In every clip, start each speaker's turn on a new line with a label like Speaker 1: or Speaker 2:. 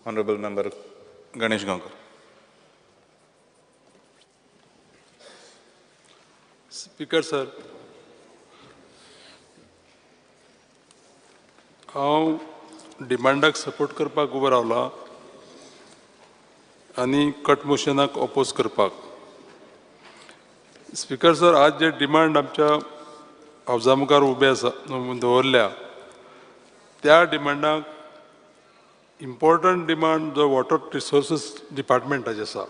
Speaker 1: Honorable Member Ganesh Gaonkar.
Speaker 2: Speaker sir, हांव डिमांडाक support करपाक उबो रावला आनी कट मोशनाक ओपोज करपाक. स्पीकर सर, आज जे डिमांड आमच्या हावजा मुखार उबे आसा दवरल्या त्या डिमांडाक इम्पॉर्टंट डिमांड जो वॉटर रिसोर्सीस डिपार्टमेंटाचे आसा.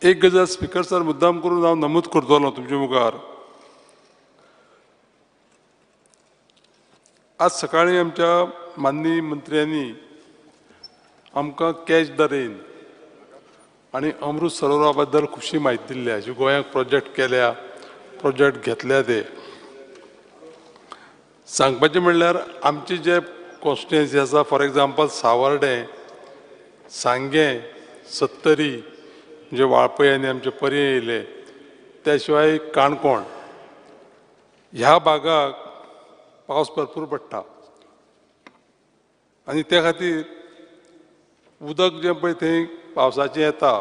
Speaker 2: एक गजाल स्पीकर सर मुद्दाम करून हांव नमूद करतलो तुमचे मुखार. आज सकाळीं आमच्या माननीय मंत्र्यांनी आमकां कॅच the rain आनी अमृत सरोवरा बद्दल खुबशी म्हायती दिल्ली जी गोंयांक प्रोजेक्ट केल्या, प्रोजेक्ट घेतल्या. ते सांगपाचें म्हणल्यार आमचे जे कॉन्स्टिट्युएन्सी आसा, फॉर एग्जाम्पल सावर्डें, सांगें, सत्तरी म्हणजे वाळपय आनी आमचे पर्यें येयले, त्या शिवाय काणकोण ह्या भागाक पावस भरपूर पडटा आनी त्या खातीर उदक जें पळय थंय पावसाचें येता.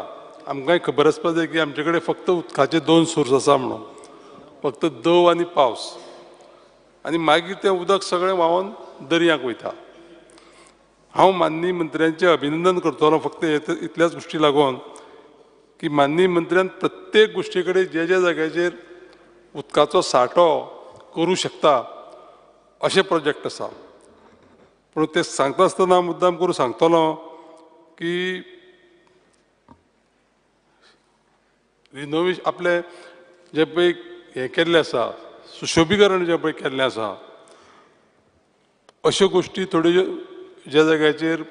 Speaker 2: आमकांय खबर आसपाक जाय की आमचे कडेन फक्त उदकाचे दोन सोर्स आसा म्हणून, फक्त दव आनी पावस, आनी मागीर तें उदक सगळें व्हांवन दर्याक वयता. हांव माननीय मंत्र्यांचें अभिनंदन करतलो फक्त इतल्याच गोश्टी लागून की माननीय मंत्र्यान प्रत्येक गोश्टी कडेन जे ज्या जाग्याचेर उदकाचो सांठो करूं शकता अशें प्रोजेक्ट आसा. पूण तें सांगता आसतना मुद्दाम करून सांगतलो की रिनोवेशन आपलें जें पळय हें केल्लें आसा, सुशोबीकरण जें पळय केल्लें आसा, अश्यो गोश्टी थोड्यो ज्या जाग्याचेर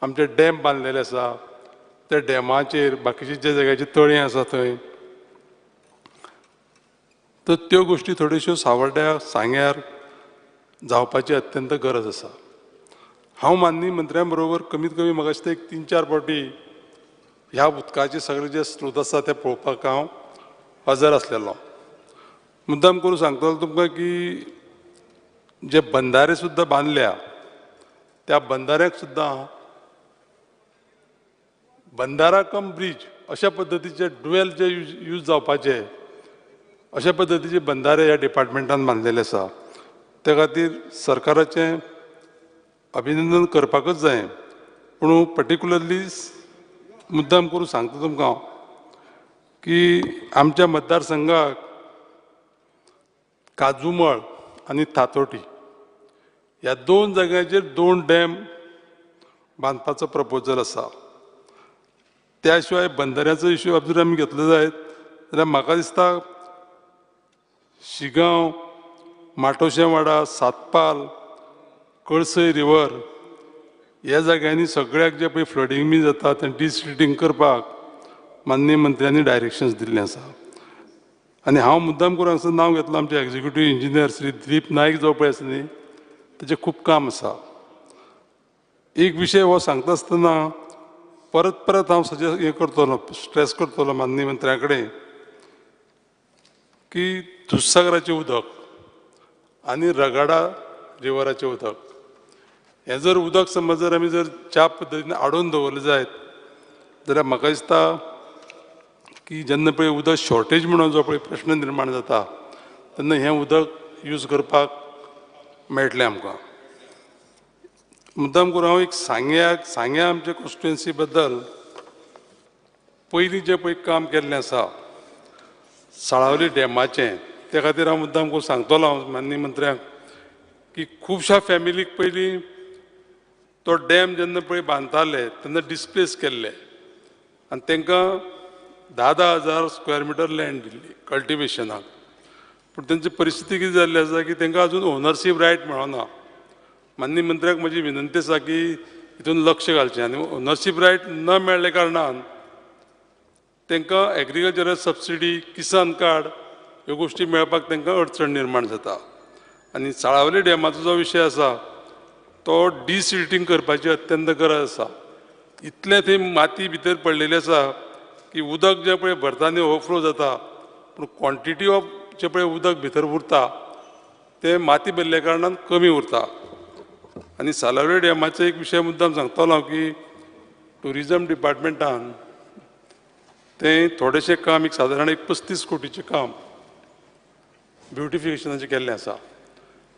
Speaker 2: आमचे डॅम बांदलेले आसा त्या डॅमाचेर, बाकीचे ज्या जाग्याचेर तळें आसा थंय, तर त्यो गोश्टी थोड्योश्यो सावर्ड्या सांग्यार जावपाची अत्यंत गरज आसा. हांव माननीय मंत्र्यां बरोबर कमीत कमी म्हाका दिसता एक 3-4 फावटी ह्या उदकाचे सगळे जे स्रोत आसा ते पळोवपाक हांव हजर आसलेलो. मुद्दाम करून सांगतलो तुमकां की जे बंधारे सुद्दां बांदल्या त्या बंधाऱ्याक सुद्दां बंधारा कम ब्रीज अशा पद्दतीचे डुवेल जे यूज जावपाचे अशा पद्दतीचे बंधारे ह्या डिपार्टमेंटान बांदलेले आसा. त्या खातीर सरकाराचें अभिनंदन करपाकच जाय. पूण पर्टिक्युलरली मुद्दाम करून सांगता तुमकां की आमच्या मतदारसंघाक काजूमळ आनी थातोटी ह्या 2 जाग्यांचेर 2 डॅम बांदपाचो प्रपोजल आसा. त्या शिवाय बंदऱ्याचो इशू जर आमी घेतलो जायत जाल्यार म्हाका दिसता शिगांव, माटोशेवाडा, सातपाल, कळसय रिवर ह्या जाग्यांनी सगळ्याक जें पळय फ्लडींग बी जाता तें डिसिल्टींग करपाक माननीय मंत्र्यांनी डायरेक्शन्स दिल्लें आसा. आनी हांव मुद्दाम करून हांगासर नांव घेतलो आमचे एक्झिक्युटीव इंजिनियर श्री दिलीप नायक जो पळय आसा न्ही, तेजें खूब काम आसा. एक विशय हो सांगता आसतना परत परत हांव सजेस्ट हें करतलो, स्ट्रेस करतलो माननीय मंत्र्यां कडेन की दुधसागराचें उदक आनी रगाडा रिवराचें उदक हें जर उदक समज जर आमी जर ज्या पद्दतीन आडोवन दवरलें जायत जाल्यार म्हाका दिसता की जेन्ना पळय उदक शॉर्टेज म्हणून जो पळय प्रश्न निर्माण जाता तेन्ना हें उदक यूज करपाक मेळटलें आमकां. मुद्दाम करून हांव एक सांग्या आमच्या कॉन्स्टिट्युएन्सी बद्दल पयलीं जें पळय काम केल्लें आसा साळावली डॅमाचें, त्या खातीर हांव मुद्दाम करून सांगतलो हांव माननीय मंत्र्यांक की खुबश्या फॅमिलीक पयलीं तो डॅम जेन्ना पळय बांदताले तेन्ना डिस्प्लेस केल्ले आनी तांकां 10-10 हजार स्क्वेअर मिटर लँड दिल्ली कल्टिवेशनाक. पूण तेंची परिस्थिती कितें जाल्ली आसा की तांकां अजून ओनरशीप रायट मेळना. माननीय मंत्र्याक म्हजी विनंती आसा की हितून लक्ष घालचें आनी ओनरशीप रायट न मेळ्ळ्या कारणान तांकां एग्रीकल्चरल सबसिडी, किसान कार्ड ह्यो गोश्टी मेळपाक तांकां अडचण निर्माण जाता. आनी साळावली डॅमाचो जो विशय आसा तो डिसिल्टींग करपाची अत्यंत गरज आसा. इतलें थंय माती भितर पडलेली आसा की उदक जें पळय भरता न्ही ओवरफ्लो जाता, पूण क्वॉन्टिटी ऑफ जें पळय उदक भितर उरता तें माती भरल्या कारणान कमी उरता. आनी सालावली डॅमाचो एक विशय मुद्दाम सांगतलो हांव की ट्युरिजम डिपार्टमेंटान तें थोडेशें काम एक सादारण एक 35 कोटीचें काम ब्युटिफिकेशनाचें केल्लें आसा.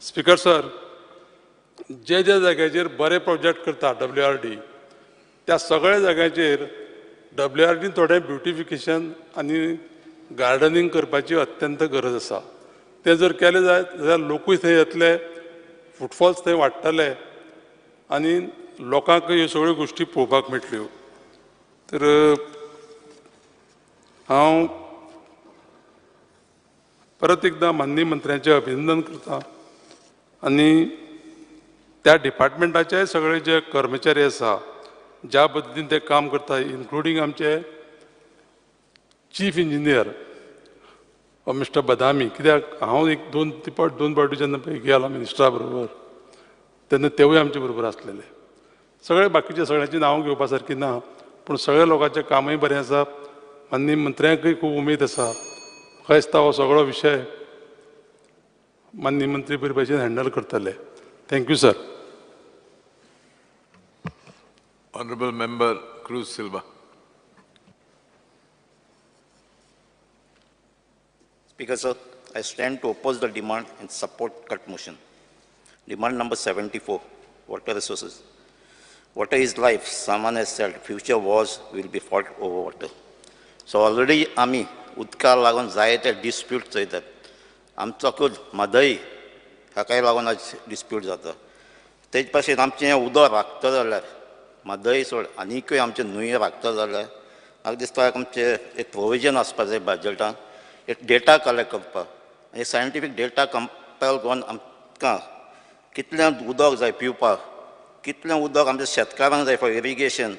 Speaker 2: स्पिकर सर, जे जे जाग्याचेर बरे प्रोजेक्ट करता WRD त्या सगळ्या जाग्यांचेर WRD थोडें ब्युटिफिकेशन आनी गार्डनिंग करपाची अत्यंत गरज आसा. तें जर केलें जायत जाल्यार लोकूय थंय येतले, फुटफॉल्स थंय वाडटले आनी लोकांक ह्यो सगळ्यो गोश्टी पळोवपाक मेळटल्यो. तर हांव परत एकदां माननीय मंत्र्यांचें अभिनंदन करता आनी त्या डिपार्टमेंटाचे सगळे जे कर्मचारी आसा ज्या पद्दतीन ते काम करता, इन्क्लुडींग आमचे चीफ इंजिनियर मिस्टर बदामी, कित्याक हांव एक दोन पावटी जेन्ना पळय गेलो मिनिस्टरा बरोबर तेन्ना तेवूय आमचे बरोबर आसलेले. सगळे बाकीचे सगळ्यांची नांवां घेवपा सारकी ना, पूण सगळ्या लोकांचें कामूय बरें आसा. माननीय मंत्र्यांकूय खूब उमेद आसा. म्हाका दिसता हो सगळो विशय माननीय मंत्री बरे भशेन हँडल करतले. Thank you sir.
Speaker 3: Honorable Member Cruz Silva.
Speaker 4: Speaker sir, I stand to oppose the demand and support cut motion. Demand number 74, water resources. Water is life. Someone has said future wars will be fought over water. So already आमी उदका लागून जायते dispute चलतात. आमचो म्हादय हाकाय लागून आज dispute जाता. तेज पासून आमचें उदक राखता जाल्यार म्हादय सोड आनीकूय आमचे न्हंय राखता जाल्यार म्हाका दिसता आमचें एक प्रोविजन आसपा जाय बजटान, एक डेटा कलेक्ट करपाक आनी सायंटिफीक डेटा कंपायल करून आमकां कितलें उदक जाय पिवपाक, कितलें उदक आमच्या शेतकारांक जाय फॉर इरिगेशन,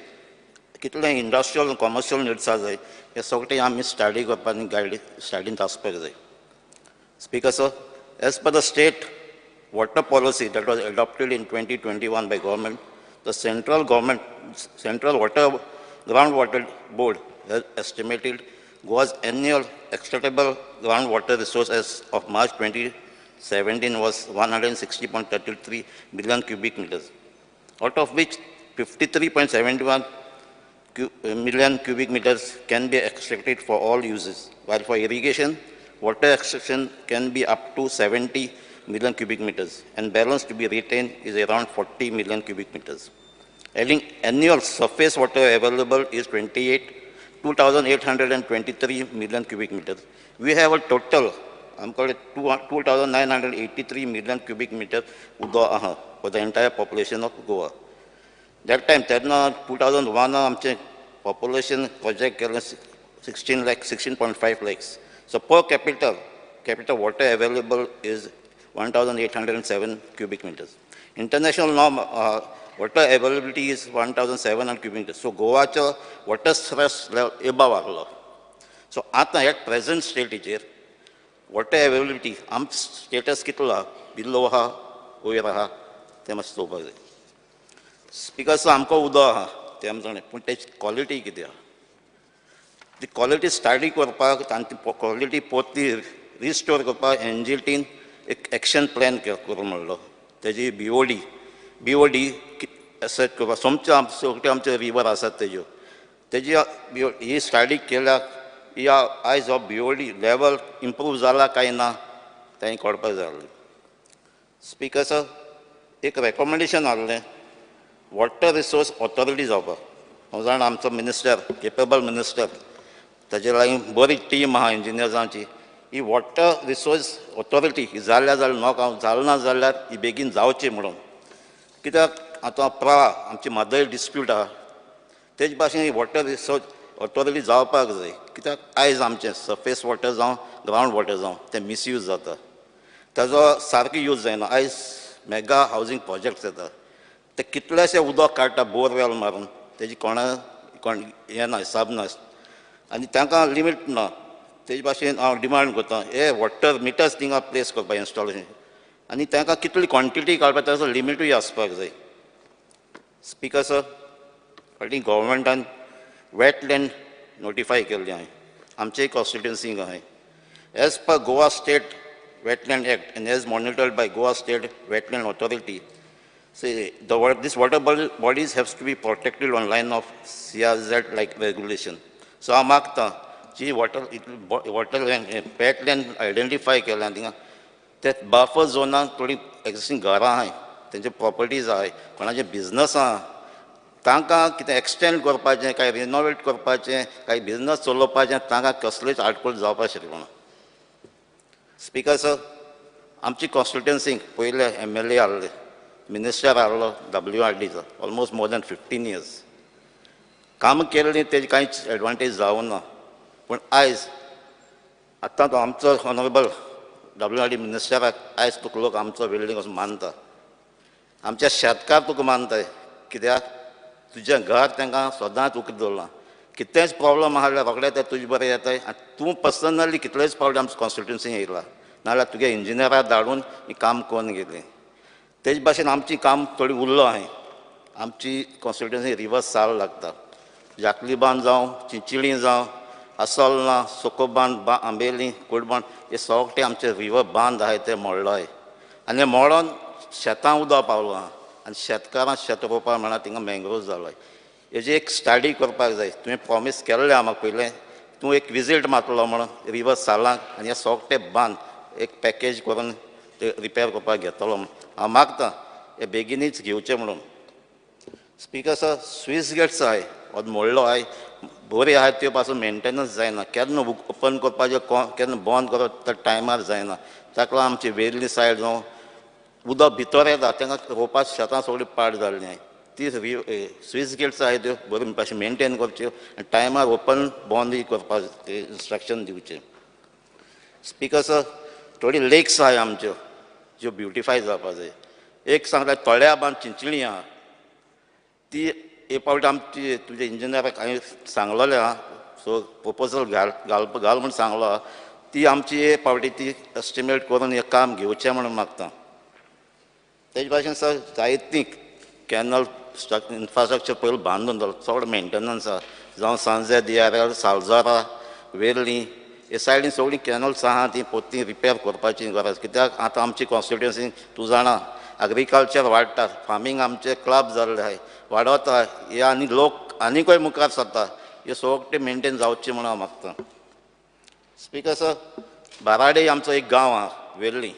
Speaker 4: कितलें इंडस्ट्रियल कॉमर्शियल निड्सा जाय, हें सगळें आमी स्टडी करपाक आनी गायड स्टडींत आसपाक जाय. Speaker sir, as per the state water policy that was adopted in 2021 by government, the central government, Central Water Groundwater Board has estimated Goa's annual extractable groundwater resource as of March 2017 was 160.33 million cubic meters, out of which 53.71 million cubic meters can be extracted for all uses, while for irrigation, water extraction can be up to 70 million cubic meters, and balance to be retained is around 40 million cubic meters. Adding annual surface water available is 2,823 million cubic meters. We have a total, I'm calling it 2,983 million cubic meters for the entire population of Goa. That time, 2001, आमचे population project केलें 16 lakhs, 16.5 lakhs. So per capita water available is 1,807 cubic meters. International norm water availability is 1,700 cubic meters. So Goacho water stress level above आहलो. So आतां at present stateचेर water availability आम status कितलो आहा, below आहा, वयर आहा, तें मातशें चोवपाक जाय. स्पिकर सर, आमकां उदक आहा तें आमकां जाणा, पूण तेची क्वॉलिटी कितें आहा, ती क्वॉलिटी स्टडी करपाक आनी ती क्वॉलिटी परती रिस्टोर करपाक NGTन एक एक्शन प्लॅन करूं म्हणलो. तेजी BOD एसेट करपाक सोमचे सगळे आमचे रिवर आसात तेज्यो तेजी ही स्टडी केल्या ह्या आयज हो BOD level improve जाला काय ना तें कळपाक जाय आसलें. स्पिकर सर, एक रेकमेंडेशन आहलें वॉटर रिसोर्स ऑथॉरिटी जावपाक. हांव जाणा आमचो मिनिस्टर केपेबल मिनिस्टर, ताजे लागीं बरी टीम आहा इंजिनियर्सांची. ही वॉटर रिसोर्स ऑथॉरिटी ही जाल्या जाल्यार नोक हांव जाल ना जाल्यार ही बेगीन जावची म्हणून, कित्याक आतां प्रा आमची म्हादय डिस्प्यूट आहा तेज भाशेन ही वॉटर रिसोर्स ऑथॉरिटी जावपाक जाय. कित्याक आयज आमचें सर्फेस वॉटर जावं ग्रावंड वॉटर जावं तें मिसयूज जाता, ताजो सारको यूज जायना. आयज मेगा हावजींग प्रोजेक्ट्स येता ते कितलेशे उदक काडटा बोरवेल मारून, तेजी कोणा कोण हें ना, हिसाब ना आनी तांकां लिमीट ना. तेज भाशेन हांव डिमांड करता हे वॉटर मिटर्स थिंगा प्लेस करपाक इन्स्टॉलेशन, आनी तांकां कितली क्वॉन्टिटी काडपाक ताजो लिमिटूय आसपाक जाय. स्पिकर सर, फाटीं गव्हर्मेंटान वेटलँड नोटिफाय केल्ली आहाय आमचे कॉन्स्टिट्युन्सींक आहाय. As per Goa State Wetland Act and as monitored by Goa State Wetland Authority, See, this water bodies has to be protected on line of CRZ like regulation. So हांव मागता जी water wetland identify केल्या थिंगा ते buffer झोनाक थोडी existing घरां आहाय, तेंचे प्रॉपर्टीज आहाय, कोणाचे बिजनस आहा, तांकां कितें एक्सटेंड करपाचें, कांय रिनोवेट करपाचें, कांय बिजनस चलोवपाचें, तांकां कसलेच आडखळ जावपाक शकना. स्पिकर सर, आमची कॉन्स्टिट्युएन्सीक पयले MLA आहले, मिनिस्टर आहलो WRDचो ऑलमोस्ट मोर दॅन 15 इयर्स काम केल्लीं, तेजी कांयच एडवांटेज जावं ना. पूण आयज आतां तो आमचो ऑनरेबल WRD मिनिस्टराक आयज तुका लोक आमचो बिल्डींग असो मानता, आमच्या शेतकार तुका मानताय, कित्याक तुजें घर तांकां सदांच उकतें दवरलां. कितेंच प्रॉब्लम आहा जाल्यार रोखडे ते तुजे बरें येताय आनी तूं पर्सनली कितलेच फावटी आमच्या कॉन्स्टिट्युएन्सीन येयला, नाजाल्यार तुगे इंजिनियराक धाडून ही काम करून गेली. तेज भाशेन आमची काम थोडी उरलो आहाय. आमची कॉन्स्टिट्युएन्सी रिवर्स साल लागता, जाकली बांद जावं, चिंचिळी जावं, असोलना, सोको बांद, आंबेली, कुडबांद, हे सगळे आमचे रिवर बांद आहाय ते मोडलो आहाय आनी मोडोन शेतां उदक पावलो आहा आनी शेतकारां शेत रोवपाक मेळना, थिंगा मँग्रोव जालो. हेजी एक स्टडी करपाक जाय. तुवें प्रॉमीस केल्लें आहा म्हाका पयलें, तूं एक विजीट मारतलो म्हणून रिवर सालांक आनी हे सगळे बांद एक पॅकेज करून ते रिपेर करपाक घेतलो म्हणून हांव मागता हे बेगिनूच घेवचें म्हणून. स्पिकर सर, स्वीस गेट्स आहाय मोडलो आहाय, बरी आहाय, त्यो पासून मेंटेनन्स जायना, केन्ना ओपन करपाचें केन्ना बंद करप त्या टायमार जायना. ताका लागून आमची वेर्ली सायड जावं उदक भितर येता, तांकां रोवपाक शेतां सगळीं पाड जाल्लीं आहाय. ती स्वीस गेट्स आहाय त्यो बरी भाशेन मेंटेन करच्यो आनी टायमार ओपन बंदूय करपाक ते इन्स्ट्रक्शन दिवचें. स्पिकर सर, थोडी लेक्स आहाय आमच्यो ज्यो ब्युटिफाय जावपाक जाय. एक सांगता तळ्या बांद चिंचणी आहा, ती एक फावट आमची तुज्या इंजिनियराक हांवें सांगलेलें आहा, सो प्रपोजल घाल घाल घाल म्हूण सांगलो आहा, ती आमची एक फावटी ती एस्टिमेट करून हें काम घेवचें म्हणून मागता. तेज भाशेन सर, जायतीं कॅनल इन्फ्रास्ट्रक्चर पयलीं बांदून दवरलो, चड मेंटेनन्स आहा, जावं सांजे दियार, सालजोरा, वेर्ली हे सायडीन सगळीं कॅनल्स आहा ती पोरती रिपेर करपाची गरज. कित्याक आतां आमची कॉन्स्टिट्युएन्सी तूं जाणा एग्रीकल्चर वाडटा, फार्मींग आमचें क्लब जाल्लें आहाय वाडोता हे आनी लोक आनीकय मुखार सरता, हे सगळें मेंटेन जावचें म्हणून हांव मागता. स्पिकर सर, बाराडे आमचो एक गांव आहा वेर्ली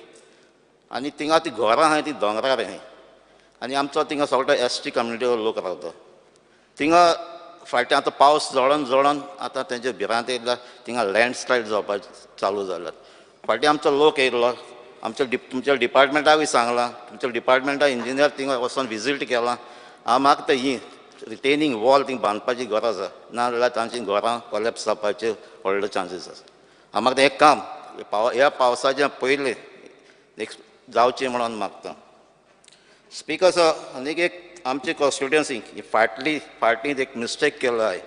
Speaker 4: आनी थिंगा ती घरां आहाय ती दोंगरार आहाय आनी आमचो थिंगा सगळो ST कम्युनिटीचो लोक रावता. थिंगा फाटीं आतां पावस जळोन जळोन आतां तेंचे भिरांत येयल्या, थिंगा लँडस्लायड जावपाक चालू जाल्यात. फाटीं आमचो लोक येयलो, आमच्या तुमच्या डिपार्टमेंटाकूय सांगलां, तुमच्या डिपार्टमेंटा इंजिनियर थिंगा वचोन विजीट केलां. हांव मागता ही रिटेनिंग वॉल थिंग बांदपाची गरज आसा, ना जाल्यार तांची घरां कोलॅप्स जावपाचे व्हडले चान्सीस आसा. हांव मागता हें काम ह्या पावसाच्या पयलें एक जावचें म्हणून मागता. स्पिकर सर, आनीक एक आमची कॉन्स्टिट्युएन्सी ही फाटली फाटीं एक मिस्टेक केलो आहाय,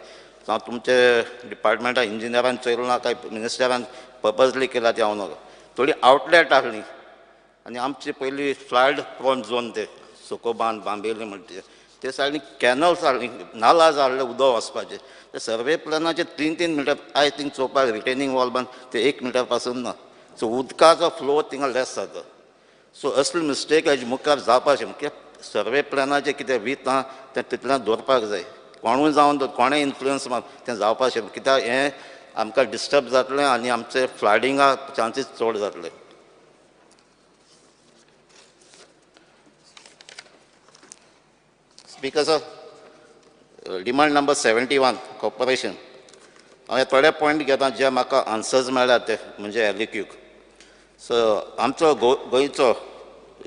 Speaker 4: जावं तुमचे डिपार्टमेंटा इंजिनियरान चोयलो ना काय मिनिस्टरान पर्पजली केला ती हांव नको. थोडी आवटलेट आहली आनी आमची पयलीं फ्लड प्रोन झोन ते सोको बांद बांबेली म्हणटा ते सायडीन कॅनल्स आहली, नाला जाल्ले उदक वचपाचें, ते सर्वे प्लॅनाचे 3-3 मिटर आयज थिंग चोवपाक रिटेनिंग वॉल बांद ते 1 मिटर पासून ना, सो उदकाचो फ्लो थिंगा लेस जाता. सो असली मिस्टेक हेजे मुखार जावपाक शकना. कित्याक सर्वे प्लॅनाचें कितें वीत आहा तें तितल्यान दवरपाक जाय, कोणूय जावन कोणें इन्फ्लुयन्स मार तें जावपाक शकना. कित्याक हें आमकां डिस्टर्ब जातलें आनी आमचे फ्लडिंगा चान्सीस चड जातले. Speaker sir, demand number 71 corporation. हांव हे थोडे पॉयंट घेता जे म्हाका आन्सर्स मेळ्ळ्या ते म्हणजे एलक्यूक. सो आमचो गोंयचो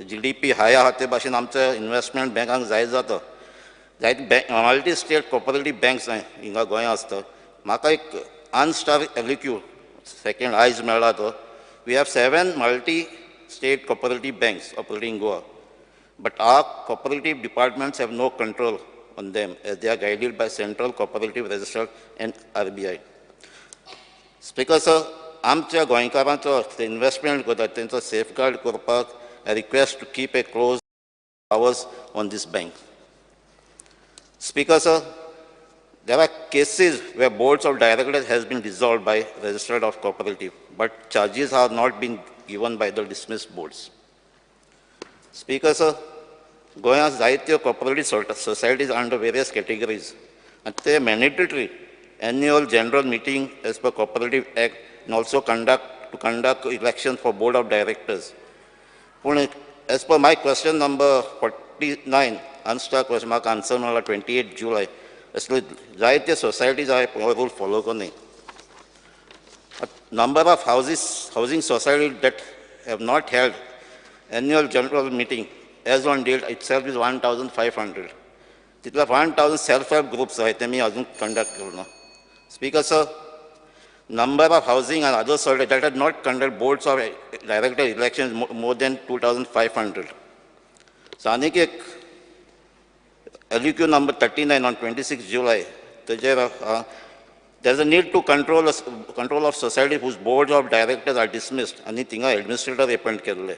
Speaker 4: GDP हाय आहा ते भाशेन आमचो इन्वेस्टमेंट बँकांक जाय जाता. जायते bank multi state cooperative banks आहाय हिंगा गोंया आसता. म्हाका एक अनस्टार LQ second आयज मेळ्ळा तो. We have 7 multi state cooperative banks operating Goa, but our cooperative departments have no control on them as they are guided by Central Cooperative Register and RBI. Speaker sir, आमच्या गोंयकारांचो investment करता तेंचो safeguard करपाक I request to keep a close hours on this bank. Speaker sir, there are cases where boards of directors has been dissolved by registered of cooperative, but charges have not been given by the dismissed boards. Speaker sir, गोंयांत जायत्यो cooperative societies under various categories आनी ते mandatory annual general meeting as per cooperative act and also conduct election for board of directors. पूण as per my question number 49 unstarred question म्हाका answer मेळ्ळा 28 जुलय असले जायते societies आहाय रूल फॉलो करूं. Number of housing society that have not held annual general meeting as on date itself is 1,500. तितले 1,000 self help groups आहाय तेमी अजून कंडक्ट करूं ना. Speaker sir, number of housing and other societies that have not conducted boards of director elections more than 2,500. So आनीक एक LUQ number 39 on 26 July, तेजेर there is a need to control of society whose boards of directors are dismissed आनी थिंगा administrator appoint केल्ले.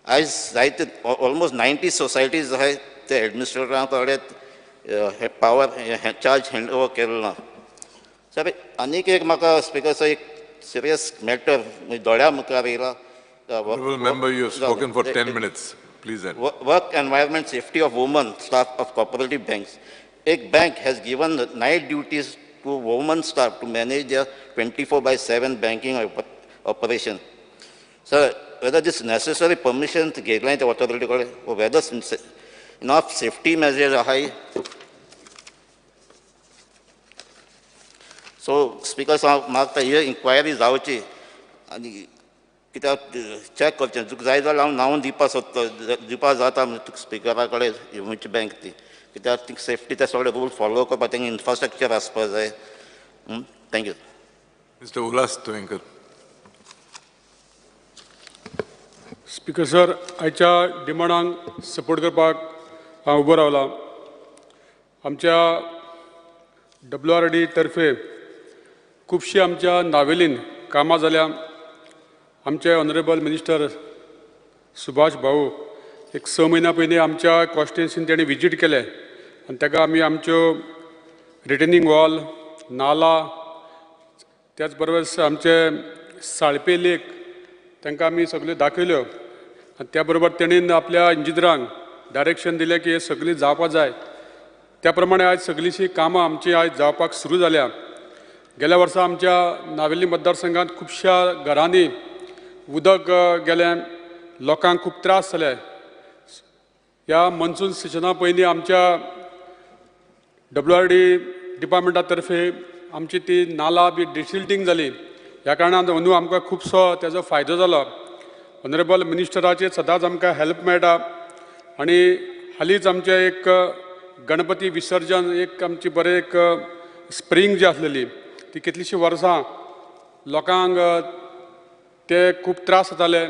Speaker 4: आयज जायते almost 90 societies आहाय ते एडमिनिस्ट्रेटरां कडेन पावर चार्ज हँड ओवर केल्लो ना. सर आनीक एक म्हाका स्पीकर सर एक सिरियस मॅटर दोळ्या मुखार येयला.
Speaker 3: Honorable member, you have spoken for 10 minutes. Please end.
Speaker 4: Work environment safety of women staff of cooperative banks. एक bank has given night duties to women staff to manage their 24/7 banking operation. Sir, whether this necessary permission घेतलाय ते authority कडेन or whether enough safety measures आहाय. So speaker साहब म्हाका ही enquiry जावची आनी कित्याक चॅक करचें. तुका जाय जाल्यार हांव नांव दिवपाक सोदता, दिवपाक जाता तुका स्पिकरा कडेन खंयची बँक ती, कित्याक ती सेफ्टी ते सगळे रूल फॉलो करपाक तेंगे इन्फ्रास्ट्रक्चर आसपाक जाय. Thank you.
Speaker 3: Mister Ulhas Tuyenkar.
Speaker 5: Speaker sir, आयच्या डिमांडांक सपोर्ट करपाक हांव उबो रावलां. आमच्या WRD तर्फे खुबशीं आमच्या नावेलीन कामां जाल्या. आमचे ऑनरेबल मिनिस्टर सुभाष भाऊ एक 6 म्हयन्या पयलीं आमच्या कॉन्स्टिट्युएन्सीन तेणी विजीट केलें आनी ताका आमी आमच्यो रिटेनिंग वॉल, नाला, त्याच बरोबर आमचे साळपे लेक तांकां आमी सगल्यो दाखयल्यो आनी त्या बरोबर तेणीन आपल्या इंजिनियरांक डायरेक्शन दिलें की हें सगळीं जावपाक जाय. त्या प्रमाणे आयज सगळींशीं कामां आमचीं आयज जावपाक सुरू जाल्या. गेल्या वर्सा आमच्या नावेली मतदारसंघात खुबश्या घरांनी उदक गेलें, लोकांक खूब त्रास जाले. ह्या मनसून सिजना पयलीं आमच्या WRD डिपार्टमेंटा तर्फे आमची ती नाला बी डिसिल्टींग जाली. ह्या कारणान अंदू आमकां खुबसो तेजो फायदो जालो. ऑनरेबल मिनिस्टराचे सदांच आमकां हेल्प मेळटा आनी हालींच आमचें एक गणपती विसर्जन एक आमची बरें एक स्प्रींग जी आसलेली ती कितलींशीं वर्सां लोकांक ते खूब त्रास जाताले.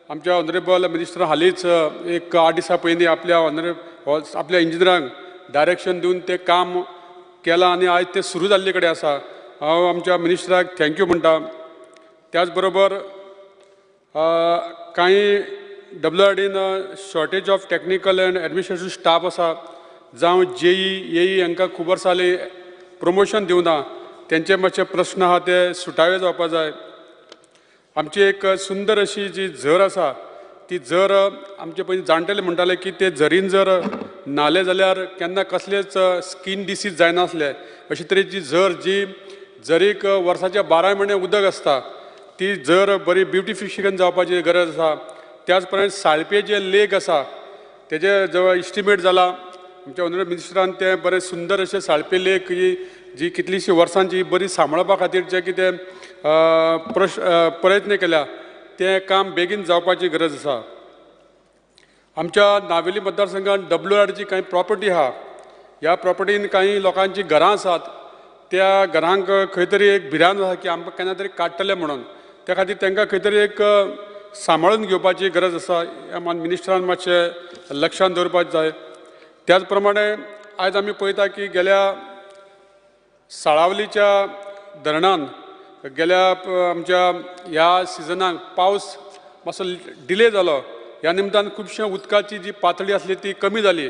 Speaker 5: आमच्या ऑनरेबल मिनिस्टर हालींच एक 8 दिसां पयलीं आपल्या आपल्या इंजिनियरांक डायरेक्शन दिवन तें काम केलां आनी आयज तें सुरू जाल्ले कडेन आसा. हांव आमच्या मिनिस्टराक thank you म्हणटा. त्याच बरोबर कांय WRDन shortage of technical and administrative staff आसा, जावं JE AE हांकां खूब वर्सां जालीं प्रमोशन दिवना, तेंचे मातशे प्रस्न आहा ते सुटावे जावपाक जाय. आमची एक सुंदर अशी जी झर आसा ती झर आमचे पयलीं जाणटेले म्हणटाले की ते झरीन जर न्हाले जाल्यार केन्ना कसलेच स्कीन डिसीज जायनासले. अशे तरेची झर जी झरीक वर्साच्या 12 म्हयने उदक आसता ती झर बरी ब्युटिफिकेशन जावपाची गरज आसा. त्याच प्रमाणे साळपे जे लेक आसा तेजे जवळ इस्टिमेट जाला. आमच्या ऑनरेबल मिनिस्टरान तें बरें सुंदर अशें साळपे लेक ही जी कितलींशीं वर्सांची बरी सांबाळपा खातीर जे कितें प्रयत्न केल्या तें काम बेगीन जावपाची गरज आसा. आमच्या नावेली मतदारसंघात WRDची कांय प्रॉपर्टी आहा. ह्या प्रॉपर्टीन कांय लोकांची घरां आसात. त्या घरांक खंय तरी एक भिरांत आसा की आमकां केन्ना तरी काडटले म्हणून, त्या खातीर तांकां खंय तरी एक सांबाळून घेवपाची गरज आसा. ह्या मिनिस्टरान मातशें लक्षांत दवरपाक जाय. त्याच प्रमाणे आयज आमी पळयता की गेल्या साळावलीच्या धरणान गेल्या आमच्या ह्या सिजनाक पावस मातसो डिले जालो. ह्या निमतान खुबशे उदकाची जी पातळी आसली ती कमी जाली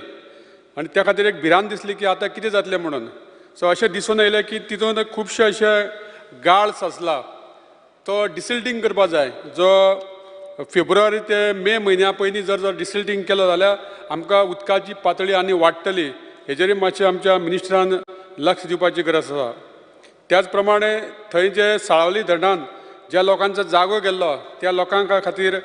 Speaker 5: आनी त्या खातीर एक भिरांत दिसली की आतां कितें जातलें म्हणून. सो अशें दिसून येयलें की तितून खुबशे अशे गाळ साचला, तो डिसिल्टींग करपाक जाय. जो फेब्रुवारी ते मे म्हयन्या पयलीं जर जर डिसिल्टींग केलो जाल्यार आमकां उदकाची पातळी आनी वाडटली. हेजेरूय मातशें आमच्या मिनिस्टरान लक्ष दिवपाची गरज आसा. त्याच प्रमाणे थंय जे साळावली धरणान ज्या लोकांचो जागो गेल्लो त्या लोकांक खातीर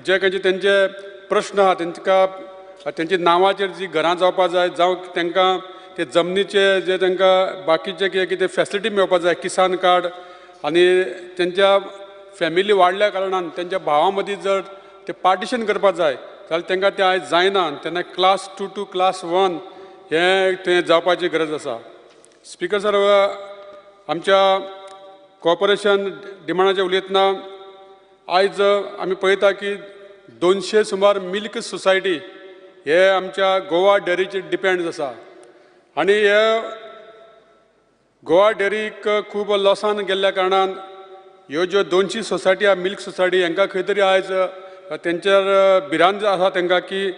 Speaker 5: जे खंयचे तेंचे प्रश्न आहा, तेंकां तेंच्या नांवाचेर जी घरां जावपा जाय, जावं तांकां ते जमनीचे जे तांकां बाकीचे कितें कितें फेसिलिटी मेळपा जाय, किसान कार्ड आनी तेंच्या फॅमिली वाडल्या कारणान तेंच्या भावां मदीं जर ते पार्टिशन करपा जाय जाल्यार तांकां तें आयज जायना. तेन्ना क्लास 2 टू क्लास 1 हें तें जावपाची गरज आसा. स्पिकर सर, आमच्या कॉर्पोरेशन डिमांडाचेर उलयतना आयज आमी पळयता की 200 सुमार मिल्क सोसायटी हे आमच्या गोवा डेअरीचेर डिपेंड आसा आनी हे गोवा डेअरीक खूब लॉसान गेल्ल्या कारणान ह्यो ज्यो 200 सोसायटी आहा मिल्क सोसायटी हांकां खंय तरी आयज तेंचेर भिरांत आसा तांकां की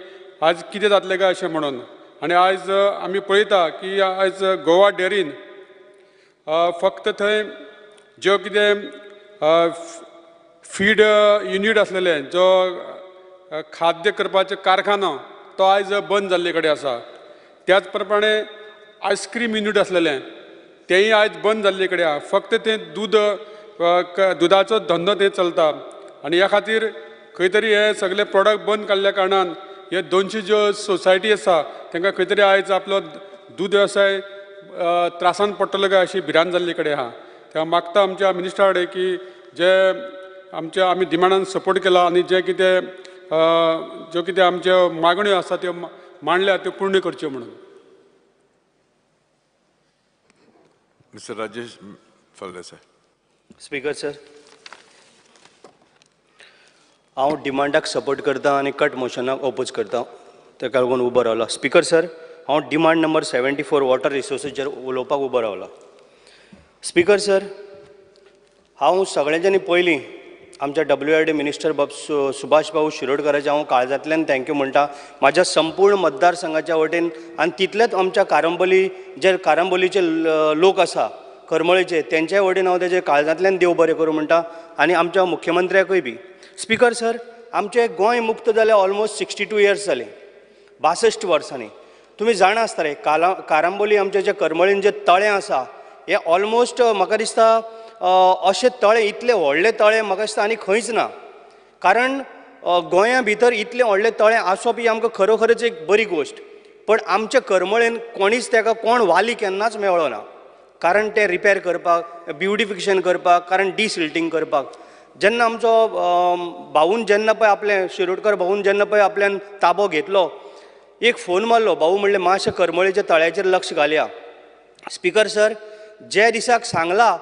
Speaker 5: आज कितें जातलें काय अशें म्हणून. आनी आयज आमी पळयता की आयज गोवा डेअरीन फक्त थंय ज्यो कितें फीड युनीट आसलेलें, जो खाद्य करपाचो कारखानो तो आयज बंद जाल्ले कडेन आसा. त्याच प्रमाणे आयस्क्रीम युनीट आसलेलें तेंय आयज बंद जाल्ले कडेन आसा. फक्त तें दूद दुदाचो धंदो थंय चलता आनी ह्या खातीर खंय तरी हे सगळे प्रोडक्ट बंद काडल्या कारणान हे 200 ज्यो सोसायटी आसा तांकां खंय तरी आयज आपलो दूद वेवसाय त्रासान पडटलो काय अशी भिरांत जाल्ली कडेन आसा. तेन्ना मागता आमच्या मिनिस्टरा कडेन की जे आमच्या आमी डिमांडान सपोर्ट केला आनी जे कितें ज्यो कितें आमच्यो मागण्यो आसा त्यो मांडल्या त्यो पूर्ण करच्यो म्हणून.
Speaker 3: Mister Rajesh Phaldesai.
Speaker 6: Speaker sir, हांव डिमांडाक सपोर्ट करता आनी कट मोशनाक ओपोज करता, ताका लागून उबो रावला. स्पीकर सर, हांव डिमांड नंबर 74 वॉटर रिसोर्सीचेर उलोवपाक उबो रावला. स्पीकर सर, हांव सगळ्यांच्यानी पयलीं आमच्या WRD minister बाब सुभाष भाऊ शिरोडकराचे हांव काळजांतल्यान thank you म्हणटा. म्हाज्या संपूर्ण मतदारसंघाच्या वटेन आनी तितलेच आमच्या कारंबोली जे कारंबोलीचे लोक आसा करमळेचे तेंच्या वटेन हांव तेजे काळजांतल्यान देव बरें करूं म्हणटा आनी आमच्या मुख्यमंत्र्याकूय बी. स्पीकर सर, आमचें गोंय मुक्त जालें ऑलमोस्ट 62 इयर्स जालें, 62 वर्सांनी. तुमी जाणा आसतले कारंबोली आमचें जें करमळीन जें तळें आसा हें ऑलमोस्ट म्हाका दिसता अशें तळें इतलें व्हडलें तळें म्हाका दिसता आनी खंयच ना. कारण गोंया भितर इतलें व्हडलें तळें आसप ही आमकां खरोखरच एक बरी गोश्ट, पण आमच्या करमळेन कोणीच ताका कोण वाली केन्नाच मेळ्ळो ना. कारण तें रिपेर करपाक, ब्युटिफिकेशन करपाक, कारण डिसिल्टींग करपाक जेन्ना आमचो भाऊन जेन्ना पळय आपलें शिरोडकर भाऊन जेन्ना पळय आपल्यान ताबो घेतलो, एक फोन मारलो, भाऊ म्हणलें मातशें करमळेच्या तळ्याचेर लक्ष घालया. स्पीकर सर, ज्या दिसाक सांगला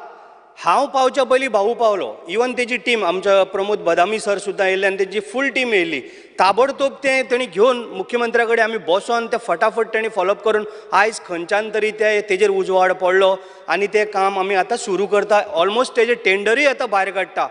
Speaker 6: हांव पावच्या पयलीं भाऊ पावलो. इवन तेजी टीम आमच्या प्रमोद बदामी सर सुद्दां येयल्ले आनी तेजी फूल टीम येयल्ली. ताबडतोब तें तेणी घेवन मुख्यमंत्र्या कडेन आमी बसोन तें फटाफट तेणी फॉलोअप करून आयज खंयच्यान तरी ते तेजेर उजवाड पडलो आनी तें काम आमी आतां सुरू करता. ऑलमोस्ट तेजें टेंडरूय आतां भायर काडटा.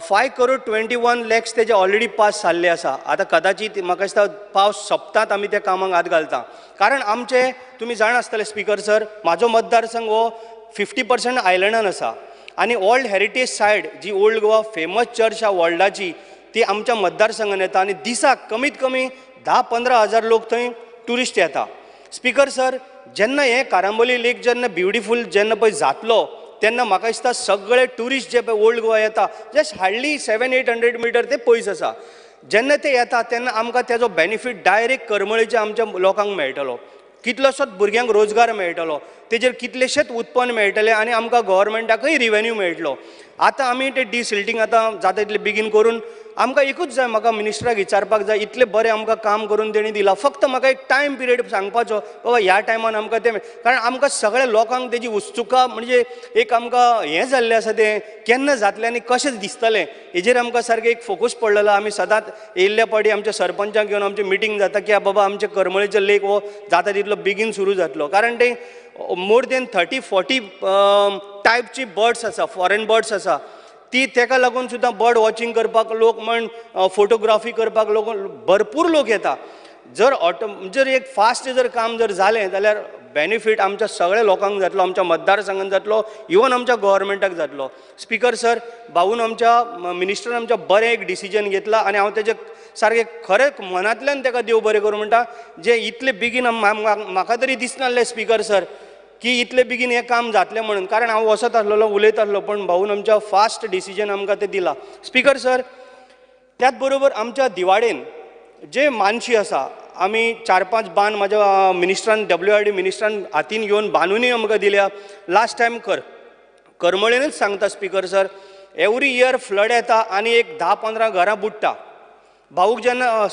Speaker 6: 5 करोड 21 लॅक्स तेजे ऑलरेडी पास जाल्ले आसा. आतां कदाचीत म्हाका दिसता पावस सोंपतात आमी त्या कामाक हात घालता. कारण आमचे तुमी जाणा आसतले स्पीकर सर, म्हाजो मतदारसंघ हो 50% आयलंडान आसा आनी वर्ल्ड हेरिटेज सायट जी ओल्ड गोवा फेमस चर्च आहा वर्ल्डाची ती आमच्या मतदारसंघान येता आनी दिसाक कमीत कमी 10-15 हजार लोक थंय ट्युरिस्ट येता. स्पीकर सर, जेन्ना हें कारंबोली लेक जेन्ना ब्युटिफूल जेन्ना पळय जातलो तेन्ना म्हाका दिसता सगळे ट्युरिस्ट जे पळय ओल्ड गोवा येता, जस्ट हार्डली 700-800 मिटर ते पयस आसा, जेन्ना ते येता तेन्ना आमकां तेजो बेनिफीट डायरेक्ट करमळेच्या आमच्या लोकांक मेळटलो. कितलोसोच भुरग्यांक रोजगार मेळटलो, तेजेर कितलेशेच उत्पन्न मेळटलें आनी आमकां गव्हर्मेंटाकय रिवेन्यू मेळटलो. आतां आमी ते डिसिल्टींग आतां जाता तितलें बेगीन करून आमकां एकूच जाय, म्हाका मिनिस्टराक विचारपाक जाय, इतलें बरें आमकां काम करून तेणी दिलां, फक्त म्हाका एक टायम पिरियड सांगपाचो बाबा ह्या टायमान आमकां तें, कारण आमकां सगळ्या लोकांक तेजी उत्सुका म्हणजे एक आमकां हें जाल्लें आसा तें केन्ना जातलें आनी कशें दिसतलें हेजेर आमकां सारकें एक फोकस पडलेलो. आमी सदांच येयल्ल्या पावटी आमच्या सरपंचाक घेवन आमची मिटींग जाता की बाबा आमच्या करमळेचो लेक हो जाता तितलो बेगीन सुरू जातलो. कारण ते मोर देन 30-40 टायपची बर्ड्स आसा, फॉरेन बर्ड्स आसा, ती तेका लागून सुद्दां बर्ड वॉचिंग करपाक लोक म्हण फोटोग्राफी करपाक लोक भरपूर लोक येता. जर जर एक फास्ट जर काम जर जालें जाल्यार बेनिफीट आमच्या सगळ्या लोकांक जातलो, आमच्या मतदारसंघान जातलो, इवन आमच्या गव्हर्मेंटाक जातलो. स्पीकर सर, भाऊन आमच्या मिनिस्टरान आमच्या बरें एक डिसिजन घेतला आनी हांव तेजे सारकें खरें मनांतल्यान ताका देव बरें करूं म्हणटा. जे इतले बेगीन म्हाका तरी दिसनासलें स्पीकर सर की इतले बेगीन हें काम जातलें म्हणून, कारण हांव वचत आसलेलो उलयत आसलो, पण भाऊन आमच्या फास्ट डिसिजन आमकां तें दिलां. स्पीकर सर, त्याच बरोबर आमच्या दिवाडेन जे मानशी आसा, आमी 4-5 बांद म्हाज्या मिनिस्टरान WRD मिनिस्टरान हातीन घेवन बांदूनय आमकां दिल्या. लास्ट टायम करमळेनूच सांगता speaker sir, every year flood येता आनी एक 10-15 घरां बुडटा. भाऊक जेन्ना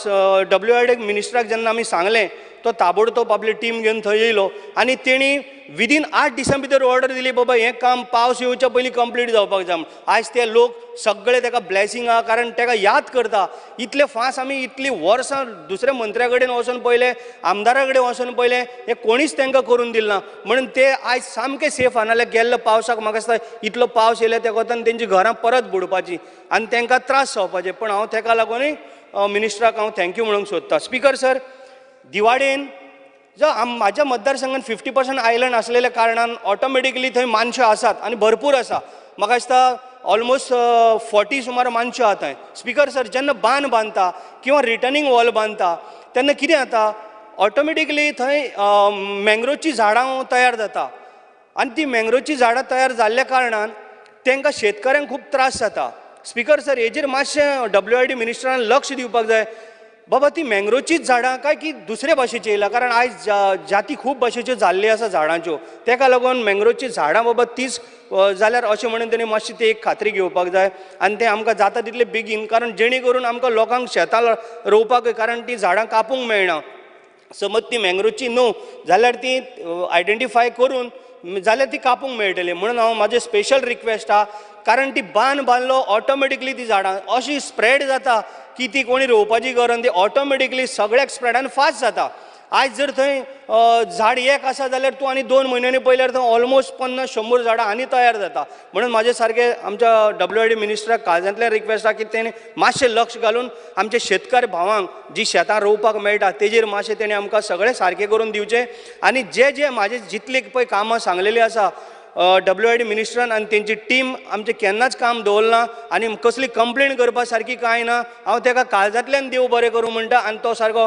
Speaker 6: WRD मिनिस्टराक जेन्ना आमी सांगलें, तो ताबडतोब आपली टीम घेवन थंय येयलो आनी तेणी विदीन 8 दिसां भितर ऑर्डर दिली, बाबा हें काम पावस येवच्या पयलीं कंप्लीट जावपाक जाय. आयज ते लोक सगळे ताका ब्लेसिंग आहा, कारण ताका याद करता. इतले फास्ट आमी इतलीं वर्सां दुसऱ्या मंत्र्या कडेन वचोन पळयलें, आमदारा कडेन वचोन पळयलें, हें कोणीच तांकां करून दिलें ना. म्हणून ते आयज सामके सेफ आहा. नाल्यार गेल्लो पावसाक म्हाका दिसता इतलो पावस येयलो त्या कोतान तेंची घरां परत बुडपाची आनी तांकां त्रास जावपाचे. पण हांव ताका लागूनय मिनिस्टराक हांव thank you म्हणूंक सोदतां. स्पीकर सर, दिवाडेन जो म्हाज्या मतदारसंघान 50% आयलंड आसलेल्या कारणान ऑटोमॅटिकली थंय मानश्यो आसात आनी भरपूर आसा. म्हाका दिसता ऑलमोस्ट 40 सुमार मानश्यो आहा थंय. स्पीकर सर, जेन्ना बांद बांदता किंवा रिटर्निंग वॉल बांदता तेन्ना कितें जाता, ऑटोमॅटिकली थंय मँग्रोवची झाडां तयार जाता आनी ती मँग्रोवची झाडां तयार जाल्ल्या कारणान तांकां शेतकऱ्यांक खूब त्रास जाता. स्पीकर सर, हेजेर मातशें WRD मिनिस्टरान लक्ष दिवपाक जाय, बाबा ती मँग्रोवचीच झाडां काय की दुसरे भाशेची येयला, कारण आयज जाती खूब भाशेच्यो जाल्ल्यो आसा झाडांच्यो, ताका लागून मँग्रोवची झाडां बाबा तीच जाल्यार अशें म्हणून तेणी मातशी ती एक खात्री घेवपाक जाय आनी तें आमकां जाता तितले बेगीन, कारण जेणे करून आमकां लोकांक शेतां रोवपाक, कारण ती झाडां कापूंक मेळना. समज ती मँग्रोवची न्हू जाल्यार ती आयडेंटिफाय करून जाल्यार ती कापूंक मेळटली. म्हणून हांव म्हाजें स्पेशल रिक्वेस्ट आहा, कारण ती बांद बांदलो ऑटोमॅटिकली ती झाडां अशी स्प्रेड जाता की ती कोणी रोवपाची गरज, ती ऑटोमॅटिकली सगळ्याक स्प्रेड आनी फास्ट जाता. आयज जर थंय झाड एक आसा जाल्यार तूं आनी 2 म्हयन्यांनी पळयल्यार थंय ऑलमोस्ट 50-100 झाडां आनी तयार जाता. म्हणून म्हाजे सारके आमच्या WRD मिनिस्टराक काळजांतल्यान रिक्वेस्ट आहा की तेणें मातशें लक्ष घालून आमचे शेतकार भावांक जी शेतां रोवपाक मेळटा तेजेर मातशें तेणें आमकां सगळें सारकें करून दिवचें. आनी जे जे म्हाजे जितली पळय कामां सांगलेलीं आसा WRD मिनिस्टरान आनी तेंची टीम आमचें केन्नाच काम दवरना आनी कसली कंप्लेन करपा सारकी कांय ना. हांव ताका काळजांतल्यान देव बरें करूं म्हणटा आनी तो सारको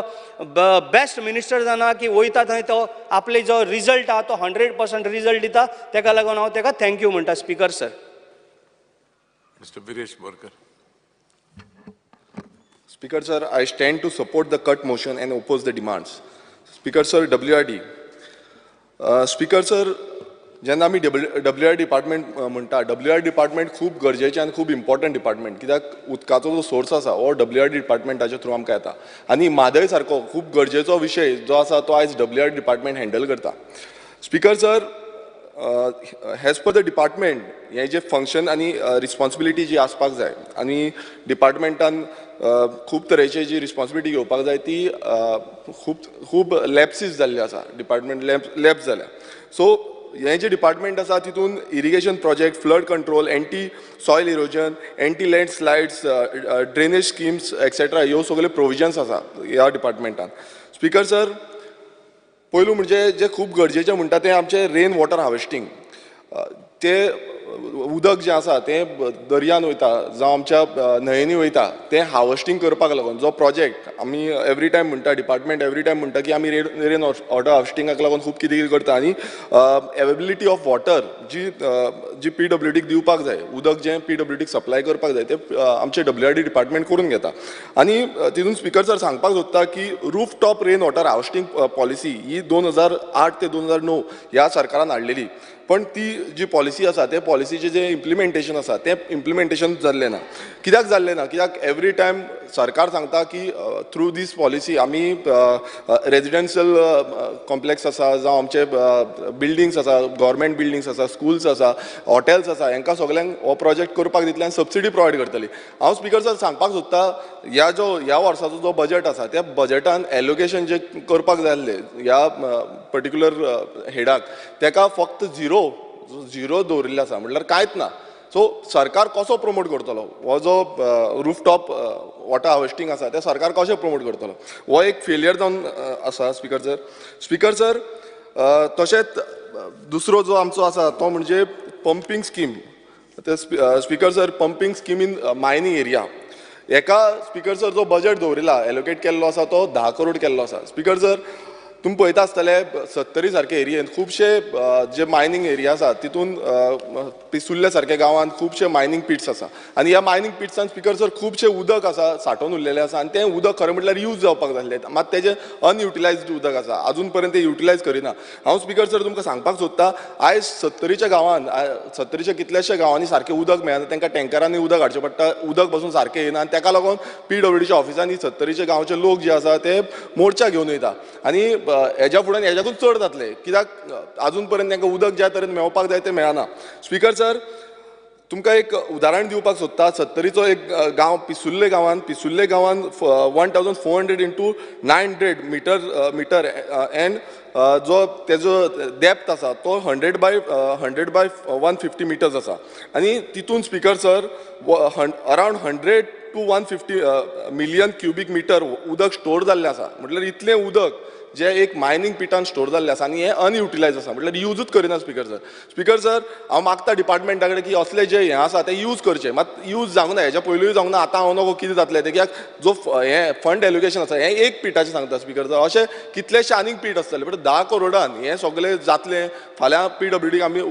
Speaker 6: बेस्ट मिनिस्टर जाना की वयता थंय तो आपले जो रिजल्ट आहा तो 100% रिजल्ट दिता. ताका लागून हांव ताका thank you म्हणटा speaker sir.
Speaker 3: Mister Viresh Borkar.
Speaker 7: Speaker sir, I stand to support the cut motion and oppose the demands. Speaker sir, WRD. Speaker sir, जेन्ना आमी WR department म्हणटा, WR department खूब गरजेचें आनी खूब इम्पॉर्टंट डिपार्टमेंट, कित्याक उदकाचो जो सोर्स आसा हो WR डिपार्टमेंटाच्या थ्रू आमकां येता आनी म्हादय सारको खूब गरजेचो विशय जो आसा तो आयज WR department handle करता. Speaker sir, as per the department हें जें फंक्शन आनी रिस्पॉन्सिबिलिटी जी आसपाक जाय आनी डिपार्टमेंटान खूब तरेची जी रिस्पॉन्सिबिलिटी घेवपाक जाय ती खूब खूब लॅप्सीस जाल्ली आसा, डिपार्टमेंट लॅप्स जाल्या. सो हें जें डिपार्टमेंट आसा तितून irrigation project, flood control, anti soil erosion, anti land slides, drainage schemes etcetera ह्यो सगळ्यो प्रोविजन्स आसा ह्या डिपार्टमेंटान. स्पीकर सर, पयलू म्हणजे जें खूब गरजेचें म्हणटा तें आमचें रेन वॉटर हार्वेस्टींग. तें उदक जें आसा तें दर्यान वयता जावं आमच्या न्हंयेंनी वयता तें हार्वेस्टींग करपाक लागून जो प्रोजेक्ट आमी एवरी टायम म्हणटा, डिपार्टमेंट एवरी टायम म्हणटा की आमी रेन वॉटर हार्वेस्टिंगाक लागून खूब कितें कितें करता आनी एवेलेबिलिटी ऑफ वॉटर जी जी PWDक दिवपाक जाय, उदक जें PWDक सप्लाय करपाक जाय तें आमचें WRD department करून घेता. आनी तितून स्पीकर सर सांगपाक सोदता की roof top rain water harvesting policy ही 2008 ते 2009 ह्या सरकारान हाडलेली, पण ती जी पॉलिसी आसा त्या पॉलिसीचें जें इम्प्लिमेंटेशन आसा तें इम्प्लिमेंटेशन जाल्लें ना. कित्याक जाल्लें ना? कित्याक एवरी टायम सरकार सांगता की थ्रू these policy आमी रेजिडेन्शियल कॉम्प्लेक्स आसा जावं आमचे बिल्डिंग्स आसा, गव्हर्मेंट बिल्डिंग्स आसा, स्कुल्स आसा, हॉटेल्स आसा, हांकां सगल्यांक हो प्रोजेक्ट करपाक दितले आनी सबसिडी प्रोवायड करतली. हांव स्पीकर सर सांगपाक सोदता ह्या जो ह्या वर्साचो जो बजेट आसा त्या बजेटान एलोकेशन जें करपाक जाय आसलें ह्या पर्टिक्युलर हेडाक तेका फक्त झिरो दवरिल्लें आसा, म्हटल्यार कांयच ना. सो सरकार कसो प्रमोट करतलो हो जो रूफटॉप वॉटर हार्वेस्टिंग आसा तें सरकार कशें प्रमोट करतलो, हो एक फेलियर जावन आसा स्पीकर सर. स्पीकर सर तशेंच दुसरो जो आमचो आसा तो म्हणजे पंपींग स्कीम. ते speaker sir pumping scheme in mining area एका स्पीकर सर जो बजट दवरिला एलोकेट केल्लो आसा तो 10 करोड केल्लो आसा. स्पीकर सर तुमी पळयता आसतले सत्तरी सारके एरियेन खुबशे जे मायनींग एरिया आसा तितून पिसुल्ले सारके गांवांत खुबशे मायनींग पिट्स आसा आनी ह्या मायनींग पिट्सान स्पीकर सर खुबशे उदक आसा सांठोवन उरलेलें आसा आनी तें उदक खरें म्हटल्यार यूज जावपाक जाय आसलें, मात तेजें अनयुटिलायज्ड उदक आसा, आजून पर्यंत तें युटिलायज करिना. हांव स्पीकर सर तुमकां सांगपाक सोदता आयज सत्तरीच्या गांवांत सत्तरीच्या कितल्याश्या गांवांनी सारकें उदक मेळना, तांकां टँकरांनी उदक हाडचें पडटा, उदक बसून सारकें येना आनी ताका लागून पीडब्ल्यूडीच्या ऑफिसांनी सत्तरीच्या गांवचे लोक जे आसा ते मोर्चा घेवन वयता आनी हेज्या फुडें हेज्याकून चड जातलें कित्याक आजून पर्यंत तांकां उदक ज्या तरेन मेळपाक जाय तें मेळना. स्पीकर सर तुमकां एक उदाहरण दिवपाक सोदता. सत्तरीचो एक गांव पिसुल्ले गांवांत, पिसुल्ले गांवांत 1400 इंटू 900 मिटर एंड जो तेजो डेप्थ आसा तो 100 बाय 150 मिटर्स आसा आनी तितून speaker sir around 100 to 150 million cubic metre उदक स्टोर जाल्लें आसा. म्हटल्यार इतलें उदक जे एक मायनींग पिटान स्टोर जाल्लें आसा आनी हें अनयुटिलायज आसा, म्हटल्यार युजूच करिना स्पीकर सर. स्पीकर सर हांव मागता डिपार्टमेंटा कडेन की असले जे हें आसा तें यूज करचें, मात यूज जावंक ना, हेज्या पयलूय जावंक ना, आतां हांव नको कितें जातलें तें, कित्याक जो हें फंड एलोकेशन आसा हें एक पिटाचें सांगता स्पीकर सर, अशें कितलेशे आनीक पीट आसतले, बट 10 करोडान हें सगळें जातलें. फाल्यां पीडब्ल्यूडीक आमी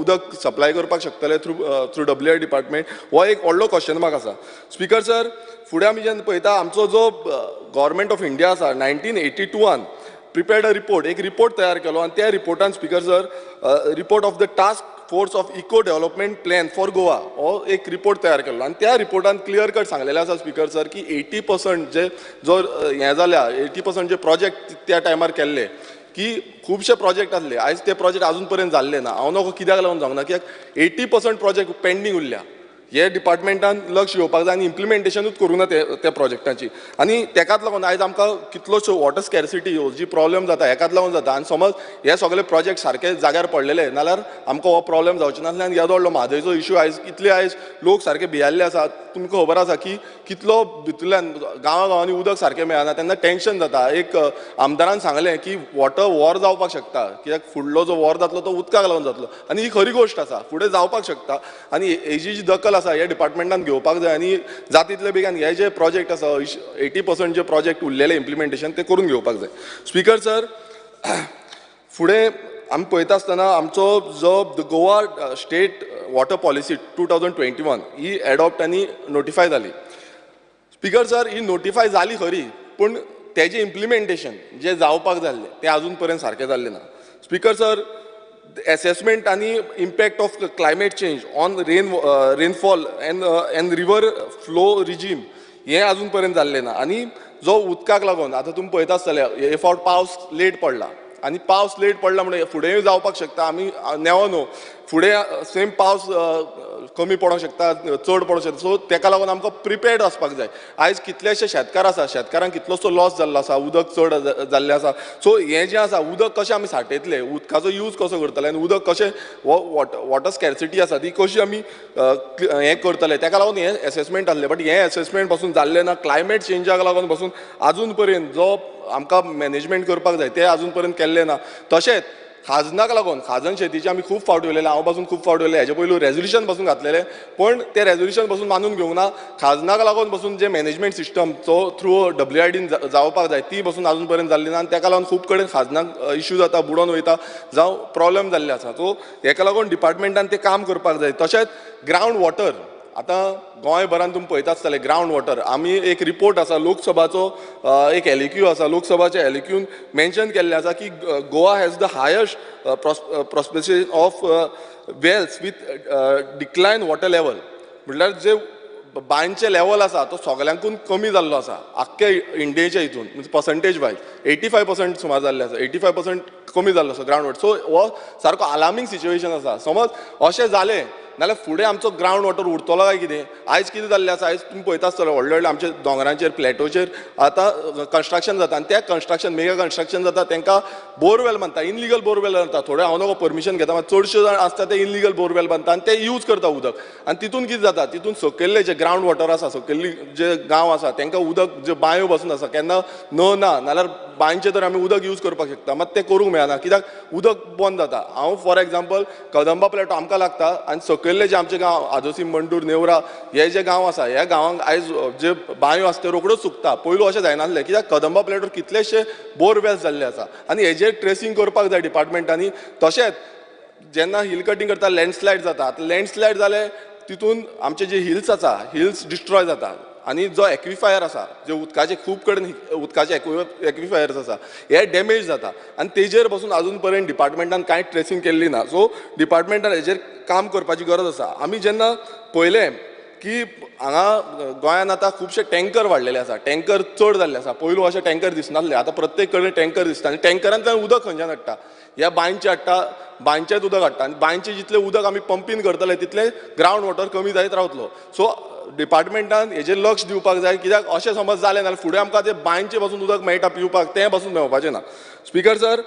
Speaker 7: उदक सप्लाय करपाक शकतले थ्रू डब्ल्यू I department, हो एक व्हडलो क्वेश्चन मार्क आसा. स्पीकर सर फुडें आमी जेन्ना पळयता आमचो जो गव्हर्मेंट ऑफ इंडिया आसा 1982 प्रिपेर्ड अ रिपोर्ट, एक रिपोर्ट तयार केलो आनी त्या रिपोर्टान speaker sir report of the task force of eco development plan for Goa हो एक रिपोर्ट तयार केलो आनी त्या रिपोर्टान क्लियर कट सांगलेलें आसा स्पीकर सर की 80% जे जो हें जाल्या 80% जे प्रोजेक्ट त्या टायमार केल्ले की खुबशे प्रोजेक्ट आसले, आयज ते प्रोजेक्ट आजून पर्यंत जाल्ले ना. हांव नको कित्याक लागून जावंक ना, कित्याक 80% प्रोजेक्ट पेंडींग उरल्या. हे डिपार्टमेंटान लक्ष घेवपाक जाय आनी इम्प्लिमेंटेशनूच करूं ना त्या प्रोजेक्टांची आनी तेकाच लागून आयज आमकां कितलोसो वॉटर स्कॅर्सिटी जी प्रॉब्लेम जाता हेकाच लागून जाता. आनी समज हे सगळे प्रोजेक्ट सारके जाग्यार पडलेले नाल्यार आमकां हो प्रॉब्लेम जावचो नासले. आनी येदो व्हडलो म्हादयचो इशू आयज इतले आयज लोक सारके भियेल्ले आसा. तुमकां खबर आसा की कितलो भितरल्यान गांवा गांवांनी उदक सारकें मेळना तेन्ना टेंशन जाता. एक आमदारान सांगलें की वॉटर वॉर जावपाक शकता, कित्याक फुडलो जो वॉर जातलो तो उदकाक लागून जातलो आनी ही खरी गोश्ट आसा, फुडें जावपाक शकता. आनी हेजी जी दखल आसा हे डिपार्टमेंटान घेवपाक जाय आनी जाता तितले बेगीन हे जे प्रोजेक्ट आसा 80% जे प्रोजेक्ट उरलेले इम्प्लिमेंटेशन ते करून घेवपाक जाय. स्पीकर सर फुडें आमी पळयता आसतना आमचो जो गोवा स्टेट वॉटर पॉलिसी 2021 ही एडॉप्ट आनी नोटिफाय जाली. स्पीकर सर ही नोटिफाय जाली खरी, पूण तेजें इम्प्लिमेंटेशन जें जावपाक जाल्लें तें आजून पर्यंत सारकें जाल्लें ना. स्पीकर सर एसेसमेंट आनी impact of climate change on rainfall and river flow regime हें आजून पर्यंत जाल्लें ना. आनी जो उदकाक लागून आतां तुमी पळयता आसतले हे फावट पावस लेट पडला आनी पावस लेट पडला म्हणून फुडेंय जावपाक शकता, आमी नेवो न्हू फुडें सेम पावस कमी पडोंक शकता, चड पडोंक शकता. सो तेका लागून आमकां प्रिपेर्ड आसपाक जाय. आयज कितलेशे शेतकार आसा, शेतकारांक कितलोसो लॉस जाल्लो आसा, उदक चड जाल्लें आसा. सो हें जें आसा उदक कशें आमी सांठयतले, उदकाचो यूज कसो करतले आनी उदक कशें वॉटर स्कॅर्सिटी आसा ती कशी आमी हें करतले, तेका लागून हें एसेसमेंट आसलें. बट हें एसेसमेंट पासून जाल्लें ना. क्लायमेट चेंजाक लागून पासून आजून पर्यंत जो आमकां मॅनेजमेंट करपाक जाय तें आजून पर्यंत केल्लें ना. तशेंच खाजनाक लागून खाजन शेतीचे आमी खूब फावट उलयले, हांव पासून खूब फावट उलयलें, हेजे पयलू रेजोल्युशन पासून घातलेलें, पण तें रेजोल्युशन पासून मानून घेवंक ना. खाजनाक लागून पासून जे मॅनेजमेंट सिस्टम जो थ्रू डब्ल्यू I dean जावपाक जाय ती पासून आजून पर्यंत जाल्ली ना आनी तेका लागून खूब कडेन खाजनाक इश्यू जाता, बुडोन वयता जावं प्रॉब्लेम जाल्ले आसा. सो हेका लागून डिपार्टमेंटान तें काम करपाक जाय. तशेंच ग्रावंड वॉटर आतां गोंयभरान तुमी पळयता आसतले ग्रावंड वॉटर आमी एक रिपोर्ट आसा लोकसभाचो एक एलएक्यू आसा, लोकसभाच्या एलएक्यून मेन्शन केल्लें आसा की Goa has the highest prosperity of wells with decline water level, म्हटल्यार जे बांयचें लेवल आसा तो सगळ्यांकून कमी जाल्लो आसा आख्खे इंडियेच्या हितून, म्हणजे पर्संटेज वायज 85% सुमार जाल्लें आसा, 85% कमी जाल्लो आसा ग्रावंड वॉटर. सो हो सारको अलार्मींग सिच्युएशन आसा. समज अशें जालें नाल्यार फुडें आमचो ग्रावंड वॉटर उरतलो काय कितें? आयज कितें जाल्लें आसा, आयज तुमी पळयता आसतले व्हडले व्हडले आमचे दोंगरांचेर प्लॅटोचेर आतां कन्स्ट्रक्शन जाता आनी त्या कन्स्ट्रक्शन मेगा कन्स्ट्रक्शन जाता, तांकां बोरवेल बांदता, इनलिगल बोरवेल बांदता. थोडे हांव नको परमिशन घेता, मात चडशे जाण आसता ते इनलिगल बोरवेल बांदता आनी ते यूज करता उदक. आनी तितून कितें जाता, तितून सकयल्ले जे ग्रावंड वॉटर आसा, सकयल्ली जे गांव आसा तांकां उदक जे बांयो बसून आसा, केन्ना न ना नाल्यार बांयचें तर आमी उदक यूज करपाक शकता, मात तें करूंक मेळना कित्याक उदक बंद जाता. हांव फॉर एग्जाम्पल कदंबा प्लॅटो आमकां लागता आनी सकयल्ले जे आमचे गांव आजोसीम, मंडूर, नेवरा हे जे गांव आसा, ह्या गांवांक आयज जे बांयो आसा त्यो रोखड्योच सुकता. पयलू अशें जायनासलें कित्याक कदंबा प्लॅटोर कितलेशे बोरवेल्स जाल्ले आसा आनी हेजेर ट्रेसींग करपाक जाय डिपार्टमेंटांनी. तशेंच जेन्ना हिल कटींग करता लँडस्लायड जाता, आतां लँडस्लायड जालें तितून आमचे जे हिल्स आसा हिल्स डिस्ट्रॉय जाता आनी जो एक्विफायर आसा, जे उदकाचे खूब कडेन उदकाचे एक्विफायर्स आसा हे डॅमेज जाता आनी तेजेर बसून अजून पर्यंत डिपार्टमेंटान कांय ट्रेसींग केल्ली ना. सो डिपार्टमेंटान हेजेर काम करपाची गरज आसा. आमी जेन्ना पळयलें की हांगा गोंयान आतां खुबशे टँकर वाडलेले आसा, टँकर चड जाल्ले आसा. पयलू अशे टँकर दिसनासले, आतां प्रत्येक कडेन टँकर दिसता आनी टँकरांतल्यान उदक खंयच्यान हाडटा, ह्या बांयचें हाडटा, बांयचेंच उदक हाडटा आनी बांयचें जितलें उदक आमी पंपीन करतले तितलें ग्रावंड वॉटर कमी जायत रावतलो. सो डिपार्टमेंटान हेजेर लक्ष दिवपाक जाय कित्याक अशें समज जालें नाल्यार फुडें आमकां तें बांयचें पासून उदक मेळटा पिवपाक तें पासून मेळपाचें ना. स्पीकर सर,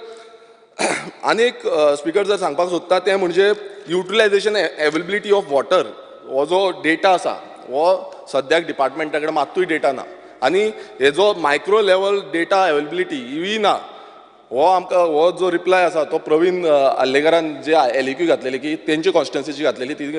Speaker 7: आनी एक स्पीकर सर सांगपाक सोदता तें म्हणजे युटिलायझेशन एवेलेबिलिटी ऑफ वॉटर हो जो डेटा आसा हो सद्याक डिपार्टमेंटा कडेन मात्तूय डेटा ना आनी हेजो मायक्रो लेवल डेटा एवेलेबिलिटी ही ना. हो आमकां हो जो रिप्लाय आसा तो प्रवीण आर्लेकरान जे एलएक्यू घातलेली की तेंचे कॉन्स्टिट्युएन्सीची घातलेली ती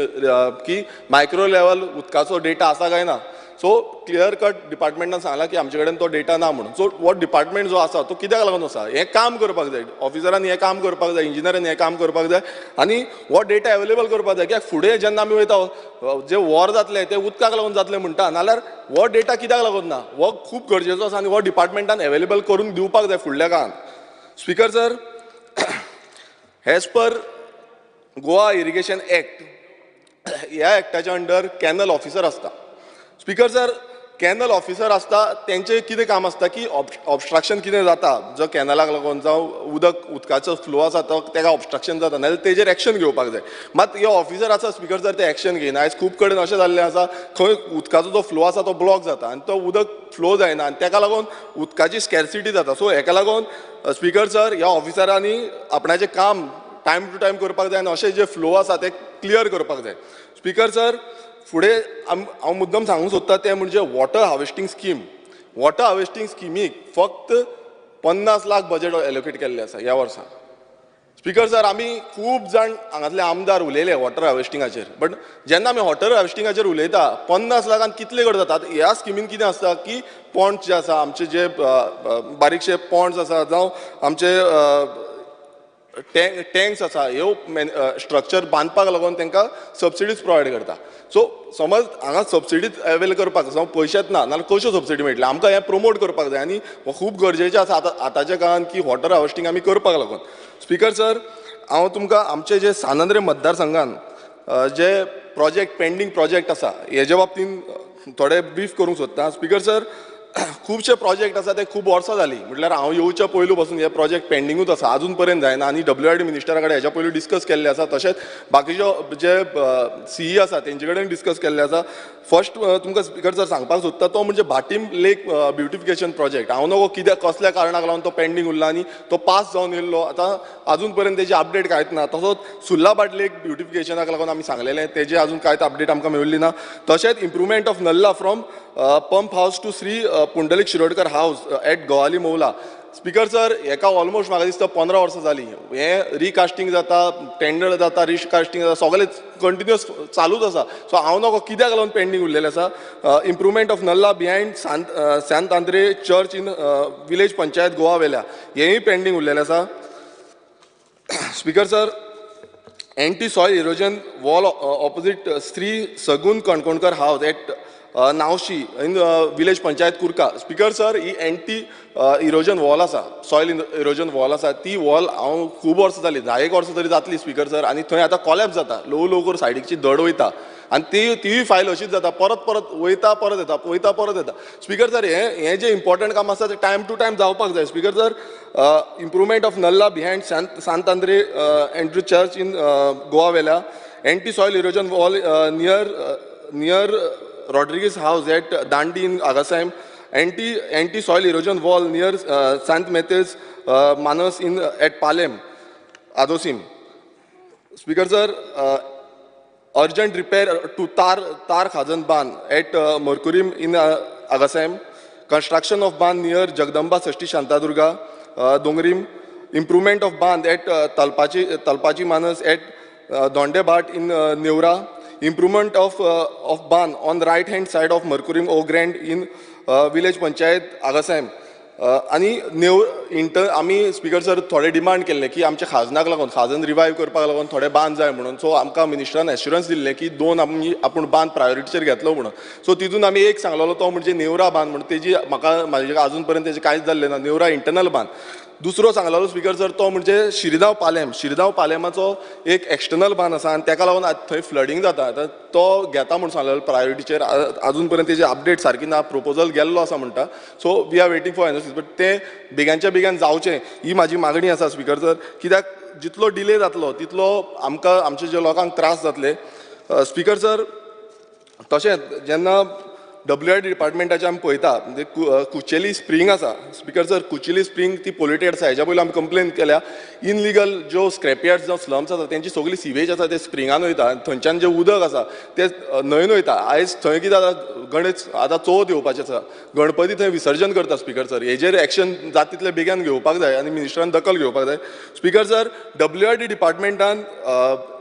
Speaker 7: की मायक्रो लेवल उदकाचो डेटा आसा काय ना. सो क्लियर कट डिपार्टमेंटान सांगलां की आमचे कडेन तो डेटा ना म्हणून. सो हो डिपार्टमेंट जो आसा तो कित्याक लागून आसा, हें काम करपाक जाय, ऑफिसरांनी हें काम करपाक जाय, इंजिनियरांनी हें काम करपाक जाय आनी हो डेटा एवेलेबल करपाक जाय. कित्याक फुडें जेन्ना आमी वयता जे वॉर जातलें तें उदकाक लागून जातलें म्हणटा, नाल्यार हो डेटा कित्याक लागून ना, हो खूब गरजेचो आसा आनी हो डिपार्टमेंटान एवेलेबल करून दिवपाक जाय फुडल्या काळान. Speaker sir, as per Goa irrigation act, ह्या एक्टाच्या अंडर कॅनल ऑफिसर आसता. स्पीकर सर, कॅनल ऑफिसर आसता तेंचें कितें काम आसता की ऑबस्ट्रक्शन कितें जाता जो कॅनलाक लागून जावं उदक उदकाचो फ्लो आसा तो तेका ऑबस्ट्रक्शन जाता नाजाल्यार तेजेर एक्शन घेवपाक जाय. मात हे ऑफिसर आसा स्पीकर सर ते एक्शन घेयना. आयज खूब कडेन अशें जाल्लें आसा खंय उदकाचो जो फ्लो आसा तो ब्लॉक जाता आनी तो उदक फ्लो जायना आनी तेका लागून उदकाची स्कॅर्सिटी जाता. सो हेका लागून स्पीकर सर ह्या ऑफिसरांनी आपणाचें काम टायम टू टायम करपाक जाय आनी अशें जे फ्लो आसा ते क्लियर करपाक जाय. स्पीकर सर, फुडें हांव मुद्दम सांगूंक सोदता तें म्हणजे water harvesting scheme. Water harvesting स्किमीक फक्त 50 लाख बजेट एलोकेट केल्लें आसा ह्या वर्सा. स्पीकर सर, आमी खूब जाण हांगातले आमदार उलयले वॉटर हार्वेस्टिंगाचेर, बट जेन्ना आमी वॉटर हार्वेस्टिंगाचेर उलयता 50 लाखान कितले कडेन जाता. ह्या स्किमीन कितें आसता की पॉन्ड्स जे आसा आमचे जे बारीकशे पॉन्ड्स आसा जावं आमचे टँक्स आसा ह्यो स्ट्रक्चर बांदपाक लागून तांकां सबसिडीज प्रोवायड करता. सो समज हांगा सबसिडीज अवेल करपाक जावं पयशेच ना नाल्यार कश्यो सबसिडी मेळटल्यो, आमकां हें प्रमोट करपाक जाय आनी हो खूब गरजेचें आसा आतां आतांच्या काळान की वॉटर हार्वेस्टिंग आमी करपाक लागून. स्पीकर सर, हांव तुमकां आमचे जे सांत आंद्रे मतदारसंघान जे प्रोजेक्ट पेंडींग प्रोजेक्ट आसा हेजे बाबतीन थोडे ब्रीफ करूंक सोदता. स्पीकर सर, खुबशे प्रोजेक्ट आसा ते खूब वर्सां जालीं, म्हटल्यार हांव येवच्या पयलू पासून हे प्रोजेक्ट पेंडिंगूच आसा, आजून पर्यंत जायना आनी डब्ल्यू आर डी मिनिस्टरा कडेन हेज्या पयलू डिस्कस केल्ले आसा, तशेंच बाकीच्यो जे सीई आसा तेंचे कडेन डिस्कस केल्ले आसा. फर्स्ट तुमकां स्पीकर सर सांगपाक सोदता तो म्हणजे भाटीम लेक ब्युटिफिकेशन प्रोजेक्ट. हांव नको कित्याक कसल्या कारणाक लागून तो पेंडींग उरला आनी तो पास जावन येयल्लो, आतां आजून पर्यंत तेजी अपडेट कांयच ना. तसोच सुर्लाभाट लेक ब्युटिफिकेशनाक लागून आमी सांगलेलें तेजी आजून कांयच अपडेट आमकां मेळिल्ली ना. तशेंच improvement of nullah from pump house to Shri Pundalik Shirodkar house at Gowali Movla. Speaker sir, हेका ऑलमोस्ट म्हाका दिसता 15 वर्सां जालीं, हें रिकास्टींग जाता, टेंडर जाता, रिकास्टींग जाता, सगळें कंटिन्युअस चालूच आसा. सो हांव नको कित्याक लागून पेंडींग उरलेलें आसा. Improvement of nullah behind Sant Andre church in village panchayat Goa Velha, हेंय पेंडींग उरलेलें आसा. Speaker sir, anti soil erosion wall opposite Shri Sagun Kankonkar house at Navshi in village panchayat Curca. Speaker sir, he anti erosion wall आसा, soil erosion wall आसा, ती wall हांव खूब वर्सां जालीं, 10 वर्सां तरी जातली स्पीकर सर, आनी थंय आतां कॉलॅप्स जाता, ल्हवू ल्हवू करून सायडीची धड वयता. आनी तीय फायल अशीच जाता, परत परत वयता परत येता, वयता परत येता. स्पीकर सर, हें जें इम्पॉर्टंट काम आसा तें टायम टू टायम जावपाक जाय. Speaker sir, improvement of nullah behind Sant Andre Andrew church in Goa Velha, anti soil erosion wall near Rodrigues house at Dandi in Agassaim, anti soil erosion wall near Sant Matthews Manas in at Palem Adosim. Speaker sir, urgent repair to Tar Khajan bund at Morkurim in Agassaim, construction of bund near Jagdamba Sashti Shantadurga Dongrim, improvement of bund at Talpachi Manas at Dondebhat in Neora, improvement of bund on right hand side of Morkurim O Grand in village panchayat Agassaim. आनी नेव inter आमी speaker sir थोडे demand केल्ले की आमच्या खाजनाक लागून, खाजन revive करपाक लागून थोडे बांद जाय म्हणून. सो आमकां मिनिस्टरान एश्युरन्स दिल्लें की 2 आमी आपूण बांद प्रायोरिटीचेर घेतलो म्हणून. सो तितून आमी एक सांगलेलो तो म्हणजे नेवरा बांद म्हणून, तेजी म्हाका म्हाजे अजून पर्यंत तेजें कांयच जाल्लें ना, नेवरा इंटरनल बांद. दुसरो सांगलेलो स्पीकर सर तो म्हणजे शिरदांव पालेम, शिरदांव पालेमाचो एक एक्सटर्नल बांद आसा आनी तेका लागून थंय फ्लडींग जाता, आतां तो घेता म्हूण सांगलेलो प्रायोरिटीचेर, अजून पर्यंत तेजी अपडेट सारकी ना, प्रपोजल गेल्लो आसा म्हणटा. So we are waiting for NOC, but तें बेगानच्या बेगान जावचें ही म्हाजी मागणी आसा स्पीकर सर, कित्याक जितलो डिले जातलो तितलो आमकां आमच्या जे लोकांक त्रास जातले. स्पीकर सर, तशेंच जेन्ना डब्ल्यू आर डी डिपार्टमेंटाचे आमी पळयता म्हणजे कुचेली स्प्रींग आसा स्पीकर सर, कुचेली स्प्रींग ती पोल्युटेड आसा, हेज्या पयलीं आमी कंप्लेन केल्या. इनलिगल ज्यो स्क्रॅपयार्ड्स जावं स्लम्स आसा तेंची सगळी सिवेज आसा ते स्प्रिंगान वयता, थंयच्यान जें उदक आसा तें न्हंयन वयता. आयज थंय कितें जाता, गणेश आतां चवथ येवपाची आसा, गणपती थंय विसर्जन करता स्पीकर सर, हेजेर एक्शन जाता तितले बेगीन घेवपाक जाय आनी मिनिस्टरान दखल घेवपाक जाय. Speaker sir, W R D डिपार्टमेंटान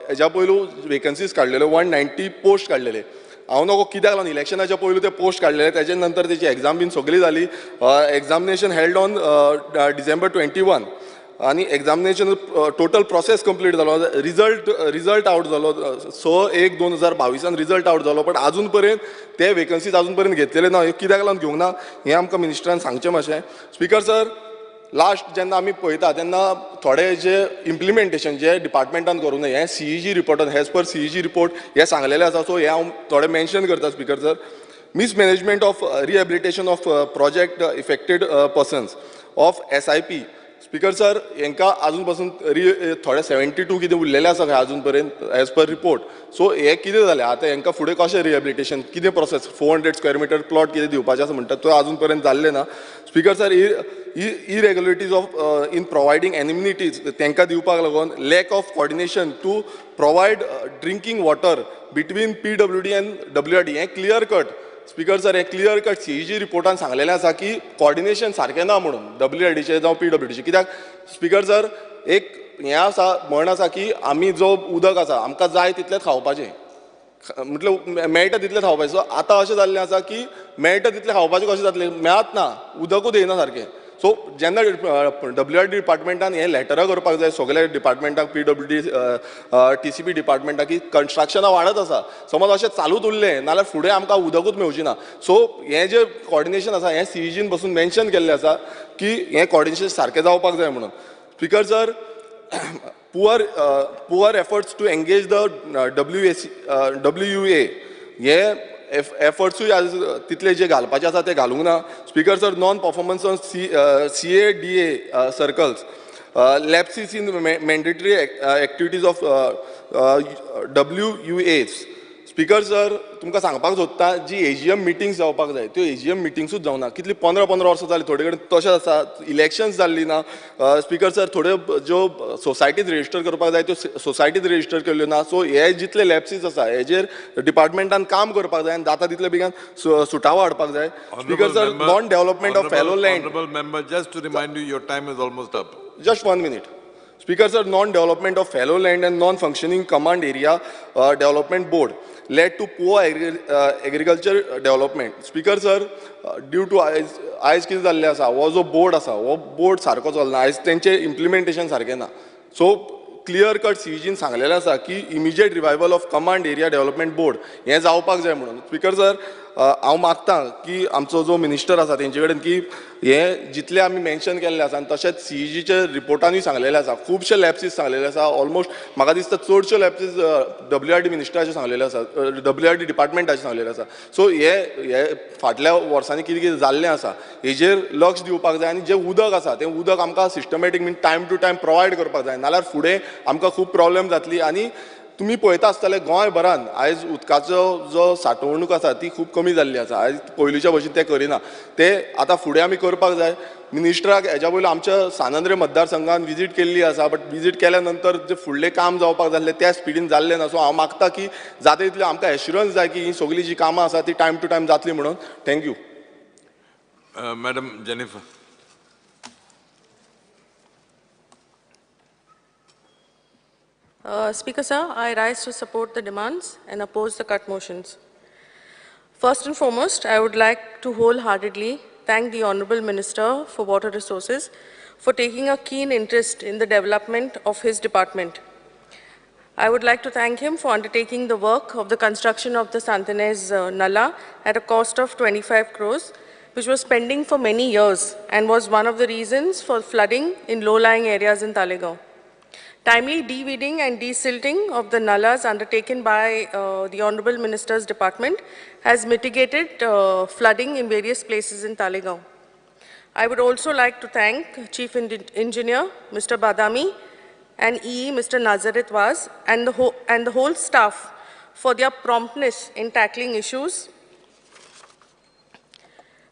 Speaker 7: हेज्या पयलू वेकन्सीज काडलेल्यो, 190 पोस्ट काडलेले. हांव नको कित्याक लागून इलेक्शनाच्या पयलू ते पोस्ट काडलेले, तेजे नंतर तेची एग्जाम बीन सगळी जाली. एग्जामिनेशन हेल्ड ऑन डिसेंबर 21 आनी एग्जामिनेशन टोटल प्रोसेस कंप्लीट जालो, रिजल्ट आवट जालो 6/1/2022 रिजल्ट आवट जालो, पण अजून पर्यंत ते वेकन्सीज अजून पर्यंत घेतलेले ना, कित्याक लागून घेवंक ना हें आमकां मिनिस्टरान सांगचें मातशें. स्पीकर सर, लास्ट जेन्ना आमी पळयता तेन्ना थोडे जे इम्प्लिमेंटेशन जे डिपार्टमेंटान करूंक ना, हें सीईजी रिपोर्टान एज पर सीईजी रिपोर्ट हें सांगलेलें आसा. सो हें हांव थोडें मेन्शन करता speaker sir. Mismanagement of rehabilitation of project affected persons of SIP. Speaker sir, हेंकां आजून पासून थोडे 72 कितें उरलेले आसा खंय आजून पर्यंत एज पर रिपोर्ट. सो हें कितें जालें आतां, हेंकां फुडें कशें रिहेबिलिटेशन कितें प्रोसेस, 400 स्क्वेअर मिटर प्लॉट कितें दिवपाचें आसा म्हणटा तो आजून पर्यंत जाल्लें ना. Speaker sir, irregularities of in providing amenities तांकां दिवपाक लागून, lack of coordination to provide drinking water between PWD and WRD, हें क्लियर कट स्पीकर सर, हें क्लियर कट सीईजी रिपोर्टान सांगलेलें आसा की कॉर्डिनेशन सारकें ना म्हणून डब्ल्यूआरडीचें जावं पीडब्ल्यूडीचें. कित्याक स्पीकर सर, एक हें आसा म्हण आसा की आमी जो उदक आसा आमकां जाय तितलेंच खावपाचें, म्हटल्यार मेळटा तितलें खावपाचें. सो आतां अशें जाल्लें आसा की मेळटा तितलें खावपाचें कशें जातलें, मेळत ना, उदकूच येना सारकें. सो जेन्ना डब्ल्यू आर डी डिपार्टमेंटान हें लेटरां करपाक जाय सगल्या डिपार्टमेंटाक, पीडब्ल्यू डी टीसीपी डिपार्टमेंटाक, की कन्स्ट्रक्शनां वाडत आसा, समज अशें चालूच उरलें नाल्यार फुडें आमकां उदकूच मेळचें ना. सो हें जें कॉर्डिनेशन आसा हें सीईजीन बसून मेन्शन केल्लें आसा की हें कॉर्डिनेशन सारकें जावपाक जाय म्हणून. Speaker sir, poor efforts to engage the WUA, हे एफर्ट्सूय आज तितले जे घालपाचे आसा ते घालूंक ना. Speaker sir, non performance on CADA circles, lapses in mandatory activities of WUAs. Speaker sir, तुमकां सांगपाक सोदता जी एजीएम मिटिंग्स जावपाक जाय त्यो एजीएम मिटिंग्सूच जावना, कितली 15-15 वर्सां जालीं, थोडे कडेन तशें आसा, इलेक्शन्स जाल्लीं ना. स्पीकर सर, थोड्यो ज्यो सोसायटीज रजिस्टर करपाक जाय त्यो सोसायटीज रजिस्टर केल्ल्यो ना. सो हे जितले लॅप्सीस आसा हेजेर डिपार्टमेंटान काम करपाक जाय आनी जाता तितले बेगीन सुटावो हाडपाक जाय. Speaker sir, non development of fallow land.
Speaker 3: Honourable member, just to remind you, your time is almost up.
Speaker 7: Just 1 minute. Speaker sir, non-development of fallow land and non-functioning command area development board led to poor agriculture development. Speaker sir, due to आयज कितें जाल्लें आसा, हो जो board आसा हो board सारको चलना, आयज तेंचें इम्प्लिमेंटेशन सारकें ना. सो क्लियर कट सीईजीन सांगलेलें आसा की immediate revival of command area development board हें जावपाक जाय म्हणून. Speaker sir, हांव मागता की आमचो जो मिनिस्टर आसा तेंचे कडेन की हे जितले आमी मेन्शन केल्ले आसा आनी तशेंच सीईजीच्या रिपोर्टानूय सांगलेले आसा, खुबशे लॅप्सीस सांगलेले आसा. ऑलमोस्ट म्हाका दिसता चडश्यो लॅप्सीस डब्ल्यू आर डी मिनिस्टराचे सांगलेले आसा, डब्ल्यू आर डी डिपार्टमेंटाचे सांगलेले आसा. सो हे हे फाटल्या वर्सांनी कितें कितें जाल्लें आसा हेजेर लक्ष दिवपाक जाय आनी जें उदक आसा तें उदक आमकां systematic mean time to time provide करपाक जाय, नाल्यार फुडें आमकां खूब प्रॉब्लेम जातली. आनी तुमी पळयता आसतले गोंयभरान आयज उदकाचो जो साठवणूक आसा ती खूब कमी जाल्ली आसा. आयज पयलींच्या भशेन तें करिना, ते आतां फुडें आमी करपाक जाय. मिनिस्टराक हेज्या पयलीं आमच्या सांत मतदारसंघान विजीट केल्ली आसा, बट विजीट केल्या नंतर जे फुडलें काम जावपाक जाल्लें त्या स्पिडीन जाल्लें ना. सो हांव मागता की जाता तितलें आमकां एश्युरन्स जाय की ही सगळीं जी कामां आसा ती टायम टू टायम जातली म्हणून. Thank you.
Speaker 3: Madam Jennifer.
Speaker 8: Speaker sir, I rise to support the demands and oppose the cut motions. First and foremost, I would like to wholeheartedly thank the Honorable Minister for Water Resources for taking a keen interest in the development of his department. I would like to thank him for undertaking the work of the construction of the Sant Inez Nala at a cost of 25 crores, which was pending for many years and was one of the reasons for flooding in low-lying areas in Taleigao. Timely de-weeding and desilting of the nalas undertaken by the Honorable Minister's Department has mitigated flooding in various places in Taleigao. I would also like to thank Chief Engineer Mr. Badami and EE Mr. Nazareth Vaz and the whole staff for their promptness in tackling issues.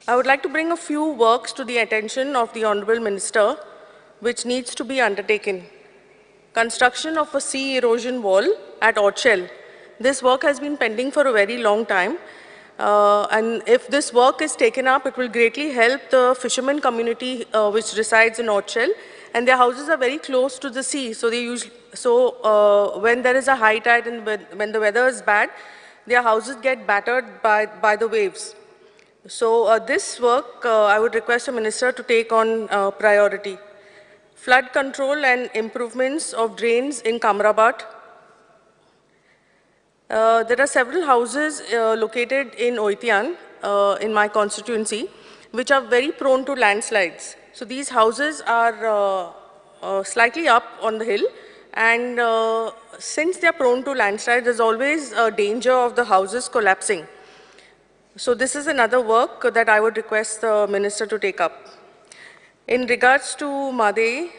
Speaker 8: I would like to bring a few works to the attention of the Honorable Minister which needs to be undertaken. Construction of a sea erosion wall at Orchel. This work has been pending for a very long time, and if this work is taken up, it will greatly help the fishermen community which resides in Orchel, and their houses are very close to the sea, so they usually, when there is a high tide and when the weather is bad, their houses get battered by the waves. So this work, I would request the minister to take on priority. Flood control and improvements of drains in Kamrabat. There are several houses located in Oitian, in my constituency, which are very prone to landslides. So these houses are slightly up on the hill, and since they are prone to landslides, there's always a danger of the houses collapsing. So this is another work that I would request the minister to take up. In regards to Mhadei,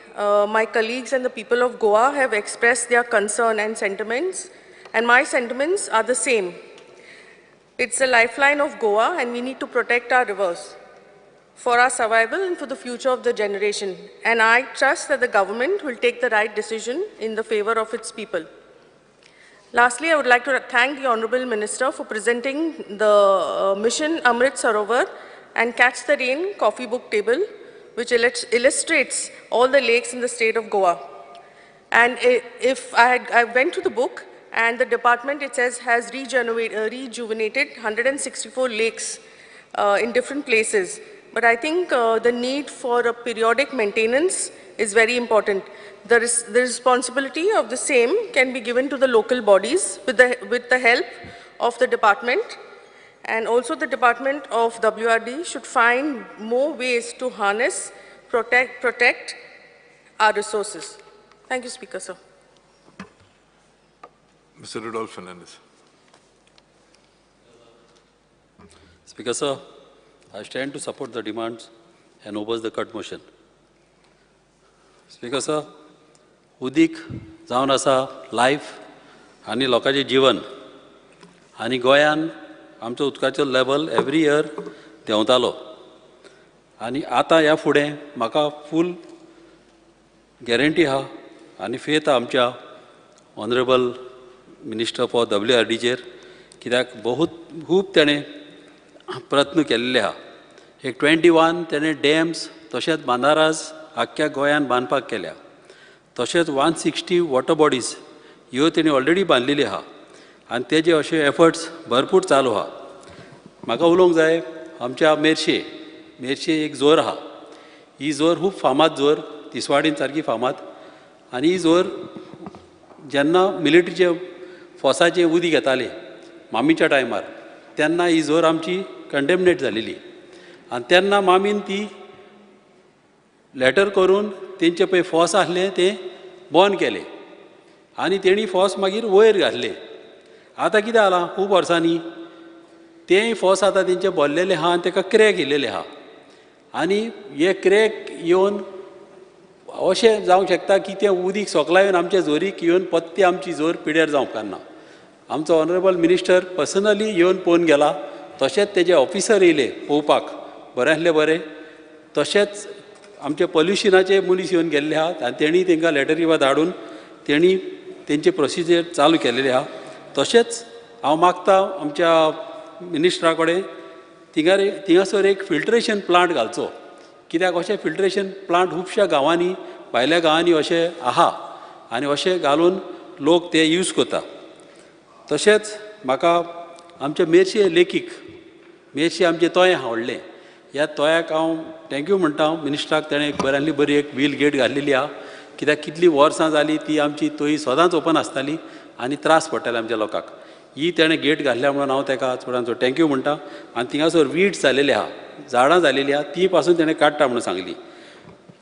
Speaker 8: my colleagues and the people of Goa have expressed their concern and sentiments, and my sentiments are the same. It's the lifeline of Goa, and we need to protect our rivers for our survival and for the future of the generation. And I trust that the government will take the right decision in the favor of its people. Lastly, I would like to thank the Honorable Minister for presenting the Mission Amrit Sarovar and Catch the Rain coffee book table, which illustrates all the lakes in the state of Goa. And if I went to the book, and the department, it says, has rejuvenated 164 lakes in different places. But I think the need for a periodic maintenance is very important. The responsibility of the same can be given to the local bodies with the help of the department. And also the Department of WRD should find more ways to harness, protect our resources. Thank you, Speaker, sir.
Speaker 3: Mr. Rudolph Fernandez.
Speaker 9: Speaker, sir, I stand to support the demands and oppose the cut motion. Speaker, sir, उदीक जावन आसा life आनी लोकांचें जीवन, आनी गोंयान आमचो उदकाचो level every year देंवतालो, आनी आतां ह्या फुडें म्हाका फूल गॅरंटी आहा आनी फेथ आहा आमच्या ऑनरेबल मिनिस्टर फॉर WRDचेर, कित्याक बहुत खूब तेणें प्रयत्न केल्ले आहा. एक 21 तेणें डॅम्स तशेंच बांदारास आख्ख्या गोंयान बांदपाक केल्या, तशेंच 160 वॉटर बॉडीज ह्यो तेणी ऑलरेडी बांदलेली आहा, आनी तेजे अशे एफर्ट्स भरपूर चालू आहा. म्हाका उलोवंक जाय आमच्या मेरशे, मेरशे एक जोर आहा, ही जोर खूब फामाद जोर, तिसवाडीन सारकी फामाद, आनी ही जोर जेन्ना मिलिटरीचे फोर्साचें उदीक येतालें मामीच्या टायमार, तेन्ना ही जोर आमची कंडेमनेट जालेली आनी तेन्ना मामीन ती लेटर करून तेंचे पळय फोस आसलें तें बंद केलें आनी तेणी फोस मागीर वयर घातले. आतां कितें जालां खूब वर्सांनी तेंय फोस आतां तेंचे भरलेले आहा आनी तेका क्रॅक येयलेले आहा आनी हे क्रॅक येवन अशें जावंक शकता की तें उदीक सोकला येवन आमच्या जोरीक येवन पत्ती आमची जोर पिड्यार जावंक उपकारना. आमचो ऑनरेबल मिनिस्टर पर्सनली येवन पळोवन गेला, तशेंच तेजे ऑफिसर येयले पळोवपाक, बरें आसलें बरें. तशेंच आमचे पोल्युशनाचे मनीस येवन गेल्ले आहात आनी तेणी तेंकां लेटरी वा धाडून तेणी तेंचे प्रोसिजर चालू केलेले आहा. तशेंच हांव मागता आमच्या मिनिस्टरा कडेन थिंगासर एक फिल्ट्रेशन प्लांट घालचो, कित्याक अशें फिल्ट्रेशन प्लांट खुबश्या गांवांनी भायल्या गांवांनी अशें आहा आनी अशें घालून लोक ते यूज करता. तशेंच म्हाका आमचे मेरशे लेखीक मेरशे आमचें तोयें आहा व्हडलें, ह्या तोयाक हांव thank you म्हणटा मिनिस्टराक, तेणें एक बऱ्यांतली बरी एक व्हील गेट घातलेली आहा, कित्याक कितलीं वर्सां जालीं ती आमची तोयी सदांच ओपन आसताली आनी त्रास पडटाले आमच्या लोकांक. ही तेणें गेट घातल्या म्हणून हांव तेका चडान चड thank you म्हणटा. आनी थिंगासर वीड जालेली आहा, झाडां जालेली आहा, ती पासून तेणें काडटा म्हणून सांगली,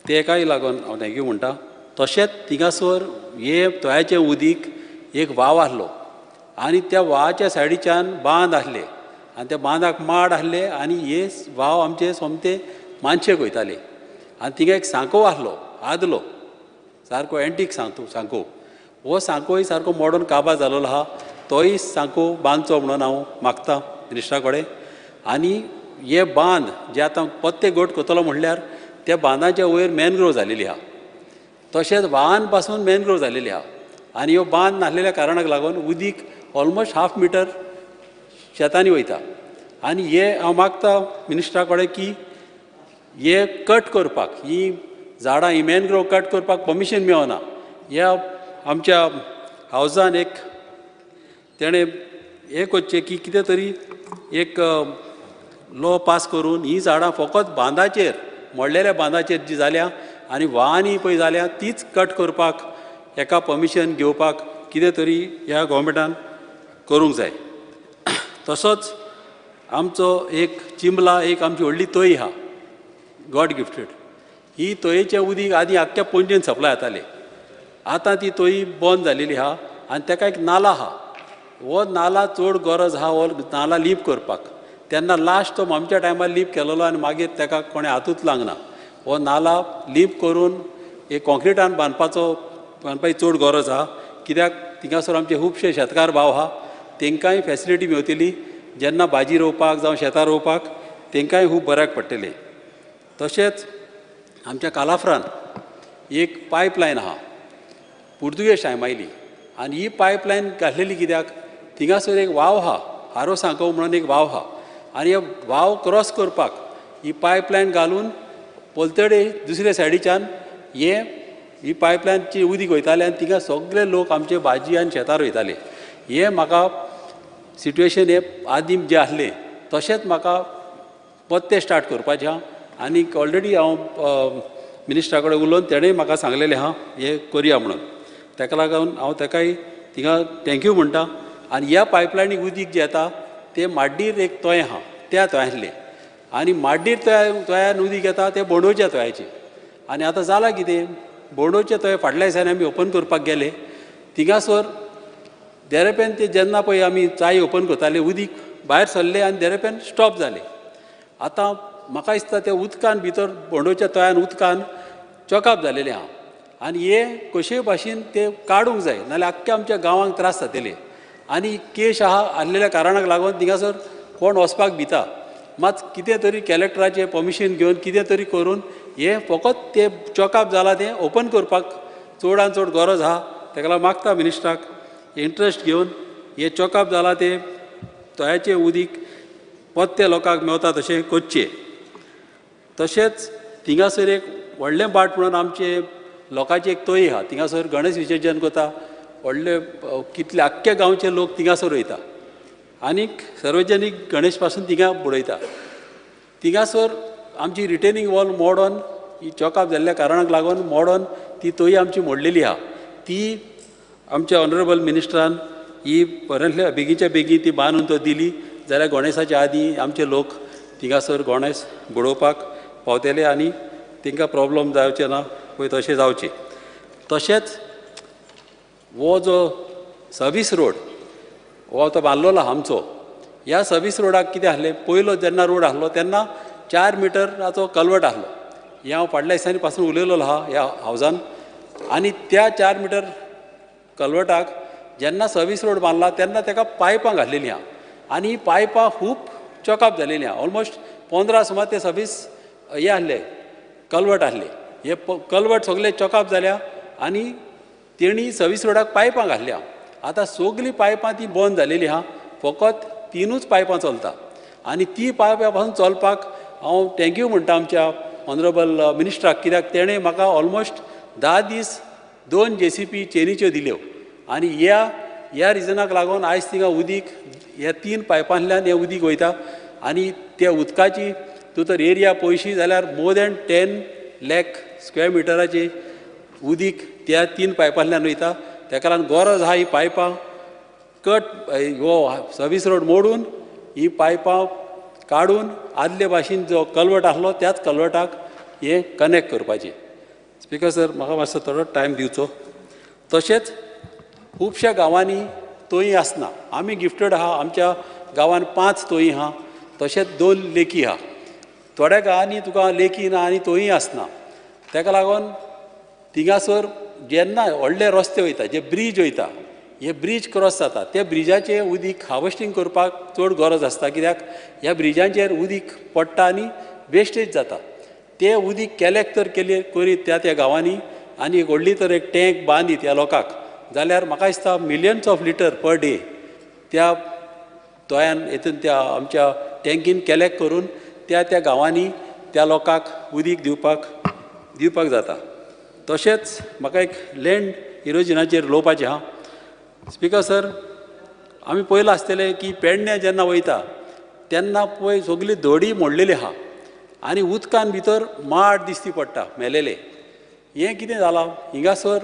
Speaker 9: तेकाय लागून हांव thank you म्हणटा. तशेंच थिंगासर हे तोयाचें उदीक एक वाव आसलो आनी त्या वावाच्या सायडीच्यान बांद आसले आनी त्या बांदाक माड आसले आनी हे वाव आमचे सोमते मानशेक वयताले आनी थिंगा एक सांको आसलो आदलो सारको एंटीक सांको, हो सांकोय सारको मोडून काबार जालोलो आहा, तोय सांको बांदचो म्हणून हांव मागता मिनिस्टरा कडेन. आनी हे बांद जे आतां पत्ते गोट करतलो म्हणल्यार त्या बांदाच्या वयर मॅनग्रोव जालेली आहा, तशेंच वाहन पासून मॅनग्रोव जालेली आहा आनी ह्यो बांद नासलेल्या कारणाक लागून उदीक ऑलमोस्ट हाफ मिटर शेतांनी वयता. आनी हे हांव मागता मिनिस्टरा कडेन की हे कट करपाक, ही झाडां ही मॅनग्रोव कट करपाक परमिशन मेळना. ह्या आमच्या हावजान एक तेणें हें करचें की कितें तरी एक लॉ पास करून ही झाडां फकत बांदाचेर मोडलेल्या बांदाचेर जी जाल्या आनी वाहनी पळय जाल्या तीच कट करपाक एका परमिशन घेवपाक कितें तरी ह्या गोवोरमेंटान करूंक जाय. तसोच आमचो एक चिंबला एक आमची व्हडली तोय आहा गॉड गिफ्टेड, ही तोयेचें उदीक आदी आख्ख्या पणजेन सप्लाय जातालें, आतां ती तोयी बंद जालेली आहा आनी तेका एक नाला आहा, हो नाला चड गरज आहा हो नाला लीप करपाक. तेन्ना लास्ट तो आमच्या टायमार लीप केलेलो आनी मागीर तेका कोणें हातूच लागना. हो नाला लीप करून एक कॉन्क्रिटान बांदपाची चड गरज आहा, कित्याक थिंगासर आमचे खुबशे शेतकार भाव आहा, तेंकांय फेसिलिटी मेवतली जेन्ना भाजी रोवपाक जावं शेतां रोवपाक तेंकांय खूब बऱ्याक पडटलें. तशेंच आमच्या कालाफ्रान एक पायपलायन आहा पुर्तुगेज टायमा आयली आनी ही पायपलायन घातलेली कित्याक थिंगासर एक वाव आहा हारो सांकव म्हणून एक वाव आहा आनी हे वाव क्रॉस करपाक ही पायपलायन घालून पलतडे दुसरे सायडीच्यान हे ही पायपलायनची उदीक वयताले आनी थिंगा सगळे लोक आमचे भाजी आनी शेतां रोयताले. हें म्हाका सिट्युएशन हें आदीं जें आसलें तशेंच म्हाका पत्ते स्टार्ट करपाचें आहा आनी ऑलरेडी हांव मिनिस्टरा कडेन उलोवन तेणें म्हाका सांगलेलें आहा हें करुया म्हणून, तेका लागून हांव तेकाय थिंगा thank you म्हणटा. आनी ह्या पायपलायनीक उदीक जें येता तें माड्डीर एक तोयें आहा त्या तोयांतलें आनी माड्डीर तोयान उदीक येता तें बोंडोच्या तोयाचें. आनी आतां जालां कितें बोंडोचें तोय फाटल्या दिसांनी आमी ओपन करपाक गेले थिंगासर देरेपेन ते जेन्ना पळय आमी चाय ओपन करताले उदीक भायर सरलें आनी देरेपेन स्टॉप जालें. आतां म्हाका दिसता त्या उदकान भितर बोंडोच्या तोयान उदकान चॉकअप जालेलें आहा आनी हे कशेय भाशेन ते काडूंक जाय नाजाल्यार आख्ख्या आमच्या गांवांक त्रास जातले. आनी केश आहा आसलेल्या कारणाक लागून थिंगासर कोण वचपाक भिता, मात कितें तरी कलेक्टराचें परमिशन घेवन कितें तरी करून हें फकत तें चॉकअप जालां तें ओपन करपाक चडान चड गरज आहा. तेका लागून मागता मिनिस्टराक इंट्रस्ट घेवन हें चॉकअप जालां तें तोयाचें उदीक पत्ते लोकांक मेवता तशें करचें. तशेंच थिंगासर एक व्हडलें बाट म्हणून आमचे लोकांची एक तोय आहा, थिंगासर गणेश विसर्जन करता व्हडले कितले आख्ख्या गांवचे लोक थिंगासर वयता आनीक सार्वजनीक गणेश पासून थिंगा बुडयता. थिंगासर आमची रिटेनिंग वॉल मोडोन ही चॉकअप जाल्ल्या कारणाक लागून मोडोन ती तोय आमची मोडलेली आहा, ती आमच्या ऑनरेबल मिनिस्टरान ही बऱ्यांतल्या बेगीनच्या बेगीन ती बांदून तो दिली जाल्यार गणेशाच्या आदी आमचे लोक थिंगासर गणेश बुडोवपाक पावतले आनी तांकां प्रॉब्लम जावचे ना पळय तशें जावचें. तशेंच हो जो सर्वीस रोड हो तो बांदलेलो आहा आमचो, ह्या सर्वीस रोडाक कितें आसलें, पयलो जेन्ना रोड आसलो तेन्ना 4 मिटराचो कलवट आसलो. हें हांव फाटल्या दिसांनी पासून उलयलेलो आहा ह्या हावजान. आनी त्या 4 मिटर कलवटाक जेन्ना सर्वीस रोड बांदला तेन्ना ताका पायपां घातलेलीं आहा आनी ही पायपां खूब चॉकअप जालेलीं आहा. ऑलमोस्ट 15 सुमार ते सर्वीस हे आसले कलवट आसले, हे कलवट सगळे चॉकअप जाल्या आनी तेणी सर्वीस रोडाक पायपां घातल्या. आतां सगळीं पायपां ती बंद जालेली आहा, फकत 3ूच पायपां चलता आनी ती पायपां पासून चलपाक हांव thank you म्हणटा आमच्या ऑनरेबल मिनिस्टराक, कित्याक तेणें म्हाका ऑलमोस्ट 10 दीस 2 JCB चेनीच्यो दिल्यो आनी ह्या रिजनाक लागून आयज थिंगा उदीक ह्या 3 पायपांतल्यान हें उदीक वयता आनी त्या उदकाची तूं तर एरिया पळयशी जाल्यार मोर दॅन 10 लाख स्क्वेअर मिटराची उदीक त्या 3 पायपांतल्यान वयता. ताका लागून गरज आहा ही पायपां कट हो सर्वीस रोड मोडून ही पायपां काडून आदले भाशेन जो कलवट आसलो त्याच कलवटाक हें कनेक्ट करपाचें. स्पीकर सर म्हाका मातसो थोडो टायम दिवचो. तशेंच खुबश्या गांवांनी तोयी आसना, आमी गिफ्टेड आहा, आमच्या गांवान 5 तोयी आहा, तशेंच 2 लेकी आहा. थोड्या गांवांनी तुका लेकी ना आनी तोयी आसना. ताका लागून थिंगासर जेन्ना व्हडले रस्ते वयता, जे ब्रीज वयता, हे ब्रीज क्रॉस जाता, त्या ब्रिजाचें उदीक हार्वेस्टींग करपाक चड गरज आसता, कित्याक ह्या ब्रिजांचेर उदीक पडटा आनी वेस्टेज जाता. तें उदीक कलेक्ट तर केले करीत त्या त्या गांवांनी आनी एक व्हडली तर एक टँक बांदीत ह्या लोकांक जाल्यार म्हाका दिसता millions of litre per day त्या तोयान हेतून त्या आमच्या टँकीन कलेक्ट करून त्या त्या गांवांनी त्या लोकांक उदीक दिवपाक जाता. तशेंच म्हाका एक लँड इरोजनाचेर उलोवपाचें आहा. स्पीकर सर आमी पळयलां आसतलें की पेडण्यां जेन्ना वयता तेन्ना पळय सगळी दोडी मोडलेली आहा आनी उदकान भितर माड दिसती पडटा मेलेले. हें कितें जालां, हिंगासर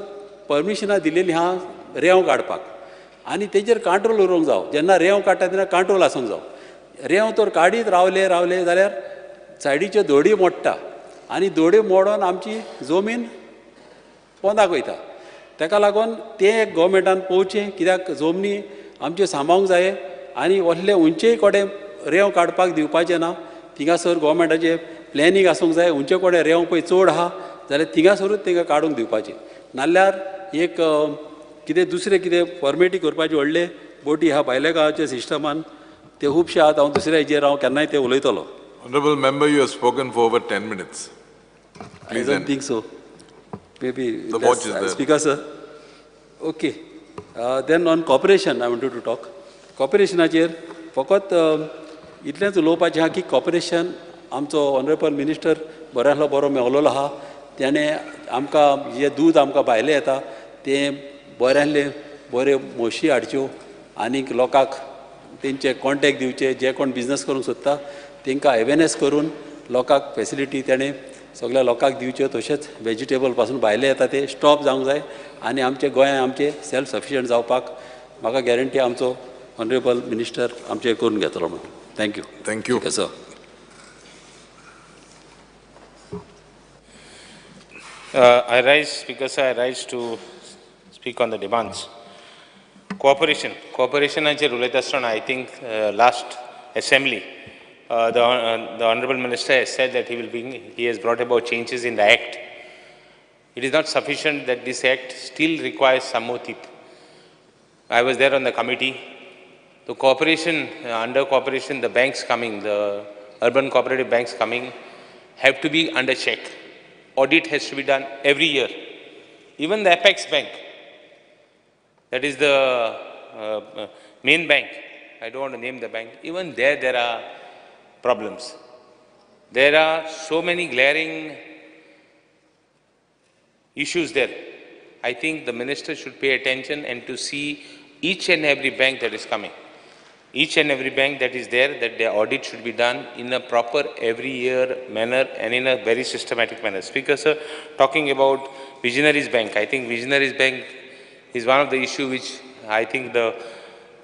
Speaker 9: परमिशनां दिलेलीं आहा रेंव काडपाक आनी तेजेर कांट्रोल उरूंक जावो. जेन्ना रेंव काडटा तेन्ना कांट्रोल आसूंक जावो. रेंव तर काडीत रावले रावले जाल्यार सायडीच्यो दोडी मोडटा आनी दोडी मोडून आमची जमीन पोंदाक वयता. ताका लागून तें एक गोवोरमेंटान पळोवचें, कित्याक जमनी आमच्यो सांबाळूंक जाय आनी व्हडले उंचेय कडेन रेंव काडपाक दिवपाचें ना. थिंगासर गोवोरमेंटाचें प्लॅनिंग आसूंक जाय, उंचे कडेन रेंव पळय चड आहा जाल्यार थिंगासरूच तांकां काडूंक दिवपाचें, नाल्यार एक कितें दुसरें कितें फॉर्मेलिटी करपाची व्हडले बोटी आहा भायल्या गांवाच्या सिस्टमान ते खुबशे आहात. हांव दुसऱ्या हेजेर हांव केन्नाय ते उलयतलो.
Speaker 3: Honourable member, you have spoken for over 10 minutes.
Speaker 9: I don't think so. Maybe
Speaker 3: the watch is there.
Speaker 9: Speaker sir. Okay. Then on cooperation, I wanted to talk. Cooperationाचेर फकत इतलेंच उलोवपाचें आहा की कॉपरेशन आमचो ऑनरेबल मिनिस्टर बऱ्यांतलो बरो मेवलेलो आहा. तेणें आमकां जें दूद आमकां भायलें येता तें बऱ्यांतलें बऱ्यो म्हशी हाडच्यो आनीक लोकांक तेंचे कॉन्टेक्ट दिवचे, जे कोण बिजनस करूंक सोदता तांकां अवेरनेस करून लोकांक फेसिलिटी तेणें सगळ्या लोकांक दिवच्यो. तशेंच वेजिटेबल पासून भायले येता ते स्टॉप जावंक जाय आनी आमचे गोंयांत आमचें सेल्फ सफिशियंट जावपाक म्हाका गॅरंटी आमचो ऑनरेबल मिनिस्टर आमचें करून घेतलो म्हणून. Thank you.
Speaker 3: Thank you
Speaker 9: sir.
Speaker 10: I rise, Speaker sir, I rise to speak on the demands. Cooperation. Cooperation उलयता आसतना I think last assembly the Honorable Minister has said that he has brought about changes in the Act. It is not sufficient that this Act still requires some more teeth. I was there on the committee. The cooperation, under cooperation, the banks coming, the urban cooperative banks coming, have to be under check. Audit has to be done every year. Even the Apex Bank, that is the main bank, I don't want to name the bank, even there are problems. There are so many glaring issues there. I think the minister should pay attention and to see each and every bank that is coming. Each and every bank that is there, that their audit should be done in a proper every year manner and in a very systematic manner. Speaker sir, talking about Visionaries Bank, I think Visionaries Bank is one of the issue which I think the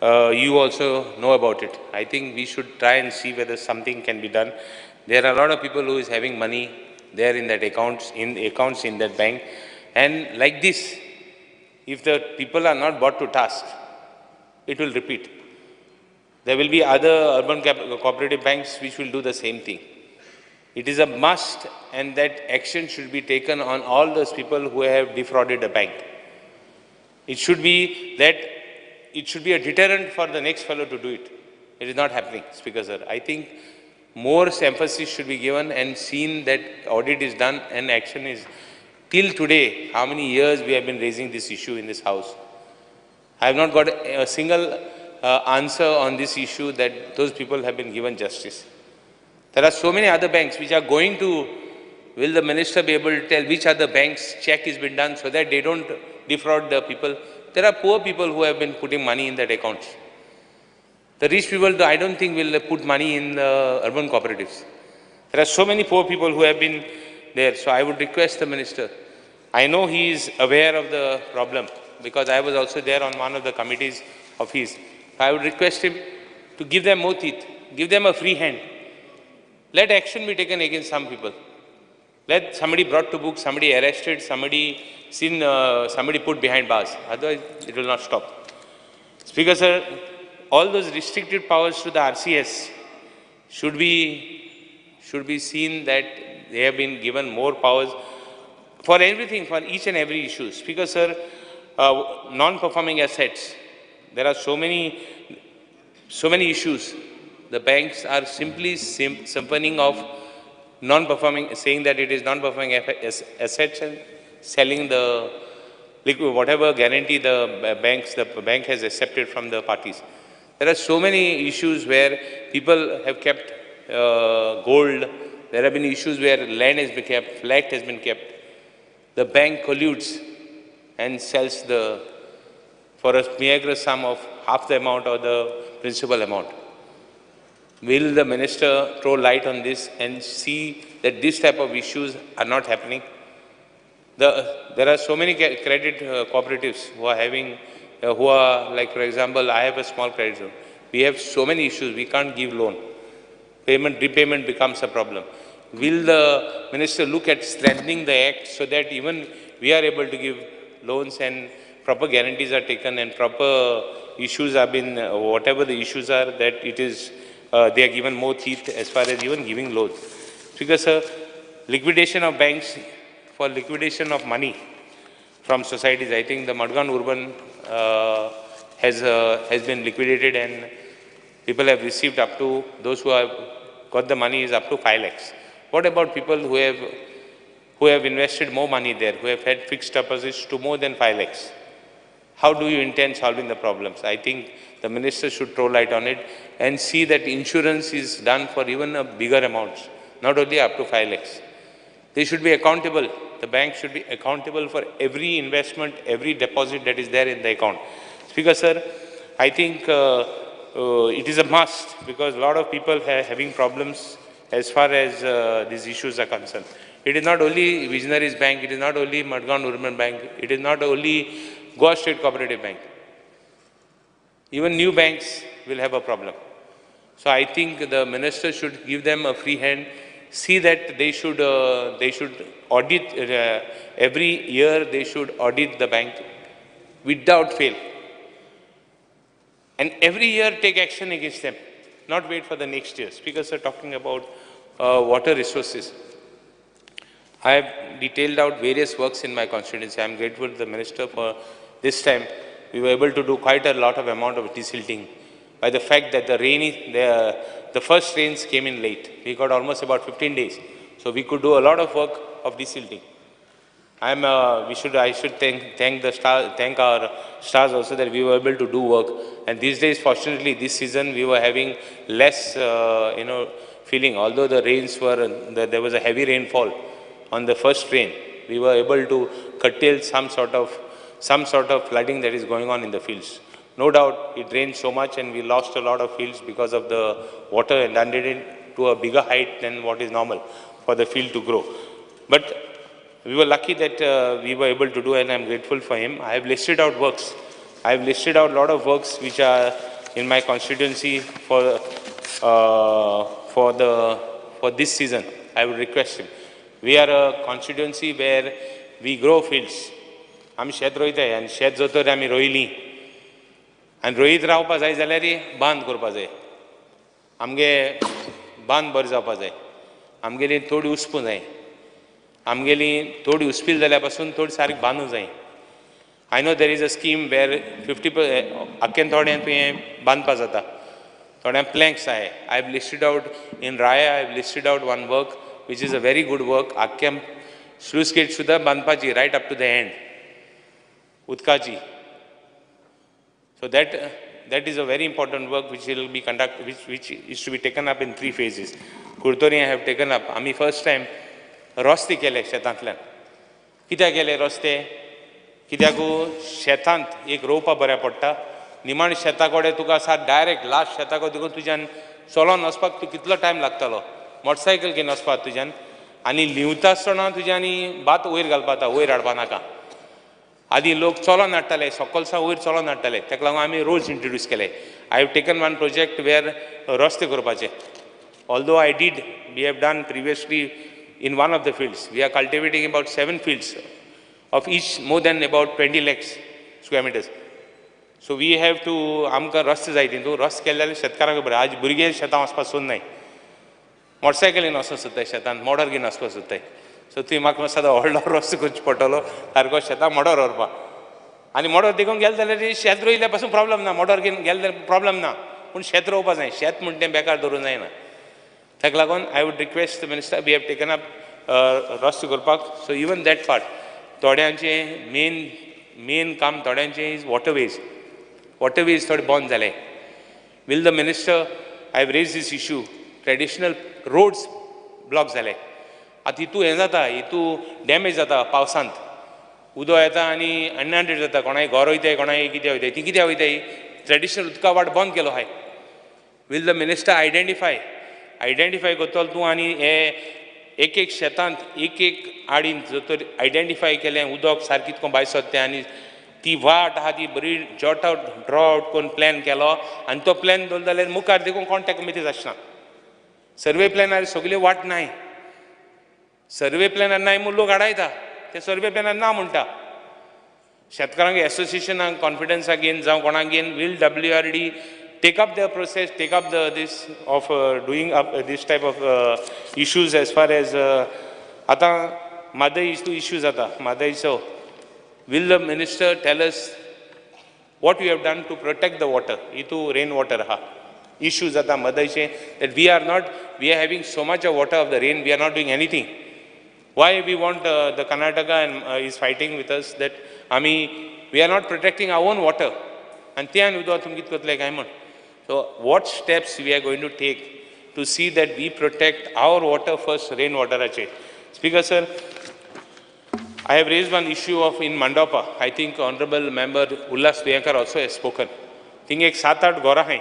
Speaker 10: You also know about it. I think we should try and see whether something can be done. There are a lot of people who is having money there in that accounts, in that bank. And like this, if the people are not brought to task, it will repeat. There will be other urban cooperative banks which will do the same thing. It is a must, and that action should be taken on all those people who have defrauded the bank. It should be that it should be a deterrent for the next fellow to do it. It is not happening, Speaker sir. I think more emphasis should be given and seen that audit is done and action is. Till today, how many years we have been raising this issue in this house? I have not got a single answer on this issue that those people have been given justice. There are so many other banks which are going to, will the minister be able to tell which other banks check has been done so that they don't defraud the people? There are poor people who have been putting money in that accounts. The rich people, I don't think, will put money in the urban cooperatives. There are so many poor people who have been there. So I would request the minister. I know he is aware of the problem because I was also there on one of the committees of his. I would request him to give them more teeth, give them a free hand. Let action be taken against some people. Let somebody brought to book, somebody arrested, somebody seen, somebody put behind bars. Otherwise, it will not stop. Speaker sir, all those restricted powers to the RCS should be seen that they have been given more powers for everything, for each and every issue. Speaker sir, non-performing assets. There are so many issues. The banks are simply symphonying of non-performing, saying that it is non-performing assets and selling the liquid, whatever guarantee the bank has accepted from the parties. There are so many issues where people have kept gold. There have been issues where land has been kept, flat has been kept. The bank colludes and sells the for a meager sum of half the amount or the principal amount. Will the minister throw light on this and see that this type of issues are not happening? There are so many credit cooperatives who are having, who are like, for example, I have a small credit zone. We have so many issues, we can't give loan. Payment, repayment becomes a problem. Will the minister look at strengthening the act so that even we are able to give loans and proper guarantees are taken and proper issues have been, whatever the issues are, that it is, they are given more teeth as far as even giving loans. Because liquidation of banks for liquidation of money from societies, I think the Madgaon Urban has been liquidated and people have received up to, those who have got the money is up to 5 lakhs. What about people who have invested more money there, who have had fixed deposits to more than 5 lakhs? How do you intend solving the problems? I think the minister should throw light on it and see that insurance is done for even a bigger amounts, not only up to 5 lakhs. They should be accountable. The bank should be accountable for every investment, every deposit that is there in the account. Speaker sir, I think it is a must because a lot of people are having problems as far as these issues are concerned. It is not only Visionaries Bank, it is not only Madgaon Urban Bank, it is not only Goa State Cooperative Bank. Even new banks will have a problem. So I think the minister should give them a free hand, see that they should audit, every year they should audit the bank without fail. And every year take action against them, not wait for the next year. Speakers are talking about water resources. I have detailed out various works in my constituency. I am grateful to the minister for this time. We were able to do quite a lot of amount of desilting by the fact that the first rains came in late. We got almost about 15 days. So we could do a lot of work of desilting. I should thank our stars also that we were able to do work. And these days, fortunately, this season we were having less, feeling. Although the rains were, there was a heavy rainfall on the first rain, we were able to curtail some sort of flooding that is going on in the fields. No doubt, it rained so much and we lost a lot of fields because of the water and landed it to a bigger height than what is normal for the field to grow. But we were lucky that we were able to do, and I'm grateful for him. I have listed out works. I have listed out a lot of works which are in my constituency for this season. I would request him. We are a constituency where we grow fields. आमी शेत रोयताय आनी शेत जोतर आमी रोयलीं आनी रोयीत रावपा जाय जाल्यार बांद करपा जाय, आमगे बांद बरें जावपा जाय, आमगेली थोडी उसपूं जाय, आमगेली थोडी उसपील जाल्या पासून थोडी सारकी बांदूं जाय. I know there is a scheme where 50 आख्खेन थोडें तुवें बांदपा जाता, थोड्या प्लँक्स आहाय. I have listed out in Raya, I have listed out one work which is a very good work. आख्खें sluice gate सुद्दां बांदपाची right up to the end उदकाची. So that is a very important work which will be conduct which is to be taken up in 3 phases. Curtorim I have taken up. आमी first time रस्ते केले शेतांतल्यान. कित्याक केले रस्ते? कित्याक शेतांत एक रोवपा बऱ्या पडटा, निमाण शेता कडेन तुका आसा डायरेक्ट लास्ट शेता कडेन देखून तुज्यान चलोन वचपाक तुका कितलो टायम लागतलो, मोटरसायकल घेवन वचपाक तुज्यान, आनी लिवता आसतना तुज्यानी भात वयर घालपा जाता, वयर हाडपा नाका. आदी लोक चलोन हाडटाले, सकल सावन वयर चलोन हाडटाले. ताका लागून आमी रोड्स इंट्रोड्यूस केले. I have taken one project where रस्ते करपाचे. Although I did, we have done previously in one of the fields. We are cultivating about 7 fields of each more than about 20 lakhs square meters. So we have to, आमकां रस्ते जाय तितून रस्ते केले जाल्यार शेतकारांक बरें. आज भुरगे शेतां वचपाक सोदनाय, मोटरसायकलीन वचपाक सोदताय, शेतान मोडर घेवन वचपाक सोदताय. सो तुवें म्हाका मातसो आतां व्हडलो रस्तो करचो पडटलो सारको शेतां मोडर व्हरपाक. आनी मोडर देखून गेले जाल्यार शेत रोयल्या पासून प्रॉब्लम ना, मोडर घेवन गेले जाल्यार प्रॉब्लम ना, पूण शेत रोवपा जाय. शेत म्हण तें बेकार दवरूंक जायना. ताका लागून I would request the minister, we have taken up रस्तो करपाक. So even that part थोड्यांचें main काम थोड्यांचें is waterways. Waterways थोडे बंद जाले. Will the minister, I have raise this issue, traditional roads block जाले. आतां हितू हें जाता, हितू डॅमेज जाता पावसांत, उदक येता आनी अनअंडेड जाता, कोणाय घर वयताय, कोणाय कितें वयताय, ती कित्याक वयताय? ट्रेडिशनल उदका वाट बंद केलो आहाय. Will the minister identify, identify करतलो तूं आनी हे एक एक शेतांत एक एक आडीन जर तर आयडेंटिफाय केलें उदक सारकें कितको भायर सरता तें, आनी ती वाट आहा ती बरी जॉट आवट ड्रॉ आवट करून प्लॅन केलो आनी तो प्लॅन दवरलो जाल्यार मुखार देखून कोण ताका मितीज आसना. सर्वे प्लॅनार सगळ्यो वाट नाय, सर्वे प्लॅनार नाय म्हूण लोक आडायता, ते सर्वे प्लॅनार ना म्हणटा. शेतकारांक एसोसिएशनाक कॉन्फिडन्साक घेवन जावं कोणाक घेवन will W R D take up the process, take up the this of doing up this type of issues as far as आतां म्हादय इतू इश्यू जाता म्हादयचो. Will the minister tell us what you have done to protect the water? Itu rain water ha issue जाता म्हादयचे, that we are not, we are having so much of water of the rain, we are not doing anything. Why we want the Karnataka and is fighting with us that आमी we are not protecting our own water, आनी ते आनी उदक तुमी कितें करतले काय म्हण. So what steps we are going to take to see that we protect our water first, rain water ache. Speaker sir, I have raised one issue of in Mandapa. I think honorable member Ullas Priyankar also has spoken. Thing ek 7-8 घरां आहाय,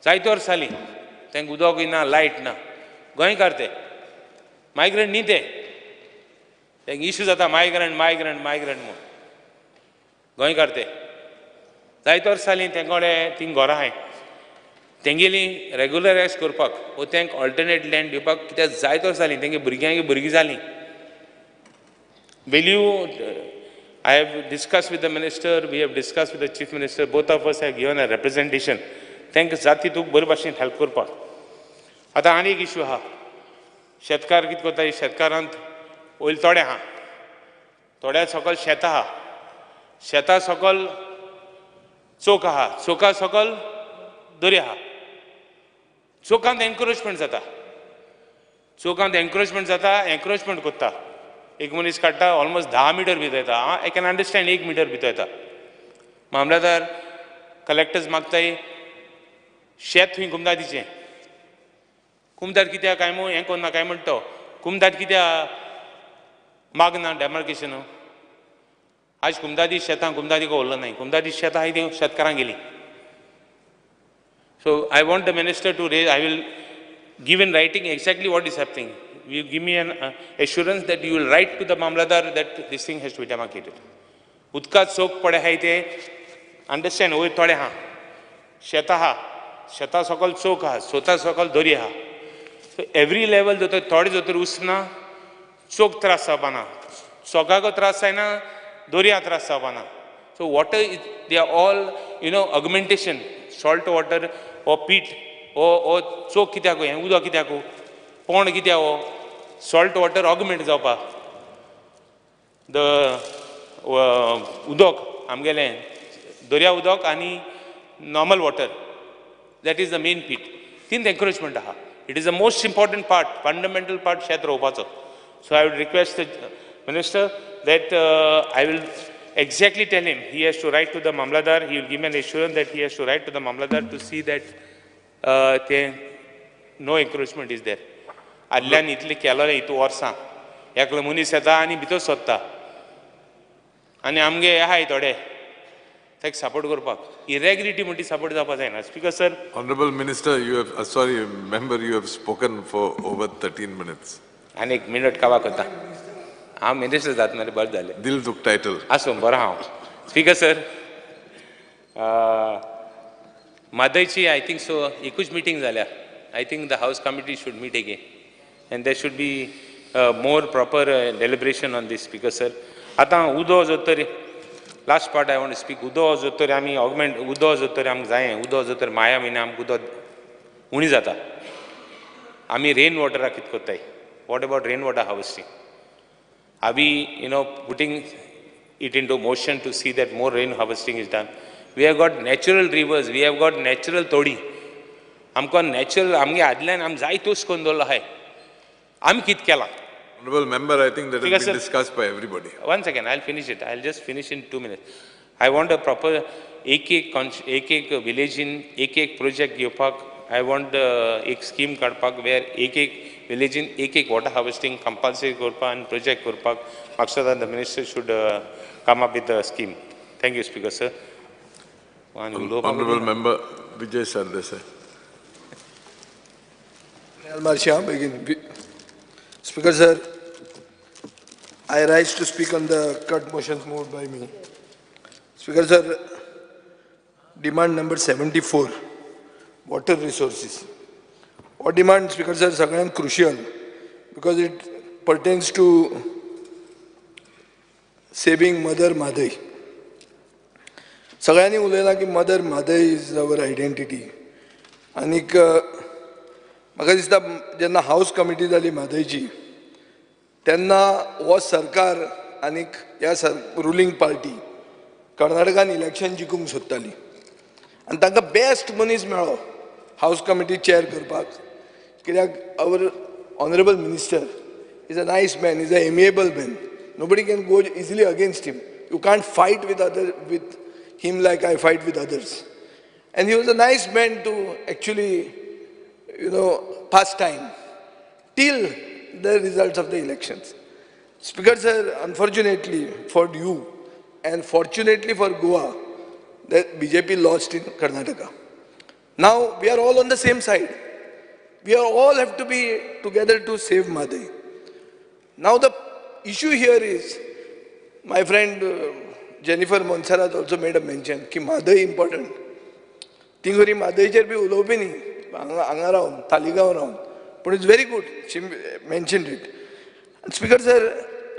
Speaker 10: जायते वर्स जालीं तांकां उदक ना, light ना. गोंयकार ते, मायग्रंट न्ही ते, तांकां इश्यू जाता मायग्रंट मायग्रंट मायग्रंट म्हूण. गोंयकार ते जायते वर्स जालीं तांकां कडेन थिंग घरां आहाय, तेंगेली रेगुलरायज करपाक वो तांकां ऑल्टरनेट लँड दिवपाक कित्याक जायते वर्स जालीं, तेंगे भुरग्यांक भुरगीं जालीं. Will you, I have discuss with the minister, we have discuss with the chief minister, both of us have given a representation. तांकां जाता तितूंत बरे भाशेन हेल्प करपाक. आतां आनी एक इश्यू आहा, शेतकार कितें करता, शेतकारांत वयले थोडे आहा, थोड्या सकयल शेतां आहा, शेतां सकयल चोक आहा, चोका सकयल दर्या आहा. चोकांत एनक्रोचमेंट जाता, चोकांत एनक्रोचमेंट जाता, एनक्रोचमेंट करता. एक मनीस काडटा ऑलमोस्ट 10 मिटर भितर येता. I can understand 1 metre भितर येता. मामलेदार कलेक्टर्स मागताय शेत थंय कुमदादीचें, कुमदाद कित्याक काय म्हूण हें करना काय म्हणटा तो, कुमदाद कित्याक मागना डेमार्केशन. आज कुमदादी शेतां कुमदादी उरलो नाय, कुमदादी शेतां आहाय ती शेतकारांक गेली. So I want the minister to raise, I will give in writing exactly what is happening. You give me an assurance that you will write to the mamladar that this thing has to be demarcated. उदका चोक पडे आहाय ते understand, वयर थोडे आहा, शेतां आहा, शेतां सकल चोक आहा, सोता सकल दर्या आहा. सो एवरी लेवल जर थोडे जर उसना चोक त्रास जावपाना, चोकाको त्रास जायना, दर्या त्रास जावपाना. So water is they are all you know augmentation. Salt water हो पीठ हो चोक कित्याक, हें उदक कित्याक, पोंड कित्याक, हो सॉल्ट वॉटर ऑगमेंट जावपाक. The उदक आमगेलें दर्या उदक आनी normal water, that is the main पीठ. तीन एन्क्रोचमेंट आहा. It is the most important part, fundamental part शेत रोवपाचो. So I would request the minister that I will exactly tell him he has to write to the Mamlatdar. He will give an assurance that he has to write to the Mamlatdar to see that no encroachment is there. आदल्यान इतलें केलोलें इतू वर्सां एकलो मनीस येता आनी भितर सोदता आनी आमगे हे आहाय थोडे ताका सपोर्ट करपाक. इरेग्युलरिटी म्हणटी सपोर्ट जावपाक जायना. Speaker sir.
Speaker 3: Honourable minister, you have sorry member, you have spoken for over 13 minutes.
Speaker 10: आनी एक मिनट कावा करता हांव. मिनिस्टर जाता मरे, बरें जालें.
Speaker 3: दिल तुका टायटल.
Speaker 10: आसूं, बरो हांव. स्पीकर सर, म्हादयची I think so एकूच मिटींग जाल्या. I think the house committee should meet again and there should be more proper deliberation on this. Speaker sir, आतां उदो जर तर last part I want to speak. उदो जर तर आमी ऑगमेंट उदो जर तर आमकां जायें, उदो जर तर माया म्हयन्या आमकां उदक उणी जाता. आमी रेन वॉटराक कितें करताय? What about rain water harvesting? Are we, you know, putting it into motion to see that more rain harvesting is done? We have got natural rivers, we have got natural तोडी. आमकां natural आमगे आदल्यान आमी जायतोच करून दवरलो आहाय. आमी कितें केलां?
Speaker 3: Honorable member, I think that has been discussed by everybody.
Speaker 10: One second, I'll finish it. I'll just finish in 2 minutes. I want a proper एक एक village in एक एक project घेवपाक. I want एक scheme काडपाक where एक एक village in एक एक water harvesting compulsory करपाक आनी project करपाक. म्हाका the minister should come up with a scheme. Thank you, Speaker sir.
Speaker 3: Honorable member Vijay Sardesai.
Speaker 11: Speaker sir, I rise to speak on the cut motions moved by me. Speaker sir, demand number 74, water resources. Our demand, Speaker sir, is crucial because it pertains to saving Mother Mhadei. सगळ्यांनी उलयलां की mother Mhadei is our identity. आनीक म्हाका दिसता जेन्ना हावस committee जाली म्हादयची तेन्ना हो सरकार आनीक ह्या रुलींग पार्टी कर्नाटकान इलेक्शन जिखूंक सोदताली आनी तांकां बेस्ट मनीस मेळ्ळो हावस कमिटी चेअर करपाक. कित्याक our honourable minister is a nice man, is a amiable man. Nobody can go easily against him. You can't fight with other with him like I fight with others. And he was a nice man to actually, you know, pass time till the results of the elections. Speaker sir, unfortunately for you and fortunately for Goa, the BJP lost in Karnataka. Now we are all on the same side. We are all have to be together to save Mhadei. Now the issue here is, my friend Jennifer Monserrat also made a mention ki Mhadei important. ती खरी म्हादयचेर बी उलोवपी न्ही हांगा रावन तालिगांव रावन, पूण it's very good she mentioned it. Speaker sir,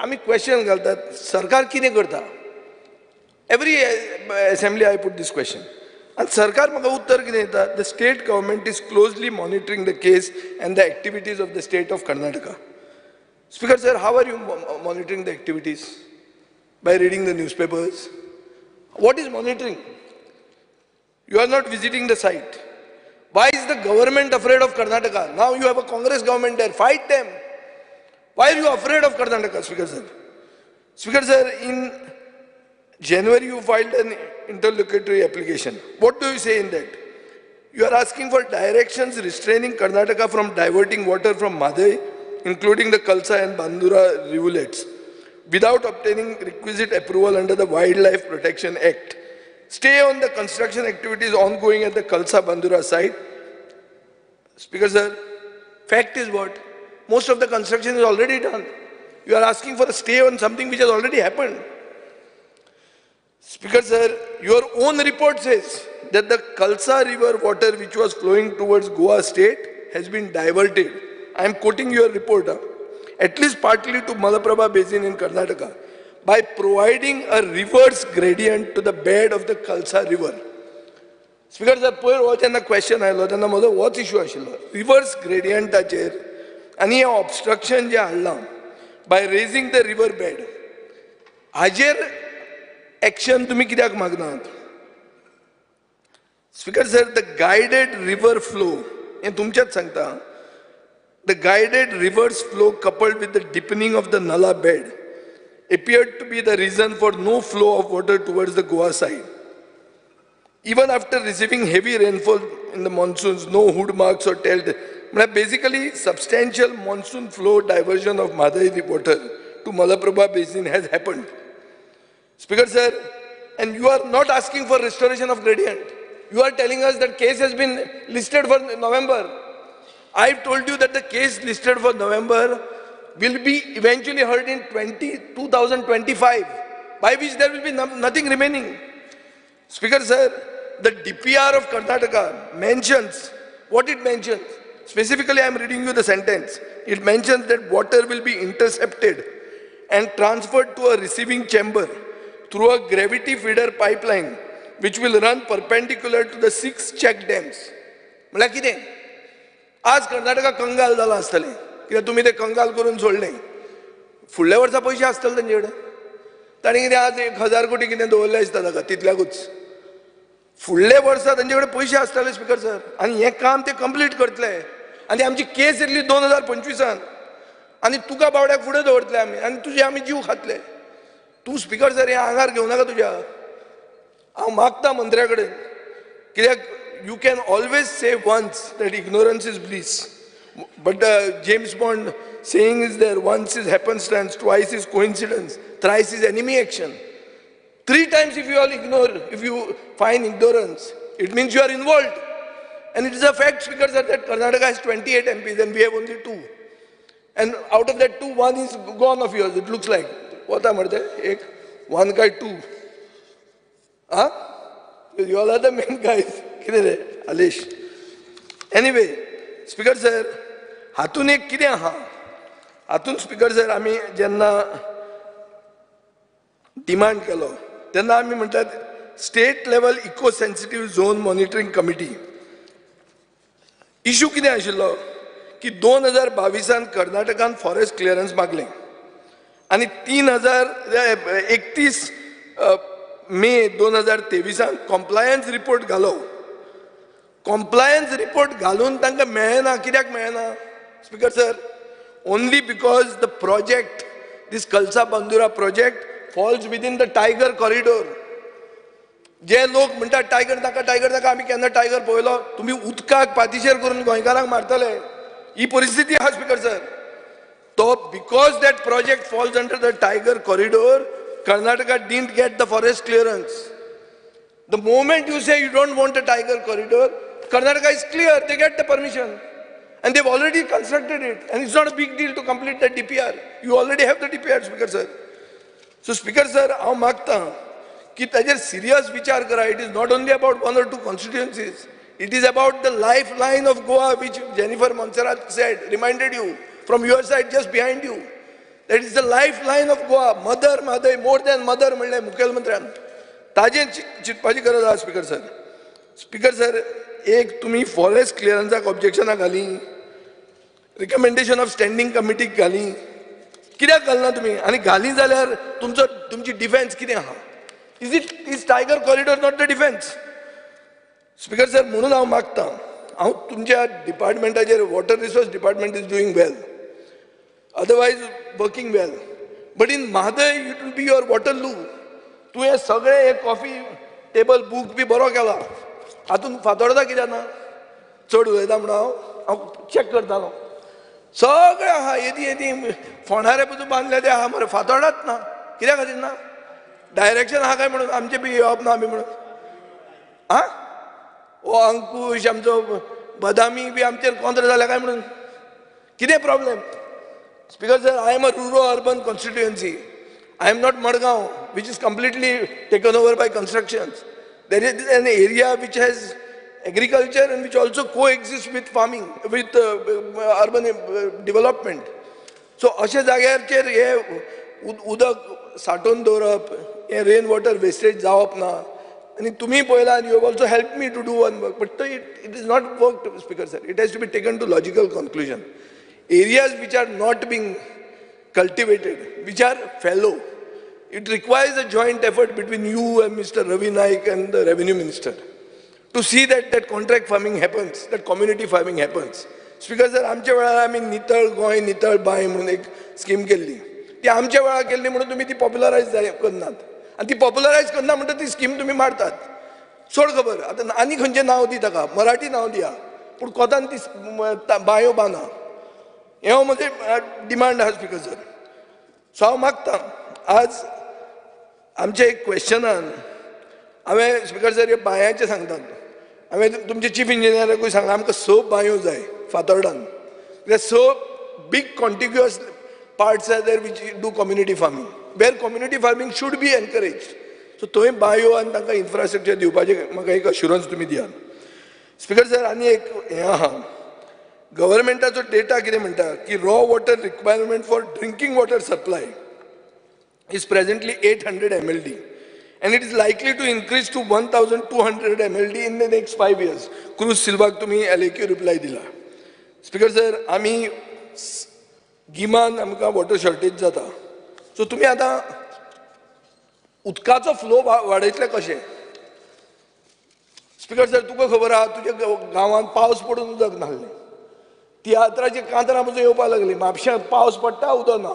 Speaker 11: आमी question घालतात सरकार कितें करता. Every assembly I put this question आनी सरकार म्हाका उत्तर कितें दिता, the state government is closely monitoring the case and the activities of the state of Karnataka. Speaker sir, how are you monitoring the activities? By reading the newspapers? What is monitoring? You are not visiting the site. Why is the government afraid of Karnataka? Now you have a Congress government there. Fight them. Why are you afraid of Karnataka, Speaker sir? Speaker sir, in January you filed an interlocutory application. What do you say in that? You are asking for directions restraining Karnataka from diverting water from Mhadei, including the Kalsa and Bandura rivulets, without obtaining requisite approval under the Wildlife Protection Act. Stay on the construction activities ongoing at the Kalsa Bandura site. Speaker sir, fact is what? Most of the construction is already done. You are asking for a stay on something which has already happened. Speaker sir, your own report says that the Kalsa River water which was flowing towards Goa state has been diverted. I am quoting your report, at least partly to Malaprabha Basin in Karnataka, by providing a reverse gradient to the bed of the Kalsa River. Speaker sir, पयर हो जेन्ना question आयलो तेन्ना म्हजो होच issue आशिल्लो, reverse ग्रेडियंटाचेर आनी हें ऑबस्ट्रक्शन जें हाडलां by raising the river bed, हाजेर एक्शन तुमी कित्याक मागनात? Speaker sir, the guided river flow, हें तुमचेंच सांगता, the guided reverse flow coupled with the deepening of the nala bed appeared to be the reason for no flow of water towards the Goa side. Even after receiving heavy rainfall in the monsoons, no hood marks or tell. Basically, substantial monsoon flow diversion of Mhadei water to Malaprabha basin has happened. Speaker sir, and you are not asking for restoration of gradient. You are telling us that case has been listed for November. I've told you that the case listed for November will be eventually heard in 2025, by which there will be nothing remaining. Speaker sir, the DPR of Karnataka mentions what it mentions. Specifically, I am reading you the sentence. It mentions that water will be intercepted and transferred to a receiving chamber through a gravity feeder pipeline, which will run perpendicular to the 6 check dams. म्हळ्यार कितें? आज कर्नाटका कंगाल जाला आसतलें, कित्याक तुमी ते कंगाल करून सोडलें. फुडल्या वर्सा पयशे आसतले तांचे कडेन. तांणी कितें आज 1000 कोटी कितें दवरले आसता ताका तितल्याकूच. फुडल्या वर्सा तांचे कडेन पयशे आसतले स्पीकर सर, आनी हें काम ते कंप्लीट करतले. आनी आमची केस येतली 2025 आनी तुका बावड्याक फुडें दवरतले आमी, आनी तुजे आमी जीव खातले. तूं स्पीकर सर हें आंगार घेवं नाका तुज्या. हांव मागता मंत्र्या कडेन, कित्याक you can always say once that ignorance is bliss, but the James Bond saying is there, once is happenstance, twice is coincidence, thrice is enemy action. 3 times if you all ignore, if you find ignorance, it means you are involved. And it is a fact, Speaker sir, that Karnataka has 28 MPs and we have only 2. And out of that 2, 1 is gone of yours, it looks like. What am I? 1 guy, 2. Huh? You all are the main guys. Alish. Anyway, Speaker sir, हातून एक कितें आहा, हातून speaker sir आमी जेन्ना demand केलो तेन्ना आमी म्हणटात state level eco sensitive zone monitoring committee. Issue कितें आशिल्लो की 2022 कर्नाटकान फॉरेस्ट क्लियरन्स मागलें आनी 31 मे 2023 कॉम्प्लायन्स रिपोर्ट घालो. कॉम्प्लायन्स रिपोर्ट घालून तांकां मेळना. कित्याक मेळना speaker sir? Only because the project, this Kalsa Bandura project falls within the tiger corridor. जे लोक म्हणटात टायगर नाका टायगर नाका, आमी केन्ना टायगर पळयलो? तुमी उदकाक पातिशेर करून गोंयकारांक मारतले. ही परिस्थिती आहा स्पीकर सर. तो because that project falls under the tiger corridor, Karnataka didn't get the forest clearance. The moment you say you don't want a tiger corridor, Karnataka is clear, they get the permission. And they've already constructed it. And it's not a big deal to complete the DPR. You already have the DPR, Speaker sir. So Speaker sir, हांव मागता की ताजेर serious विचार करा. It is not only about 1 or 2 constituencies. It is about the lifeline of Goa, which Jennifer Monserrate said, reminded you from your side just behind you. That is the lifeline of Goa. Mother, mother, more than mother म्हणलें मुखेलमंत्र्यान. ताजेर चिंतपाची गरज आहा speaker sir. Speaker sir, एक तुमी forest क्लियरन्साक ऑब्जेक्शनां घाली, recommendation of standing कमिटीक घाली, कित्याक घालना तुमी? आनी घाली जाल्यार तुमचो तुमची डिफेन्स कितें आहा? Is it is tiger corridor not the defence? Speaker sir, म्हणून हांव मागता, हांव तुमच्या डिपार्टमेंटाचेर, water resource department is doing well, otherwise working well, but in Mhadei it will be your Waterloo. तुवें सगळें हे कॉफी टेबल बूक बी बरो केला, हातून फातोडता कित्याक ना? चड उलयता म्हणून हांव चॅक करतालो, सगळें आहा, येदी येदी फोंडारे पसून बांदले ते आहा मरे, फातोडात ना. कित्या खातीर ना? डायरेक्शन आहा काय म्हणून आमचें बी येवप ना आमी म्हणून. आं, हो अंकुश आमचो बदामी बी आमचेर कोंत्र जाल्या काय म्हणून कितें problem? Speaker sir, I am a rural urban constituency. I am not Madgaon, which is completely taken over by constructions. There is an area which has agriculture and which also coexist with farming, with urban development. So अशा जाग्याचेर हे उदक साठोवन दवरप, हे rain water wastage जावप ना. आनी तुमी पळयला, you have also help me to do one work, but it is not work, Speaker sir. It has to be taken to logical conclusion. Areas which are not being cultivated, which are fallow, it requires a joint effort between you and Mr. Ravi Naik and the revenue minister to see that that contract farming happens, that community farming happens. Speaker sir, आमच्या वेळार आमी नितळ गोंय नितळ बांय म्हणून एक scheme केल्ली. ती आमच्या वेळार केल्ली म्हणून तुमी ती पॉप्युलरायज करनात, आनी ती पॉप्युलरायज करना म्हणटा ती स्कीम तुमी मारतात. सोड खबर, आतां आनी खंयचें नांव दी ताका, मराठी नांव दिया, पूण कोतान ती बांयो बांदा. हें म्हजें डिमांड आहा स्पीकर सर. सो हांव मागता आज आमच्या एक क्वेश्चनान हांवें स्पीकर सर हे बांयाचें सांगतात, हांवें तुमचे चीफ इंजिनियराकूय सांगलां आमकां 6 बांयो जाय फातोर्डान, कित्याक 6 big contiguous parts are there which do community farming, where community farming should be encourage. So थंय बांयो आनी तांकां इन्फ्रास्ट्रक्चर दिवपाचें म्हाका एक अश्युरन्स तुमी दियात. स्पीकर सर, आनी एक हें आहा, गव्हर्मेंटाचो डेटा कितें म्हणटा की raw water requirement for drinking water supply is presently 800 MLD and it is likely to increase to 1200 MLD in the next 5 years. Cruz सिल्वाक तुम्ही LAQ reply दिला. स्पीकर सर, आमी गिमान आमकां वॉटर शॉर्टेज जाता, सो तुमी आतां उदकाचो फ्लो वाडयतले कशें? Speaker sir, तुका खबर आहा तुज्या गांवांत पावस पडून उदक नासलें, तियात्राची कांतरां पसून येवपाक लागली, म्हापश्यांत पावस पडटा उदक ना,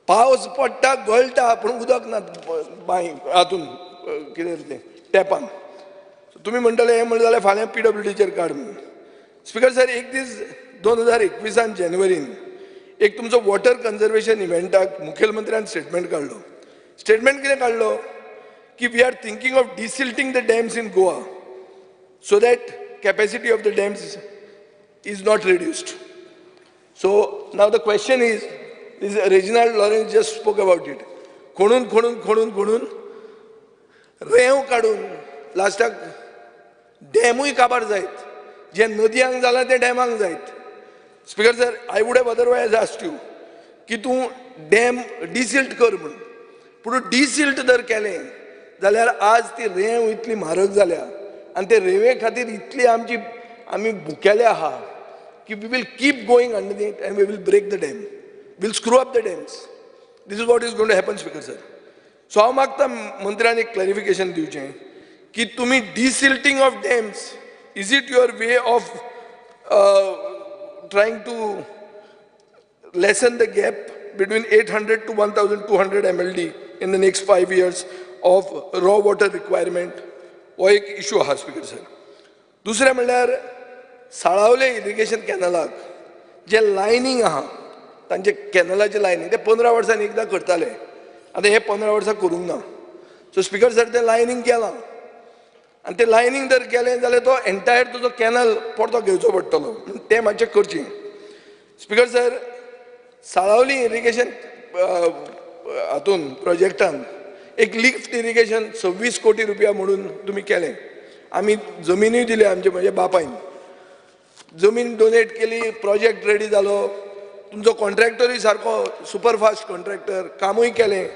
Speaker 11: पावस पडटा गळटा पूण उदक ना बांय हातून कितें तें टॅपान. तुमी म्हणटले हें म्हणलें जाल्यार फाल्यां PWDचेर काड म्हणून. स्पीकर सर, एक दीस 2021 जानेवारीन एक तुमचो वॉटर कन्जर्वेशन इव्हेंटाक मुखेलमंत्र्यान स्टेटमेंट काडलो. स्टेटमेंट कितें काडलो की we are thinking of desilting the dams in Goa so that capacity of the dams is not reduced. So now the question is, this Reginald Lawrence just spoke about it. खणून खणून खणून खणून रेंव काडून लास्टाक डॅमूय काबार जायत, जे नदयांक जालां तें डॅमांक जायत. Speaker sir, I would have otherwise asked you की तूं डॅम डिसिल्ट कर म्हणून, पूण डिसिल्ट जर केलें जाल्यार आज ती रेंव इतली म्हारग जाल्या आनी ते रेंवे खातीर इतली आमची आमी भुकेले आहा की we will keep going underneath and we will break the dam, will screw up the dams. This is what is going to happen, Speaker sir. So हांव मागता मंत्र्यान एक क्लॅरिफिकेशन दिवचें की तुमी desilting of dams, is it your way of trying to lessen the gap between 800 to 1200 MLD in the next 5 years of raw water requirement? हो एक issue आहा स्पीकर सर. दुसरें म्हणल्यार साळावले इरिगेशन कॅनलाक जे लायनींग आहा, तांचे कॅनलाचें लायनींग ते 15 वर्सांनी एकदां करताले, आतां हे 15 वर्सां करूंक ना. सो स्पीकर सर, तें लायनींग केलां आनी तें लायनींग जर केलें जाल्यार तो एन्टायर तुजो कॅनल परतो घेवचो पडटलो, तें मातशें करचें. स्पीकर सर, साळावली इरिगेशन हातून प्रोजेक्टान एक लिफ्ट इरिगेशन 26 कोटी रुपया म्हणून तुमी केलें. आमी जमिनूय दिल्या, आमचे म्हज्या बापायन जमीन डोनेट केली, प्रोजेक्ट रेडी जालो, तुमचो कॉन्ट्रॅक्टरूय सारको सुपरफास्ट कॉन्ट्रॅक्टर, कामूय केलें.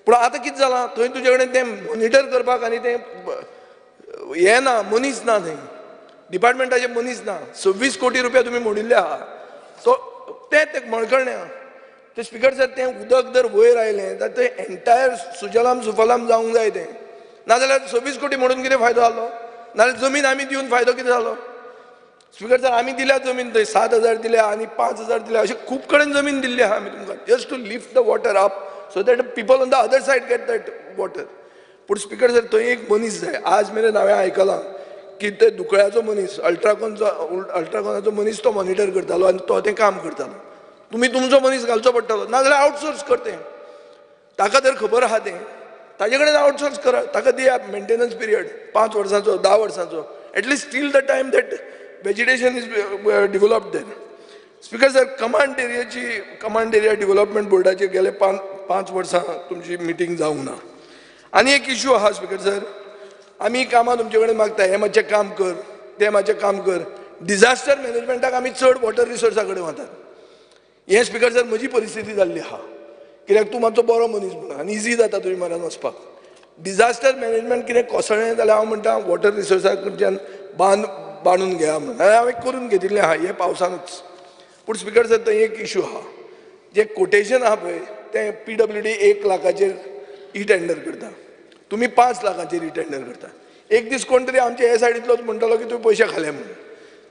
Speaker 11: पूण आतां कितें जालां, थंय तुजे कडेन तें मॉनिटर करपाक आनी तें हें ना, मनीस ना, थंय डिपार्टमेंटाचे मनीस ना. 26 कोटी रुपया तुमी मोडिल्ले आहा, सो तें मळकळणें आहा. तें स्पीकर सर, तें उदक जर वयर आयलें जाल्यार तें एन्टायर सुजलाम सुफलाम जावंक जाय तें, नाजाल्यार 26 कोटी म्हणून कितें फायदो जालो? नाजाल्यार जमीन आमी दिवन फायदो कितें जालो? स्पीकर सर, आमी दिल्या जमीन थंय 7,000 दिल्या आनी 5,000 दिल्या, अशें खूब कडेन जमीन दिल्ली आहा आमी तुमकां, just to lift the water up so that people on the other side get that water. पूण स्पीकर सर, थंय एक मनीस जाय. आज मेरेन हांवें आयकलां की ते दुकळ्याचो मनीस, अल्ट्राकॉनाचो मनीस तो मॉनिटर करतालो आनी तो तें काम करतालो. तुमी तुमचो मनीस घालचो पडटलो, नाजाल्यार आउटसोर्स कर तें. ताका जर खबर आहा तें, ताजे कडेन आउटसोर्स करा, ताका दिया मेंटेनन्स पिरियड 5 वर्सांचो, 10 वर्सांचो, at least till the time that vegetation is developed there. Speaker sir, command एरियाची, command area development बोर्डाची गेले 5 वर्सां तुमची मिटींग जावंक ना. आनी एक इशू आहा स्पीकर सर, आमी कामां तुमचे कडेन मागता, हें मातशें काम कर, तें मातशें काम कर. डिजास्टर मॅनेजमेंटाक आमी चड वॉटर रिसोर्सा कडेन वतात. हें स्पिकर सर म्हजी परिस्थिती जाल्ली आहा, कित्याक तूं मातसो बरो मनीस म्हणून आनी इजी जाता तुजे म्हऱ्यान वचपाक. डिजास्टर मॅनेजमेंट कितें कोसळ्ळें जाल्यार हांव म्हणटा वॉटर रिसोर्सा कडच्यान बांद बांदून घेया म्हणून, हांवें करून घेतिल्लें आहा हें पावसानूच. पूण स्पिकर सर थंय एक इशू आहा, जें कोटेशन आहा पळय तें PWD 1 लाखाचेर ई टेंडर करता, तुमी 5 लाखाचेर ई टेंडर करता. एक दीस कोण तरी आमचे हे सायडींतलोच म्हणटलो की तुवें पयशे खाले म्हणून.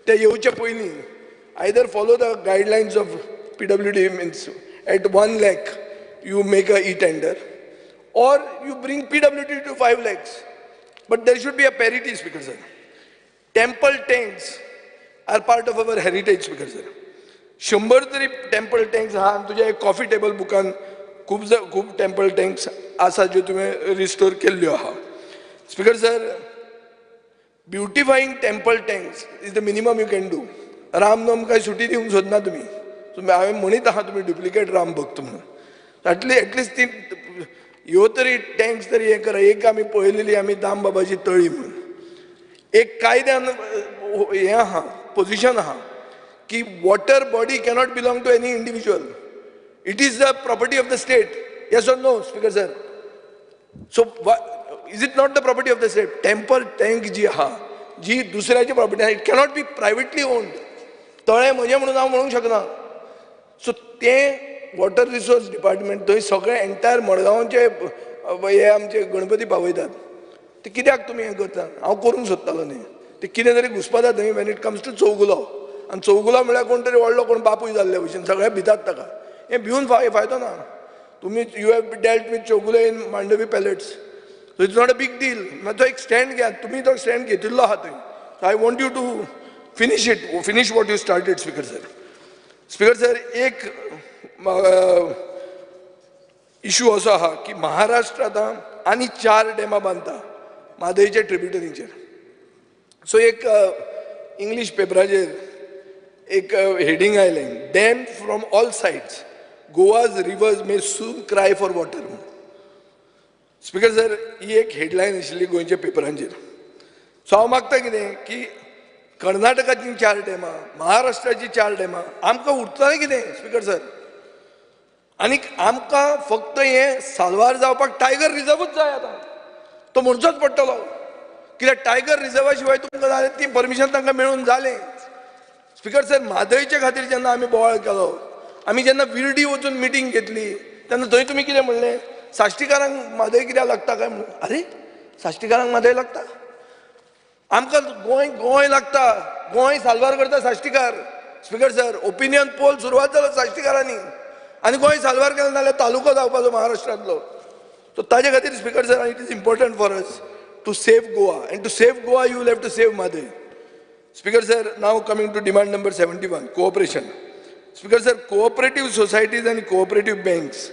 Speaker 11: ते येवचे पयलीं either follow the guidelines of PWD, means at 1 lakh you make a e tender, or you bring PWD to 5 lakhs, but there should be a parity. Speaker sir, temple tanks are part of our heritage. Speaker sir, 100 तरी temple tanks आहा. आनी तुज्या एक coffee table बुकान खूब खूब temple tanks आसा ज्यो तुवें रिस्टोर केल्ल्यो आहा. Speaker sir, beautifying temple tanks is the minimum you can do. Ramnavami काय सुटी दिवंक सोदना तुमी, हांवें म्हणीत आहा तुमी डुप्लिकेट राम भक्त म्हणून. एटलिस्ट ती ह्यो तरी टँक्स तरी हें करा. एक आमी पळयलेली आमी दामबाबाची तळी म्हणून एक कायद्यान हें आहा, पोजिशन आहा की water body cannot belong to any individual, it is the property of the state. Yes or no speaker sir? So is it not the property of the state? Temple tank जी आहा जी दुसऱ्याची property आहा, it cannot be privately owned. तळें म्हजें म्हणून हांव म्हणूंक शकना. सो तें वॉटर रिसोर्स डिपार्टमेंट थंय सगळें एंटायर मडगांवचे हे आमचे गणपती पावयतात, ते कित्याक तुमी हें करता? हांव करूंक सोदतालो न्ही, ते कितें तरी घुसपता थंय when it comes to Chowgule. आनी चौगुलो म्हळ्यार कोण तरी व्हडलो कोण बापूय जाल्ले भशेन सगळे भितात ताका. हें भिवन फायदो ना. तुमी you have dealt with Chowgule in Mandovi pellets, so it's not a big deal. मातसो एक स्टँड घेयात, तुमी तो स्टँड घेतिल्लो आहा थंय. So I want you to finish it, finish what you started. Speaker sir, speaker sir एक issue असो आहा की महाराष्ट्र आतां आनी 4 डॅमां बांदता म्हादयच्या ट्रिब्युटरींचेर. सो एक इंग्लीश पेपराचेर एक हेडींग आयलें, dam from all sides, Goa's rivers may soon cry for water. Speaker sir, ही एक हेडलायन आशिल्ली गोंयच्या पेपरांचेर. सो हांव मागता कितें की कर्नाटकाची 4 डॅमां, महाराष्ट्राची 4 डॅमां, आमकां उरतलें कितें स्पिकर सर? आनीक आमकां फक्त हें साल्वार जावपाक टायगर रिजर्वूच जाय आतां, तो म्हणचोच पडटलो. कित्याक टायगर रिजर्वा शिवाय तुमकां जालें ती परमिशन तांकां मेळून जालें. स्पिकर सर, म्हादयचे खातीर जेन्ना आमी बोवाळ केलो, आमी जेन्ना विर्डी वचून मिटींग घेतली तेन्ना थंय तुमी कितें म्हणलें, साश्टीकारांक म्हादय कित्याक लागता काय म्हणून. अरे साश्टीकारांक म्हादय लागता? आमकां गोंय गोंय लागता, गोंय साल्वार करता साश्टीकार. स्पिकर सर, ओपिनियन पोल सुरवात जालो साश्टीकारांनी आनी गोंय साल्वार केलें नाजाल्यार तालुको जावपाचो महाराष्ट्रांतलो. सो ताजे खातीर speaker sir, it is important for us to save Goa, and to save Goa you will have to save Mhadei. Speaker sir, now coming to demand number 71, cooperation. Speaker sir, cooperative societies आनी cooperative banks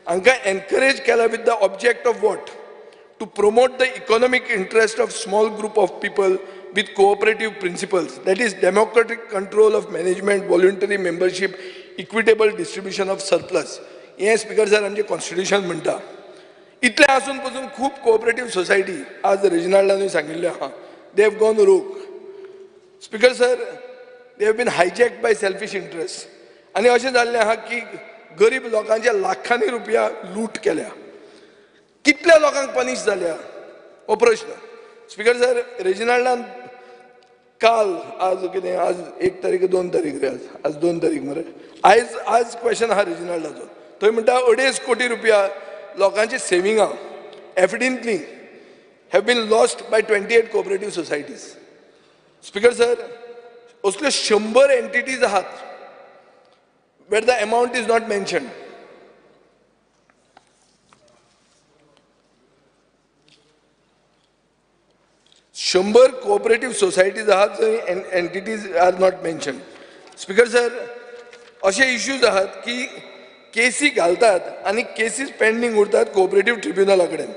Speaker 11: हांकां encourage केला with the object of what? To promote the economic interest of small group of people with cooperative principles, that is democratic control of management, voluntary membership, equitable distribution of surplus. हें speaker sir आमचें constitution म्हणटा. इतलें आसून पसून खूब cooperative society आज रेजिनाल्डानूय सांगिल्लें आहा, they have gone rogue. Speaker sir, they have been hijacked by selfish interest. आनी अशें जाल्लें आहा की गरीब लोकांचे लाखांनी रुपया लूट केल्या, कितल्या लोकांक पनिश जाल्या हो प्रश्न. स्पिकर सर, रेजिनाल्डान काल, आज कितें, आज 1 तारीख 2 तारीख रे, आज 2 तारीख मरे, आयज आज क्वेश्चन आहा रेजिनाल्डाचो. थंय म्हणटा 2.5 कोटी रुपया लोकांची सेविंगां एफडींतली have been lost by 28 cooperative societies. Speaker sir, असल्यो 100 एंटिटीज आहात where the amount is not mentioned. 100 cooperative societies आहात जंय entities are not mentioned. Speaker sir, अशे इश्यूज आहात की केसी घालतात आनी केसीस पेंडींग उरतात कोऑपरेटीव ट्रिब्युनला कडेन.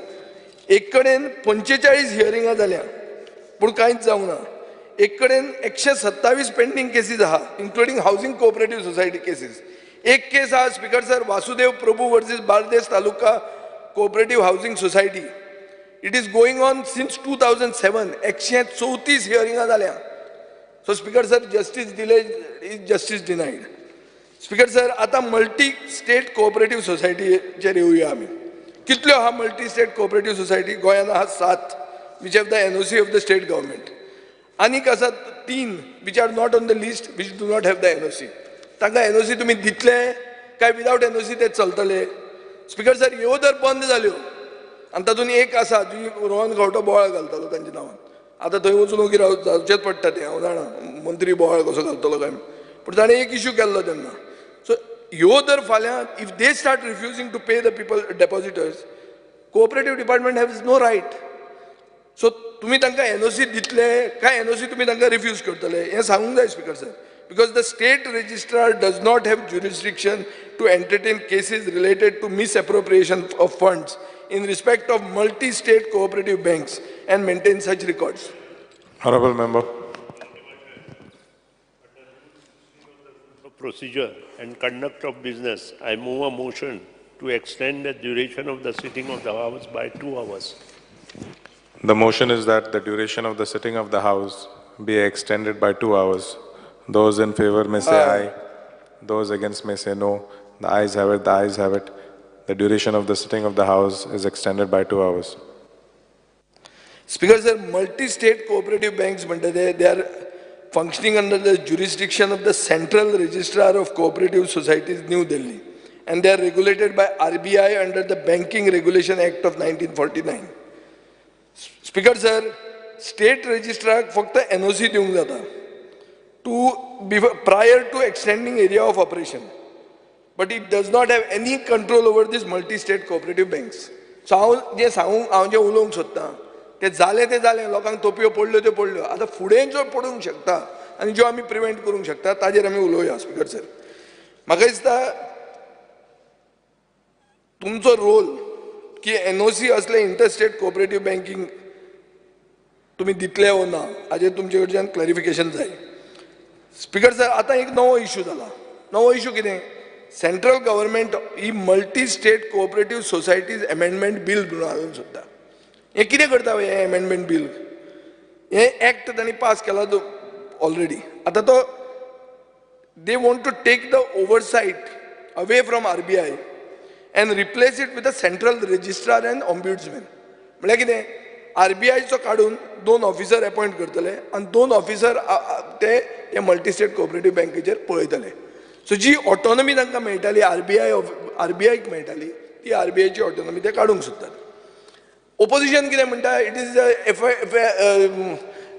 Speaker 11: एक कडेन 45 हियरिंगां जाल्या पूण कांयच जावंक ना. एक कडेन 127 पेंडींग केसीस आहा, including housing cooperative society cases. एक केस आहा speaker sir, Vasudev Prabhu versus Bardez taluka cooperative housing society, It is going on since 2007. 134 हियरिंगां जाल्या. So speaker sir, justice delayed is justice denied. Speaker sir, आतां multi state cooperative सोसायटीचेर येवया आमी. कितल्यो आहा multi state cooperative society? गोंयांत आहा 7 which have the NOC of the state government. आनीक आसात 3 which are not on the list, which do not have the NOC. तांकां NOC तुमी दितले काय विदावट एनओसी ते चलतले? स्पीकर सर, ह्यो जर बंद जाल्यो आनी तातूंत एक आसा जी रोहन खंवटो बोवाळ घालतालो तांच्या नांवान, आतां थंय वचून ओगी राव जावचेंच पडटा तें, हांव जाणा मंत्री बोवाळ कसो घालतलो काय, पूण ताणें एक इशू केल्लो तेन्ना. सो ह्यो जर फाल्यां if they start refusing to pay the people depositors, cooperative department has no right. So तुमी तांकां एनओसी दितले काय एनओसी तुमी तांकां रिफ्यूज करतले हें सांगूंक जाय speaker sir. Because the state registrar does not have jurisdiction to entertain cases related to misappropriation of funds in respect of multi-state cooperative banks and maintain such records.
Speaker 1: Honorable member.
Speaker 12: Procedure and conduct of business, I move a motion to extend the duration of the sitting of the House by 2 hours.
Speaker 1: The motion is that the duration of the sitting of the House be extended by 2 hours. Those in favor may say aye. Those against may say no. The ayes have it, the ayes have it. The duration of the sitting of the House is extended by 2 hours.
Speaker 11: Speaker sir, multi-state cooperative banks, they are functioning under the jurisdiction of the Central Registrar of Cooperative Societies, New Delhi, and they are regulated by RBI under the Banking Regulation Act of 1949. Speaker sir, State Registrar फक्त NOC दिवंक जाता to prior to extending area of operation, but it does not have any control over these multi-state cooperative banks. So हांव जें सांगूंक, हांव जें उलोवंक सोदतां तें जालें तें जालें, लोकांक तोपयो पडल्यो त्यो पडल्यो, आतां फुडें ज्यो पडूंक शकता आनी ज्यो आमी प्रिवेंट करूंक शकता ताजेर आमी उलोवया. स्पीकर सर, म्हाका दिसता तुमचो रोल की एनओसी असले इंटरस्टेट कोऑपरेटीव बँकींग तुमी दितले वो ना हाजेर तुमचे कडच्यान क्लॅरिफिकेशन जाय. स्पीकर सर, आतां एक नवो इशू जाला. नवो इशू कितें? सेंट्रल गव्हर्मेंट ही multi state cooperative societies amendment bill म्हणून हाडूंक सोदता. हें कितें करता हें अमेंडमेंट बील? हें एक्ट तांणी पास केला ऑलरेडी. आतां तो they want to take the oversight away from RBI and replace it with a central registrar and ombudsman. म्हळ्यार कितें? आरबीआयचो काडून 2 ऑफिसर अपॉयंट करतले आनी 2 ऑफिसर ते मल्टी स्टेट कोऑपरेटीव बँकेचेर पळयतले. सो जी ऑटोनॉमी तांकां मेळटाली आरबीआयक मेळटाली ती आरबीआयची ऑटोनॉमी ते काडूंक सोदतात. ओपोजिशन कितें म्हणटा? It is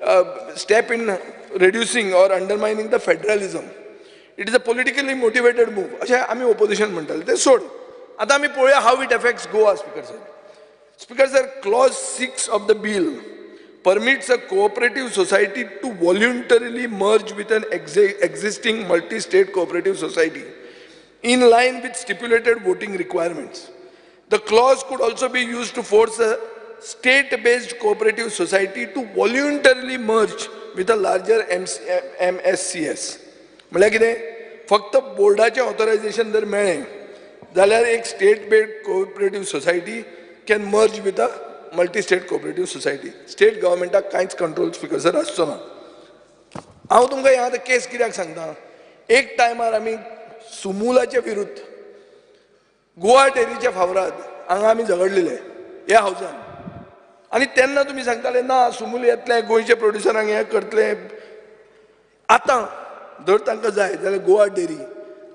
Speaker 11: a step in reducing or undermining the federalism. It is a politically motivated move अशें आमी ओपोजिशन म्हणटाले. तें सोड, आतां आमी पळोवया how it affects Goa. Speaker sir, Speaker sir, clause 6 of the bill permits a cooperative society to voluntarily merge with an existing multi-state cooperative society in line with stipulated voting requirements. The clause could also be used to force a state-based cooperative society to voluntarily merge with a larger MSCS. म्हळ्यार कितें? फक्त बोर्डाचें authorisation जर मेळ्ळें जाल्यार एक state based cooperative society can merge with a multi-state cooperative society. State government कांयच control speaker sir आसचो ना. हांव तुमकां हें आतां केस कित्याक सांगता? एक टायमार आमी सुमुलाचे विरुद्ध गोवा डेरीच्या फावराद हांगा आमी झगडलेले ह्या हावसान, आनी तेन्ना तुमी सांगताले ना सुमूल येतलें, गोंयचे प्रोड्युसरांक हें करतलें. आतां जर तांकां जाय जाल्यार गोवा डेरी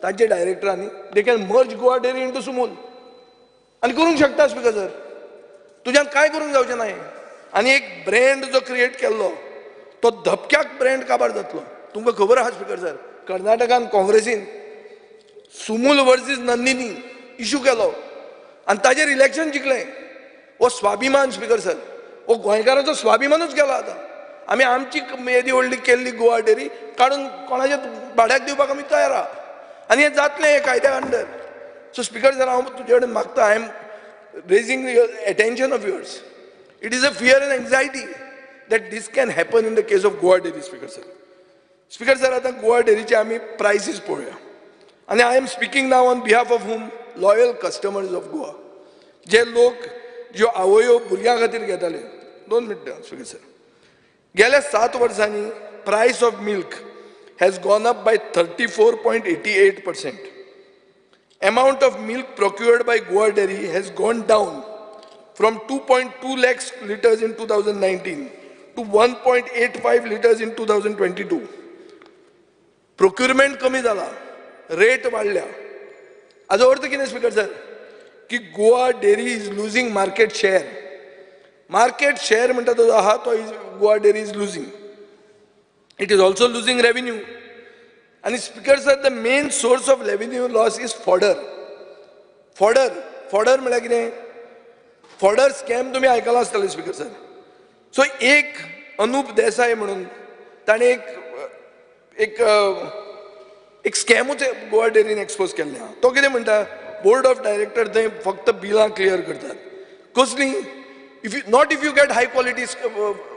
Speaker 11: तांचे डायरेक्टरांनी they can merge Goa dairy into Sumul आनी करूंक शकता. स्पीकर सर, तुज्यान कांय करूंक जावचें ना हें. आनी एक ब्रँड जो क्रिएट केल्लो तो धपक्याक ब्रँड काबार जातलो. तुमकां खबर आहा स्पीकर सर, कर्नाटकान काँग्रेसीन सुमूल वर्सीस नंदिनी इशू केलो आनी ताजेर इलेक्शन जिखलें. हो स्वाभिमान स्पीकर सर, हो गोंयकारांचो स्वाभिमानूच गेला. आतां आमी आमची येदी व्हडली केल्ली गोवा डेरी काडून कोणाच्या भाड्याक दिवपाक आमी तयार आहा आनी हें जातलें हे कायद्या under. So speaker sir, हांव तुजे कडेन मागता, I am raising your attention of yours. It is a fear and anxiety that this can happen in the case of Goa Dairy. Speaker sir, Speaker sir, आतां गोवा डेरीचे आमी prices पळोवया. आनी I am speaking now on behalf of whom? Loyal customers of Goa. जे लोक ज्यो आवयो भुरग्यां खातीर घेताले. 2 मिनटां स्पीकर सर. गेल्या 7 वर्सांनी price of milk has gone up by 34.88%. Amount of milk procured by Goa Dairy has gone down from 2.2 lakhs liters in 2019 to 1.85 liters in 2022. Procurement कमी जाला, रेट वाडल्या. हाजो अर्थ कितें स्पीकर सर, की Goa Dairy is losing market share. Market share म्हणटा तो जो आहा तो is Goa Dairy is losing. It is also losing revenue. आनी speaker sir, the main source of revenue loss is fodder. Fodder, fodder म्हळ्यार कितें? Fodder scam तुमी आयकलां आसतलें स्पीकर सर. सो एक अनुप देसाय म्हणून ताणें एक एक एक स्कॅमूच गोवा डेरीन एक्सपोज केल्लें आहा. तो कितें म्हणटा, बोर्ड ऑफ डायरेक्टर थंय फक्त बिलां क्लियर करतात. कसलीं? If you not if you get high quality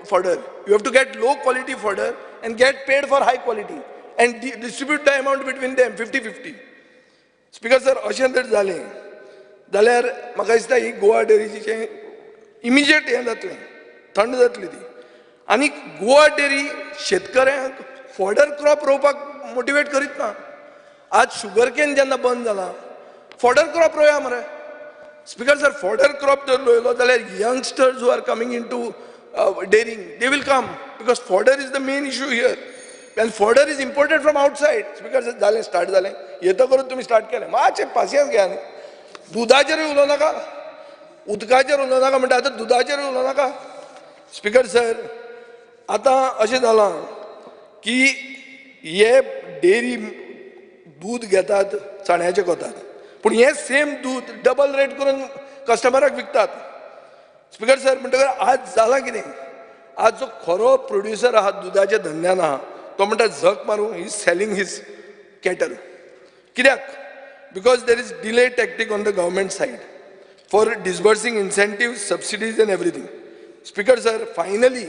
Speaker 11: fodder, you have to get low quality fodder and get paid for high quality and distribute the amount between them 50-50. Speaker sir, अशें जर जालें जाल्यार म्हाका दिसता ही Goa डेरीचें immediate हें जातलें, थंड जातली ती. आनी गोवा डेरी शेतकऱ्यांक फॉडर क्रॉप रोवपाक मोटिवेट करीत ना. आज शुगर केन जेन्ना बंद जाला, फॉडर क्रॉप रोया मरे स्पीकर सर. फॉडर क्रॉप जर रोयलो जाल्यार youngsters who are coming into dairying, they will come, because fodder is the main issue here and fodder is imported from outside. Speaker sir, जालें, start जालें. येता करून तुमी start केलें. मातशें पासियेंस घेया न्ही. दुदाचेरूय उलोवं नाका, उदकाचेर उलोवं नाका म्हणटा, आतां दुदाचेरूय उलोवं नाका. स्पीकर सर, आतां अशें जालां की हे डेरी दूद घेतात चण्याचें कोतात, पूण हें सेम दूद डबल रेट करून कस्टमराक विकतात स्पीकर सर. म्हणटकर आज जालां कितें, आज जो खरो प्रोड्युसर आहा दुदाच्या धंद्यान आहा तो म्हणटा झक मारूं, he selling his cattle. कित्याक? Because there is delay tactic on the government side for disbursing incentive, subsidies and everything. Speaker sir, finally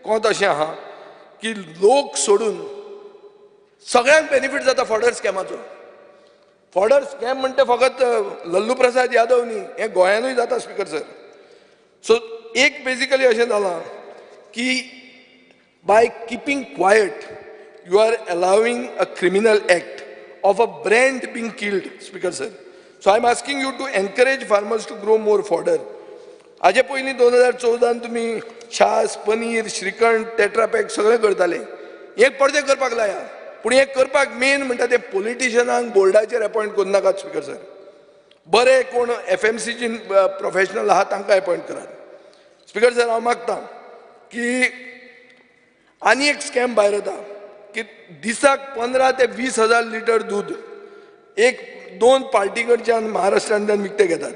Speaker 11: कोंत अशें आहा की लोक सोडून सगळ्यांक बेनिफीट जाता फॉडर स्कॅमाचो. फॉडर स्कॅम म्हणटा फकत लल्लू प्रसाद यादव न्ही, हें गोंयानूय जाता स्पीकर सर. सो एक बेजिकली अशें जालां की by keeping quiet you are allowing a criminal act of a brand being killed, speaker sir. So I am asking you to encourage farmers to grow more fodder. हाजे पयलीं 2014न तुमी छास, paneer, shrikhand, Tetra Pak सगळें करताले. हें परतें करपाक लाया, पूण हें करपाक मेन म्हणटा ते पॉलिटिशनांक बोर्डाचेर अपॉयंट करूं नाकात स्पीकर सर. बरे कोण एफएमसीजी प्रोफेशनल आहा तांकां अपॉयंट करात. स्पीकर सर, हांव मागता की आनी एक स्कॅम भायर येता की दिसाक 15 ते 20 हजार लिटर दूद एक दोन पार्टी कडच्यान महाराष्ट्रांतल्यान विकते घेतात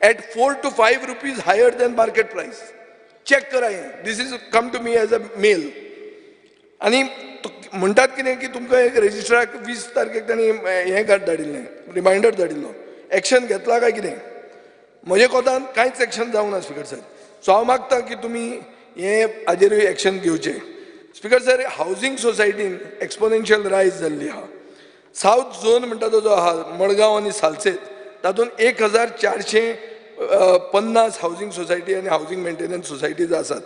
Speaker 11: at ₹4 to ₹5 higher than market price. Check करा हें. This is come to me as a mail. आनी म्हणटात कितें की तुमकां एक रजिस्ट्राक 20 तारखेक तांणी हें कार्ड धाडिल्लें, रिमायंडर धाडिल्लो, एक्शन घेतला काय कितें? म्हजे कोतान कांयच एक्शन जावंक ना स्पीकर सर. सो हांव मागता की तुमी हें हाजेरूय एक्शन घेवचें. स्पीकर सर, हावजींग सोसायटीन एक्सपोनेन्शियल रायज जाल्ली आहा. सावथ झोन म्हणटा तो जो आहा, मडगांव आनी सालसेत, तातूंत 1450 हावजींग सोसायटी आनी हावजींग मेंटेनन्स सोसायटीज आसात.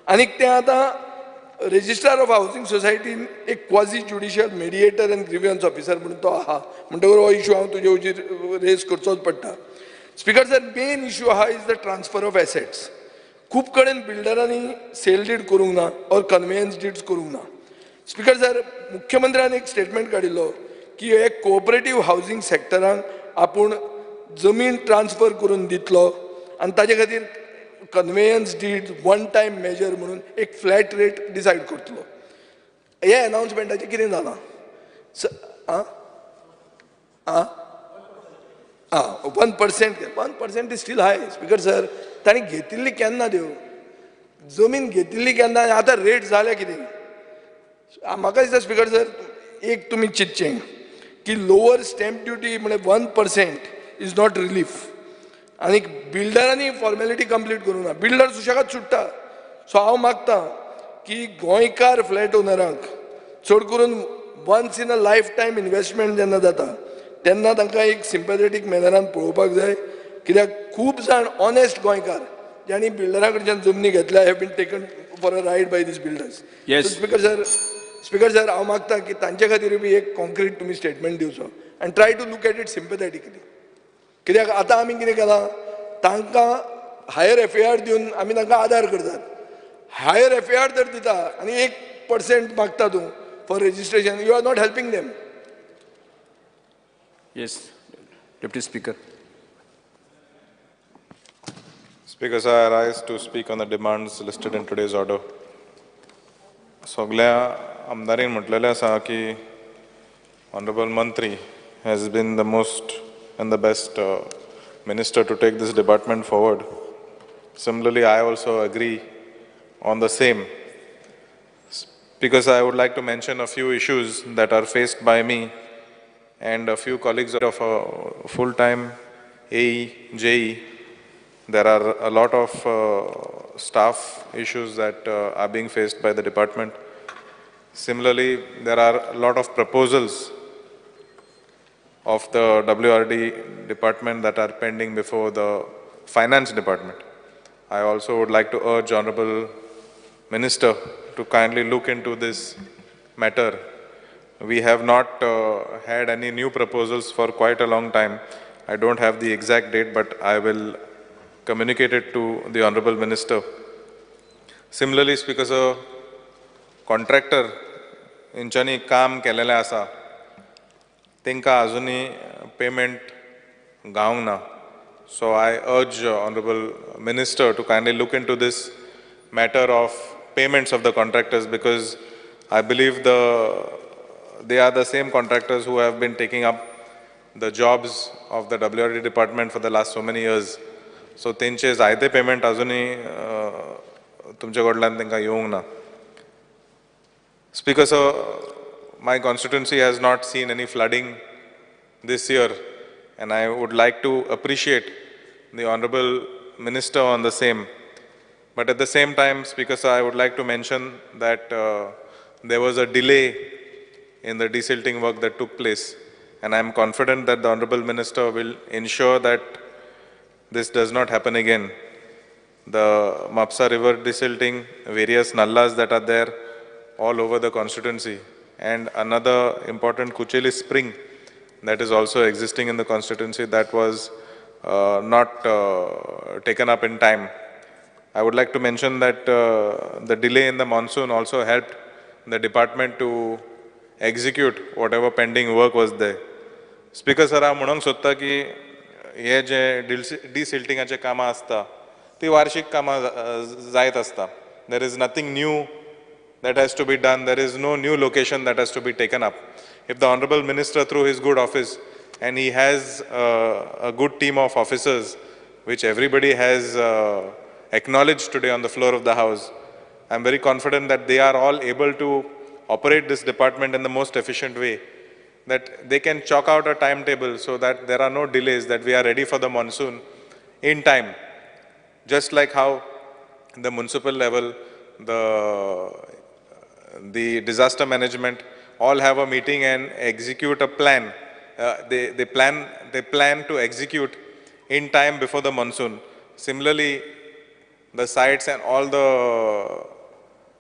Speaker 11: आनी तें आतां रजिस्ट्रार ऑफ हावजींग सोसायटीन एक quasi judicial mediator and grievance officer म्हणून तो आहा. म्हणटकर हो इशू हांव तुजे हुजीर रेज करचोच पडटा. स्पीकर सर, मेन इशू आहा is the transfer of assets. खूब कडेन बिल्डरांनी सेल did करूंक ना ऑर कन्वेयन्स डीड्स करूंक ना. स्पीकर सर, मुख्यमंत्र्यान एक स्टेटमेंट काडिल्लो की हे कोऑपरेटीव हावजींग सेक्टरांक आपूण जमीन ट्रान्सफर करून दितलो आनी ताजे खातीर conveyance deed one time measure म्हणून एक फ्लॅट रेट डिसायड करतलो. हे अनाउन्समेंटाचें कितें जालां? आं आं आं 1%, 1% is still high, speaker sir. तांणी घेतिल्ली केन्ना त्यो जमीन घेतिल्ली केन्ना आनी आतां रेट जाल्या कितें? म्हाका दिसता स्पीकर सर, एक तुमी चिंतचें की लोवर स्टॅम्प ड्युटी म्हणजे 1% is not relief. आनी बिल्डरांनी फॉर्मेलिटी कंप्लीट करूंक ना, बिल्डर सुशेगाद सुट्टा. सो हांव मागता की गोंयकार फ्लॅट ओनरांक, चड करून once in a life time investment जेन्ना जाता तेन्ना तांकां एक सिम्पथेटीक मॅनरान पळोवपाक जाय, कित्याक खूब जाण ऑनेस्ट गोंयकार ज्यांनी बिल्डरा कडच्यान जमनी घेतल्या have been taken for a ride by these builders. Speaker sir, speaker sir, हांव मागता की तांचे खातीर बी एक कॉन्क्रीट तुमी स्टेटमेंट दिवचो and try to look at it sympathetically. कित्याक आतां आमी कितें केलां, तांकां हायर एफ ए आर दिवन आमी तांकां आदार करतात. हायर एफ ए आर जर दिता आनी 1% मागता तूं for registration, you are not helping them.
Speaker 6: Yes, Deputy Speaker.
Speaker 1: Speaker sir, I rise to speak on the demands listed in today's order. सगळ्या आमदारीन म्हटलेलें आसा की ऑनरेबल मंत्री has been the most and the best minister to take this department forward. Similarly, I also agree on the same. Because I would like to mention a few issues that are faced by me and a few colleagues of a full-time AE, JE. There are a lot of staff issues that are being faced by the department. Similarly, there are a lot of proposals of the WRD department that are pending before the finance department. I also would like to urge Honorable Minister to kindly look into this matter. We have not had any new proposals for quite a long time. I don't have the exact date, but I will communicate it to the Honorable Minister. Similarly, Speaker sir, contractor इंच्यानी काम केलेलें आसा, तांकां अजुनूय payment गावंक ना. So I urge Honorable Minister to kindly look into this matter of payments of the contractors, because I believe they are the same contractors who have been taking up the jobs of the WRD department for the last so many years. So तेंचे जायते payment अजुनूय तुमचे कडल्यान तांकां येवंक ना. Speaker sir, my constituency has not seen any flooding this year, and I would like to appreciate the Honorable Minister on the same. But at the same time, Speaker sir, I would like to mention that there was a delay in the desilting work that took place, and I am confident that the Honorable Minister will ensure that this does not happen again. The Mapsa River desilting, various nallas that are there all over the constituency, and another important Kucheli spring that is also existing in the constituency that was not taken up in time. I would like to mention that the delay in the monsoon also helped the department to execute whatever pending work was there. Speaker sir, हांव म्हणूंक सोदता की हे जे डिसिल्टिंगाचे कामां आसता ती वार्षिक कामां जायत आसता. There is nothing new that has to be done. There is no new location that has to be taken up. If the Honorable Minister, through his good office, and he has a good team of officers, which everybody has acknowledged today on the floor of the House, I am very confident that they are all able to operate this department in the most efficient way, that they can chalk out a timetable so that there are no delays, that we are ready for the monsoon in time. Just like how the municipal level, the disaster management all have a meeting and execute a plan. They plan to execute in time before the monsoon. Similarly, the sites and all the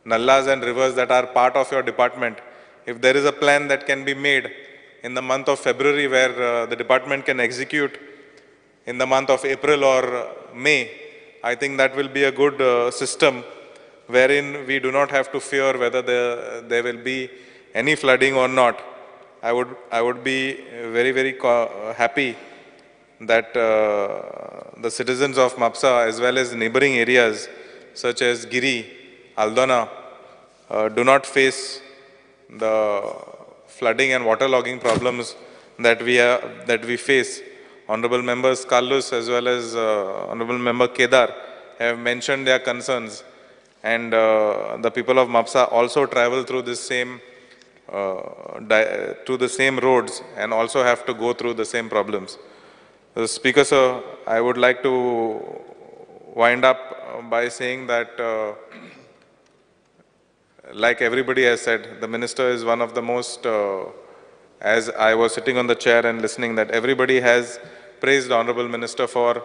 Speaker 1: nallas and rivers that are part of your department, if there is a plan that can be made in the month of February where the department can execute in the month of April or May, I think that will be a good system wherein we do not have to fear whether there will be any flooding or not. I would be very, very happy that the citizens of Mapsa as well as neighboring areas such as Giri, Aldona do not face the flooding and waterlogging problems that we face. Honorable members Carlos as well as Honorable Member Kedar have mentioned their concerns, and the people of Mapsa also travel through this same through the same roads and also have to go through the same problems. Speaker sir, I would like to wind up by saying that like everybody has said, the minister is one of the most, as I was sitting on the chair and listening, that everybody has praised the Honorable Minister for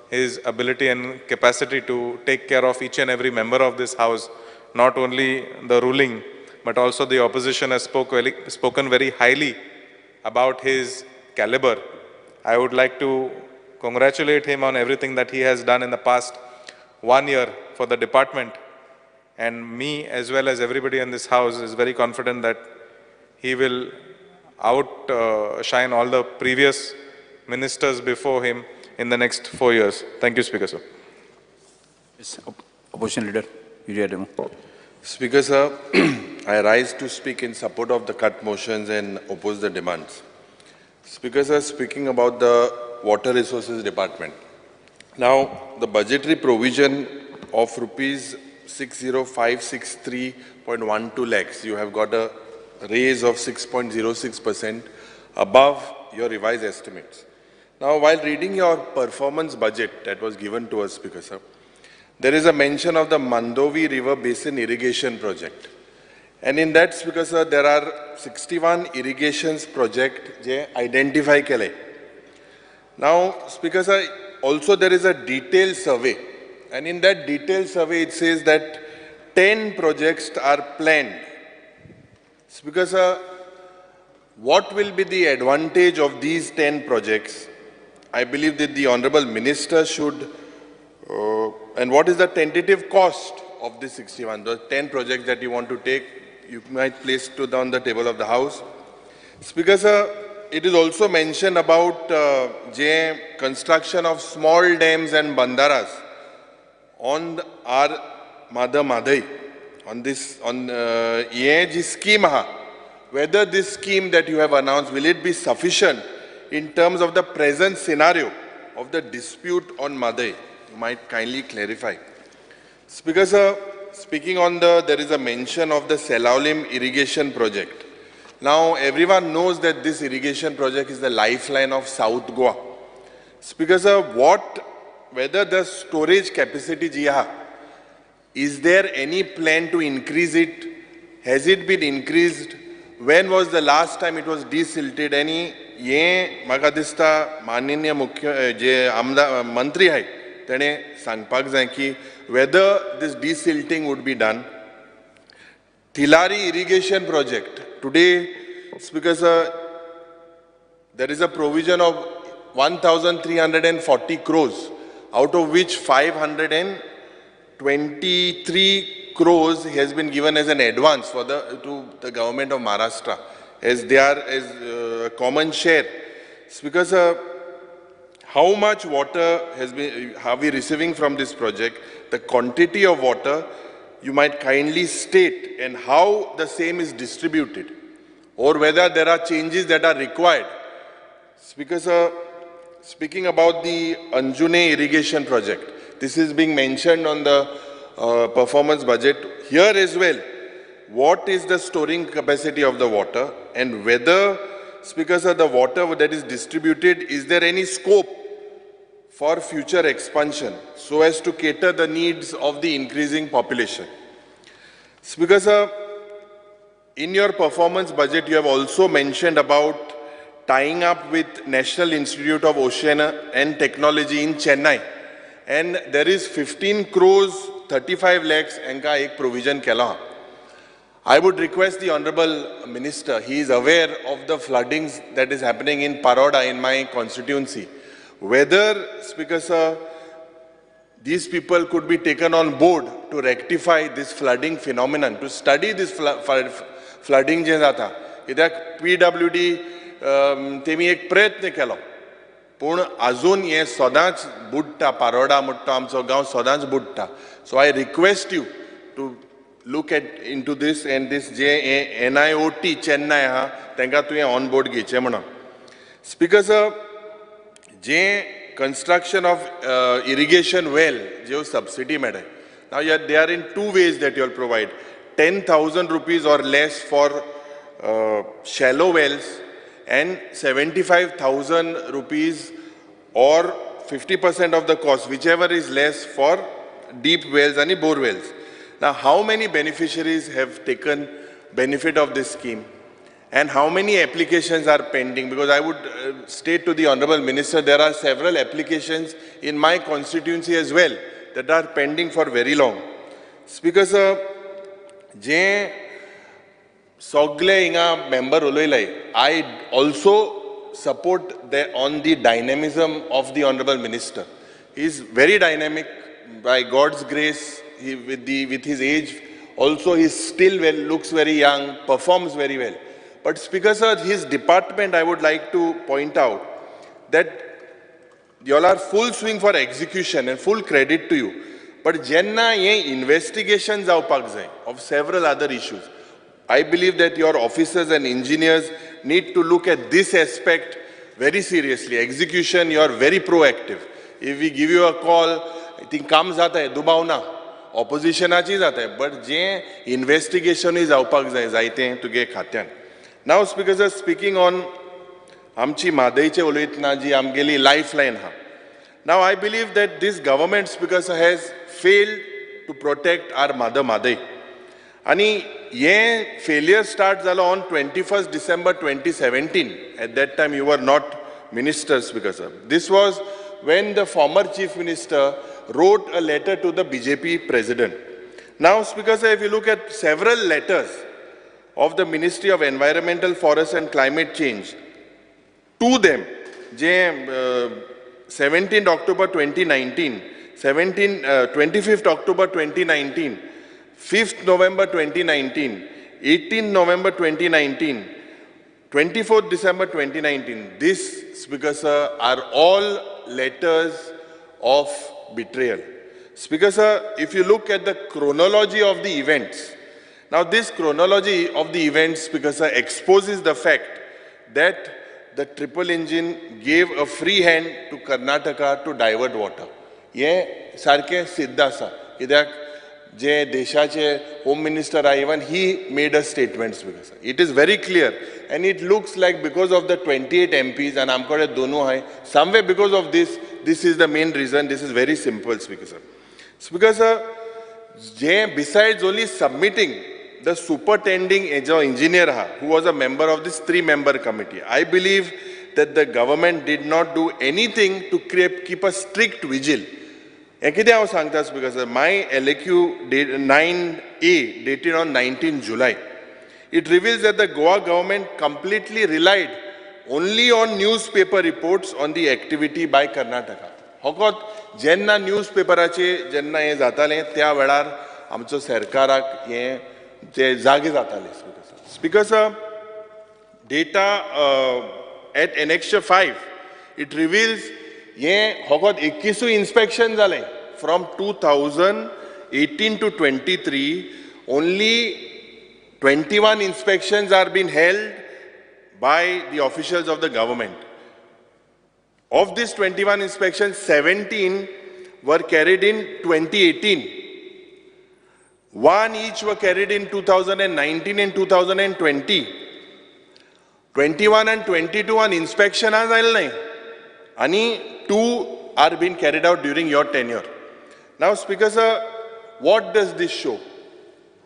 Speaker 1: his ability and capacity to take care of each and every member of this house, not only the ruling, but also the opposition has spoken very highly about his caliber. I would like to congratulate him on everything that he has done in the past 1 year for the department. And me, as well as everybody in this house, is very confident that he will outshine all the previous ministers before him in the next 4 years. Thank you, Speaker, sir.
Speaker 13: Yes, Opposition Leader, Uriah Demo.
Speaker 3: Speaker, sir, I rise to speak in support of the cut motions and oppose the demands. Speaker, sir, speaking about the Water Resources Department. Now, the budgetary provision of rupees 60563.12 lakhs, you have got a raise of 6.06% above your revised estimates. Now, while reading your performance budget that was given to us, Speaker, sir, there is a mention of the Mandovi River Basin Irrigation Project. And in that, Speaker, sir, there are 61 irrigations project je identify kele. Now, Speaker, sir, also there is a detailed survey. And in that detailed survey, it says that 10 projects are planned. Speaker, sir, what will be the advantage of these 10 projects? I believe that the Honorable Minister should, and what is the tentative cost of this 61, the 10 projects that you want to take, you might place to on the table of the House. Speaker, sir, it is also mentioned about construction of small dams and bandaras on our Mother Madai, on this, on ye scheme, whether this scheme that you have announced, will it be sufficient in terms of the present scenario of the dispute on Madai? You might kindly clarify. Speaker, sir, speaking on the, there is a mention of the Selaulim irrigation project. Now, everyone knows that this irrigation project is the lifeline of South Goa. Speaker, sir, whether the storage capacity ji aha, is there any plan to increase it? Has it been increased? When was the last time it was desilted? Any ye म्हाका दिसता माननीय मुख्य जे आमदार मंत्री आहाय तेणे सांगपाक जाय की whether this desilting would be done. Tillari irrigation project. Today, Speaker sir, there is a provision of 1,340 crores, out of which 523 crores has been given as an advance for the to the government of Maharashtra as they are as common share. Speaker sir, how much water has been are we receiving from this project? The quantity of water, you might kindly state, and how the same is distributed, or whether there are changes that are required. Speaker sir, speaking about the Anjune irrigation project, this is being mentioned on the performance budget here as well. What is the storing capacity of the water, and whether, Speaker sir, the water that is distributed, is there any scope for future expansion so as to cater the needs of the increasing population? Speaker sir, in your performance budget, you have also mentioned about tying up with National Institute of Ocean and Technology in Chennai. And there is 15 crores 35 lakhs enka ek provision kela. I would request the Honorable Minister, he is aware of the floodings that is happening in Paroda in my constituency. Whether, Speaker sir, these people could be taken on board to rectify this flooding phenomenon, to study this flooding जे जाता. कित्याक PWD तेमी एक प्रयत्न केलो, पूण आजून हें सदांच बुडटा, पारोडा म्हणटा आमचो गांव सदांच बुडटा. So I request you to look at into this and this J NIOT Chennai आहा तांकां तुवें ऑन बोर्ड घेवचें म्हणून. Speaker sir, J construction of irrigation well ज्यो सबसिडी मेळटा, now they are in two ways that you will provide 10,000 rupees or less for shallow wells and 75,000 rupees or 50% of the cost, whichever is less, for deep wells and bore wells. Now, how many beneficiaries have taken benefit of this scheme? And how many applications are pending? Because I would state to the Honorable Minister, there are several applications in my constituency as well that are pending for very long. Speaker sir, जे सगळे हिंगा member उलयले, I also support on the dynamism of the Honorable Minister. He is very dynamic. By God's grace, he, with his age, also he still looks very young, performs very well. But Speaker sir, his department, I would like to point out that you all are full swing for execution and full credit to you. But jenna ye investigation जावपाक जाय of several other issues. I believe that your officers and engineers need to look at this aspect very seriously. Execution, you are very proactive. If we give you a call, I think काम जाता दुबाव ना, ऑपोजिशनाची जाता, but J इन्वेस्टिगेशनूय जावपाक जाय जायतें तुगे खात्यान. Now Speaker sir, speaking on आमची म्हादयचे उलयतना जी आमगेली लायफ लायन आहा. Now I believe that this government, Speaker sir, has failed to protect our mother Mhadei. आनी हे फेलियर स्टार्ट जालो on 21 December 2017. At that time you were not minister, Speaker sir. This was when the former chief minister wrote a letter to the BJP president. Now, Speaker sir, if you look at several letters of the Ministry of Environmental, Forest and Climate Change to them, 17 October 2019, 25th October 2019, 5th November 2019, 18th November 2019, 24th December 2019, this, Speaker sir, are all letters of betrayal. Speaker sir, if you look at the chronology of the events, now this chronology of the events, Speaker sir, exposes the fact that the triple engine gave a free hand to Karnataka to divert water. ये सारखे सिद्ध आसा, कित्याक जे देशाचे home minister आहा, even he made a statement, Speaker sir. It is very clear and it looks like because of the 28 MPs and आमकडे दोनू आहाय, somewhere because of this, this is the main reason. This is very simple, Speaker sir. Speaker sir, J besides only submitting the superintending engineer आहा, who was a member of this 3-member committee, I believe that the government did not do anything to keep a strict vigil. हें कितें हांव सांगता Speaker sir, my LAQ 9A dated on 19 July, it reveals that the Goa government completely relied only on newspaper reports on the activity by Karnataka. फकत जेन्ना news पेपराचे जेन्ना हें जातालें त्या वेळार आमचो सरकाराक हें जे जागे जाताले. Speaker sir, Speaker sir, data at annexure 5, it reveals हें फकत 21 इन्स्पेक्शन जालें from 2018 to 23. Only 21 inspections are been held by the officials of the government. Of these 21 inspections, 17 were carried in 2018. 1 each were carried in 2019 and 2020. 21 and 22 on inspection आज आयले न्हय, आनी 2 are being carried out during your tenure. Now, Speaker sir, what does this show?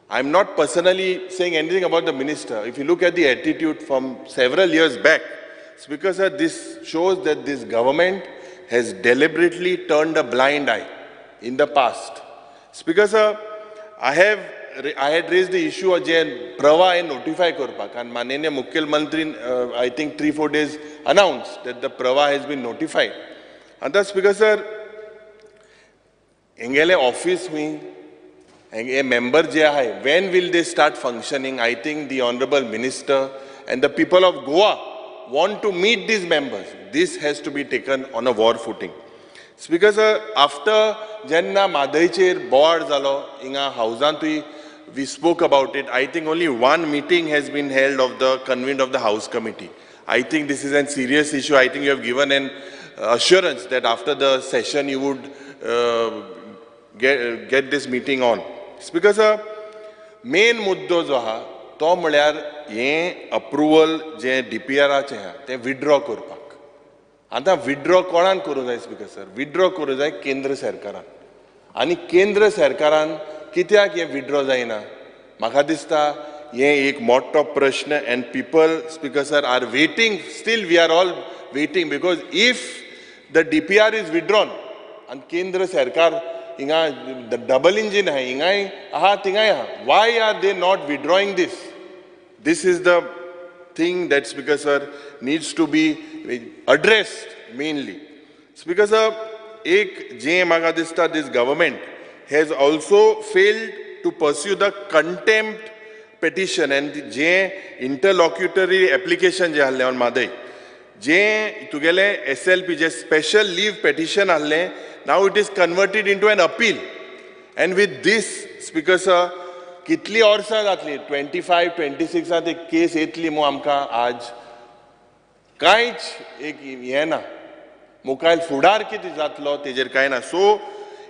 Speaker 3: I'm not personally saying anything about the minister. If you look at the attitude from several years back, Speaker sir, this shows that this government has deliberately turned a blind eye in the past. Speaker sir, I had raised the issue of जे प्रवाह हे notify करपाक, आनी माननीय मुख्यमंत्री I think 3-4 days announced that the Pravah has been notified. आतां Speaker sir, हेंगेले office हुंय हे member जे आहाय, when will they start functioning? I think the Honorable Minister and the people of Goa want to meet these members. This has to be taken on a war footing. Speaker sir, after जेन्ना म्हादयचेर बोवाळ जालो हिंगा हावजांतूय we spoke about it. I think only one meeting has been held of the convened of the House Committee. I think this is a serious issue. I think you have given an assurance that after the session you would get this meeting on. Speaker sir, main मुद्दो जो आहा तो म्हळ्यार हें approval जें DPR-आचें आहा तें withdraw करपाक. आतां विड्रॉ कोणान करूंक जाय स्पीकर सर? विड्रॉ करूंक जाय केंद्र सरकारान. आनी केंद्र सरकारान कित्याक हें विड्रॉ जायना? म्हाका दिसता हें एक मोठो प्रश्न and people, Speaker sir, are waiting. Still we are all waiting because if the DPR is withdrawn आनी केंद्र सरकार हिंगा डबल इंजीन आहा, हिंगाय आहा थिंगाय आहा, why are they not withdrawing this? This is the thing that, Speaker sir, needs to be addressed mainly. Speaker sir, एक जे म्हाका दिसता, this government has also failed to pursue the contempt petition and J interlocutory application जे आहलें on Mhadei, जे तुगेले SLP J special leave petition आहलें, now it is converted into an appeal. And with this, Speaker sir, कितली वर्सां जातली, 25, 26 एक केस येतली मू आमकां आज कांयच एक हें ना, मुखार फुडार कितें जातलो तेजेर कांय ना. So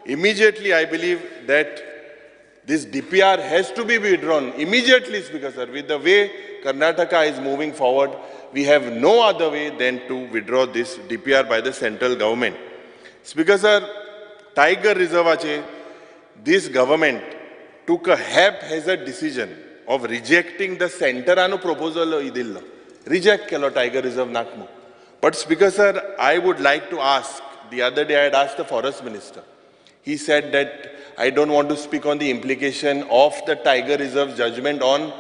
Speaker 3: immediately I believe that this DPR has to be withdrawn immediately, Speaker sir. With the way Karnataka is moving forward, we have no other way than to withdraw this DPR by the central government. Speaker sir, Tiger Reserve, this government took a haphazard decision of rejecting the centerano proposal idillo. Reject kelo Tiger Reserve nakmu. But Speaker sir, I would like to ask, the other day I had asked the forest minister. He said that I don't want to speak on the implication of the Tiger Reserve judgment on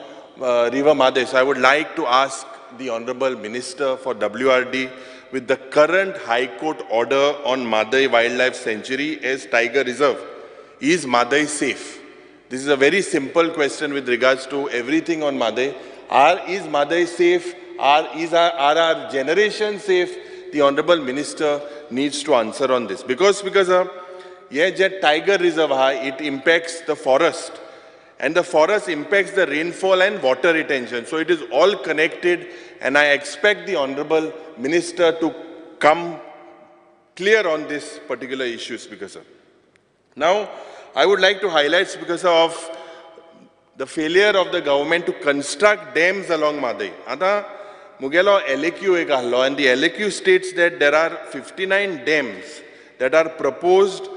Speaker 3: River Mhadei. So I would like to ask the Honorable Minister for WRD, with the current High Court order on Mhadei Wildlife Sanctuary as Tiger Reserve, is Mhadei safe? This is a very simple question with regards to everything on Mhadei. Is Mhadei safe? Are our generation safe? The Honorable Minister needs to answer on this. Because Tiger Reserve, it impacts the forest. And the forest impacts the rainfall and water retention. So it is all connected, and I expect the Honorable Minister to come clear on this particular issue, Speaker sir. Now, I would like to highlight, Speaker sir, of the failure of the government to construct dams along Mhadei. Ata mugelo LAQ ek ahlo, and the LAQ states that there are 59 dams that are proposed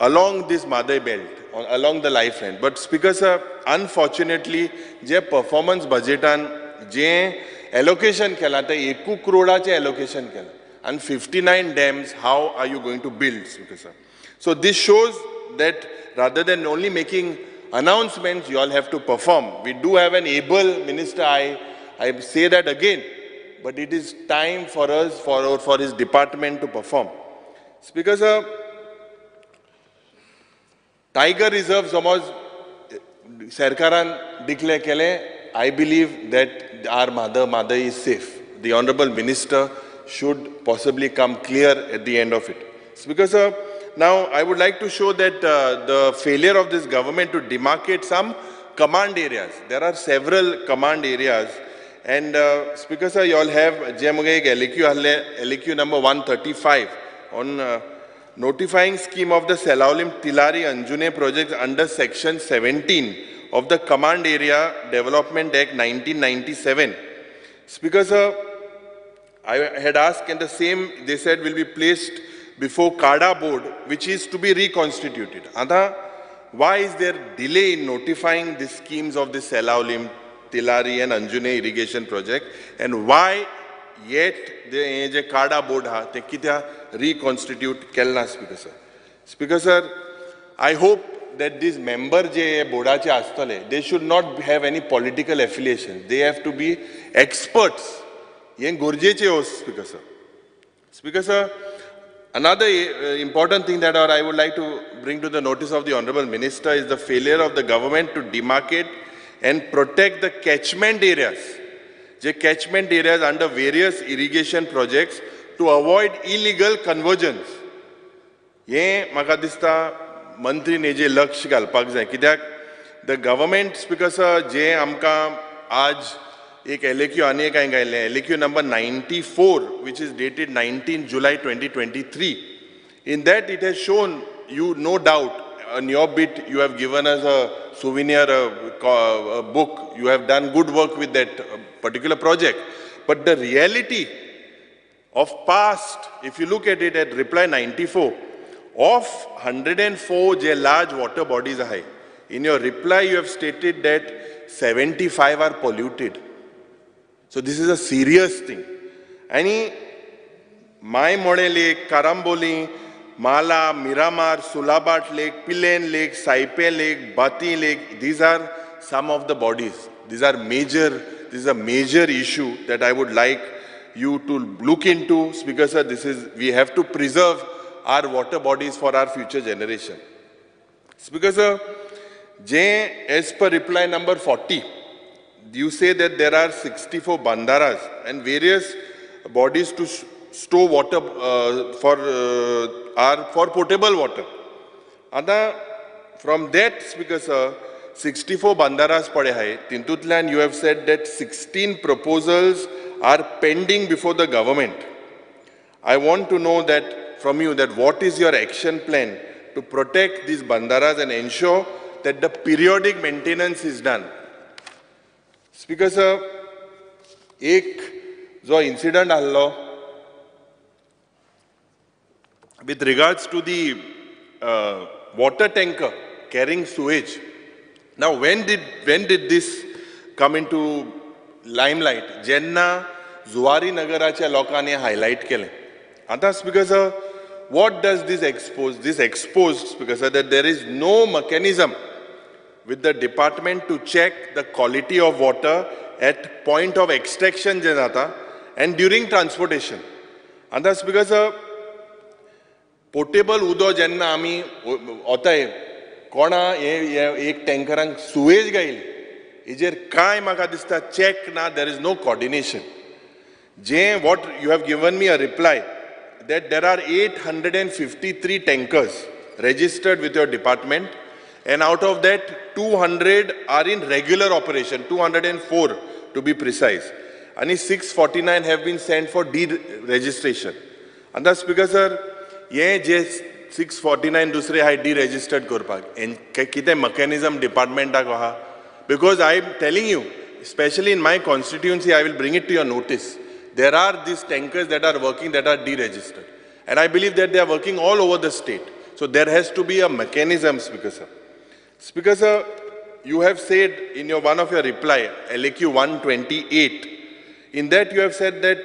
Speaker 3: along this Mhadei belt, along the lifeline. But Speaker sir, unfortunately, je performance budgetan je allocation kela, te 1 crore che allocation kela, and 59 dams, how are you going to build, Speaker sir? So this shows that rather than only making announcements, you all have to perform. We do have an able minister, I say that again, but it is time for us, for his department to perform. Speaker sir, Tiger Reserve समज सरकारान declare केले, I believe that our Mhadei is safe. The Honorable Minister should possibly come clear at the end of it. Speaker sir, now I would like to show that the failure of this government to demarcate some command areas. There are several command areas, and Speaker sir, you all have LAQ number 135 on notifying scheme of the Selaulim Tilari Anjune project under section 17 of the Command Area Development Act 1997. Speaker sir, I had asked, and the same they said will be placed before KADA board, which is to be reconstituted. Adha, why is there delay in notifying the schemes of the Selaulim, Tilari and Anjune irrigation project, and why yet the KADA board ha te kitya reconstitute kelna, Speaker sir? Speaker sir, I hope that these member je boardache astale, they should not have any political affiliation. They have to be experts. Yen gorjeche ho, Speaker sir. Speaker sir, another important thing that I would like to bring to the notice of the Honorable Minister is the failure of the government to demarcate and protect the catchment areas. The catchment areas under various irrigation projects to avoid illegal convergence. Ye maka dista mantri ne je laksh ghalpak jay kityak the government, Speaker sir, je amka aaj ek LAQ ani ek gaile, LAQ number 94, which is dated 19 July 2023. In that it has shown you, no doubt, on your bit you have given us a souvenir, a book, you have done good work with that particular project. But the reality of past, if you look at it at reply 94, of 104 je large water bodies ahay, In your reply you have stated that 75 are polluted. So this is a serious thing. आनी Maimode lake, Carambolim, Mala, Miramar, Sulabat lake, Pilerne lake, Saipe lake, Bati lake, these are some of the bodies. These are major, this is a major issue that I would like you to look into. Speaker sir, this is, we have to preserve our water bodies for our future generation. Speaker sir, as per reply number 40, you say that there are 64 bandaras and various bodies to store water for potable water. Ada, from that, Speaker sir, 64 bandaras pade hai. Tintutlan, you have said that 16 proposals are pending before the government. I want to know that from you that what is your action plan to protect these bandaras and ensure that the periodic maintenance is done. Speaker sir, ek jo incident allo with regards to the water tanker carrying sewage. Now, when did this come into limelight? Jenna Zuari Nagaracha lokane highlight kele. Ata, Speaker sir, what does this expose? This exposed, Speaker sir, that there is no mechanism with the department to check the quality of water at point of extraction jenata and during transportation. Ata, Speaker sir, potable udo jenna ami otay कोणा एक टँकरांक sewage गायली हेजेर काय म्हाका दिसता check ना, there is no coordination. J what you have given me a reply that there are 853 tankers registered with your department and out of that 200 are in regular operation, 204 to be precise, आनी 649 have been sent for deregistration. आतां speaker sir, हे जे 649 दुसरे हाय डिरेजिस्टर्ड करपाक कितें mechanism डिपार्टमेंटाक आहा? Because I am telling you, specially in my constituency, I will bring it to your notice. There are these tankers that are working that are deregistered. And I believe that they are working all over the state. So there has to be a mechanism, Speaker sir. Speaker sir, you have said in your one of your reply, LAQ 128, in that you have said that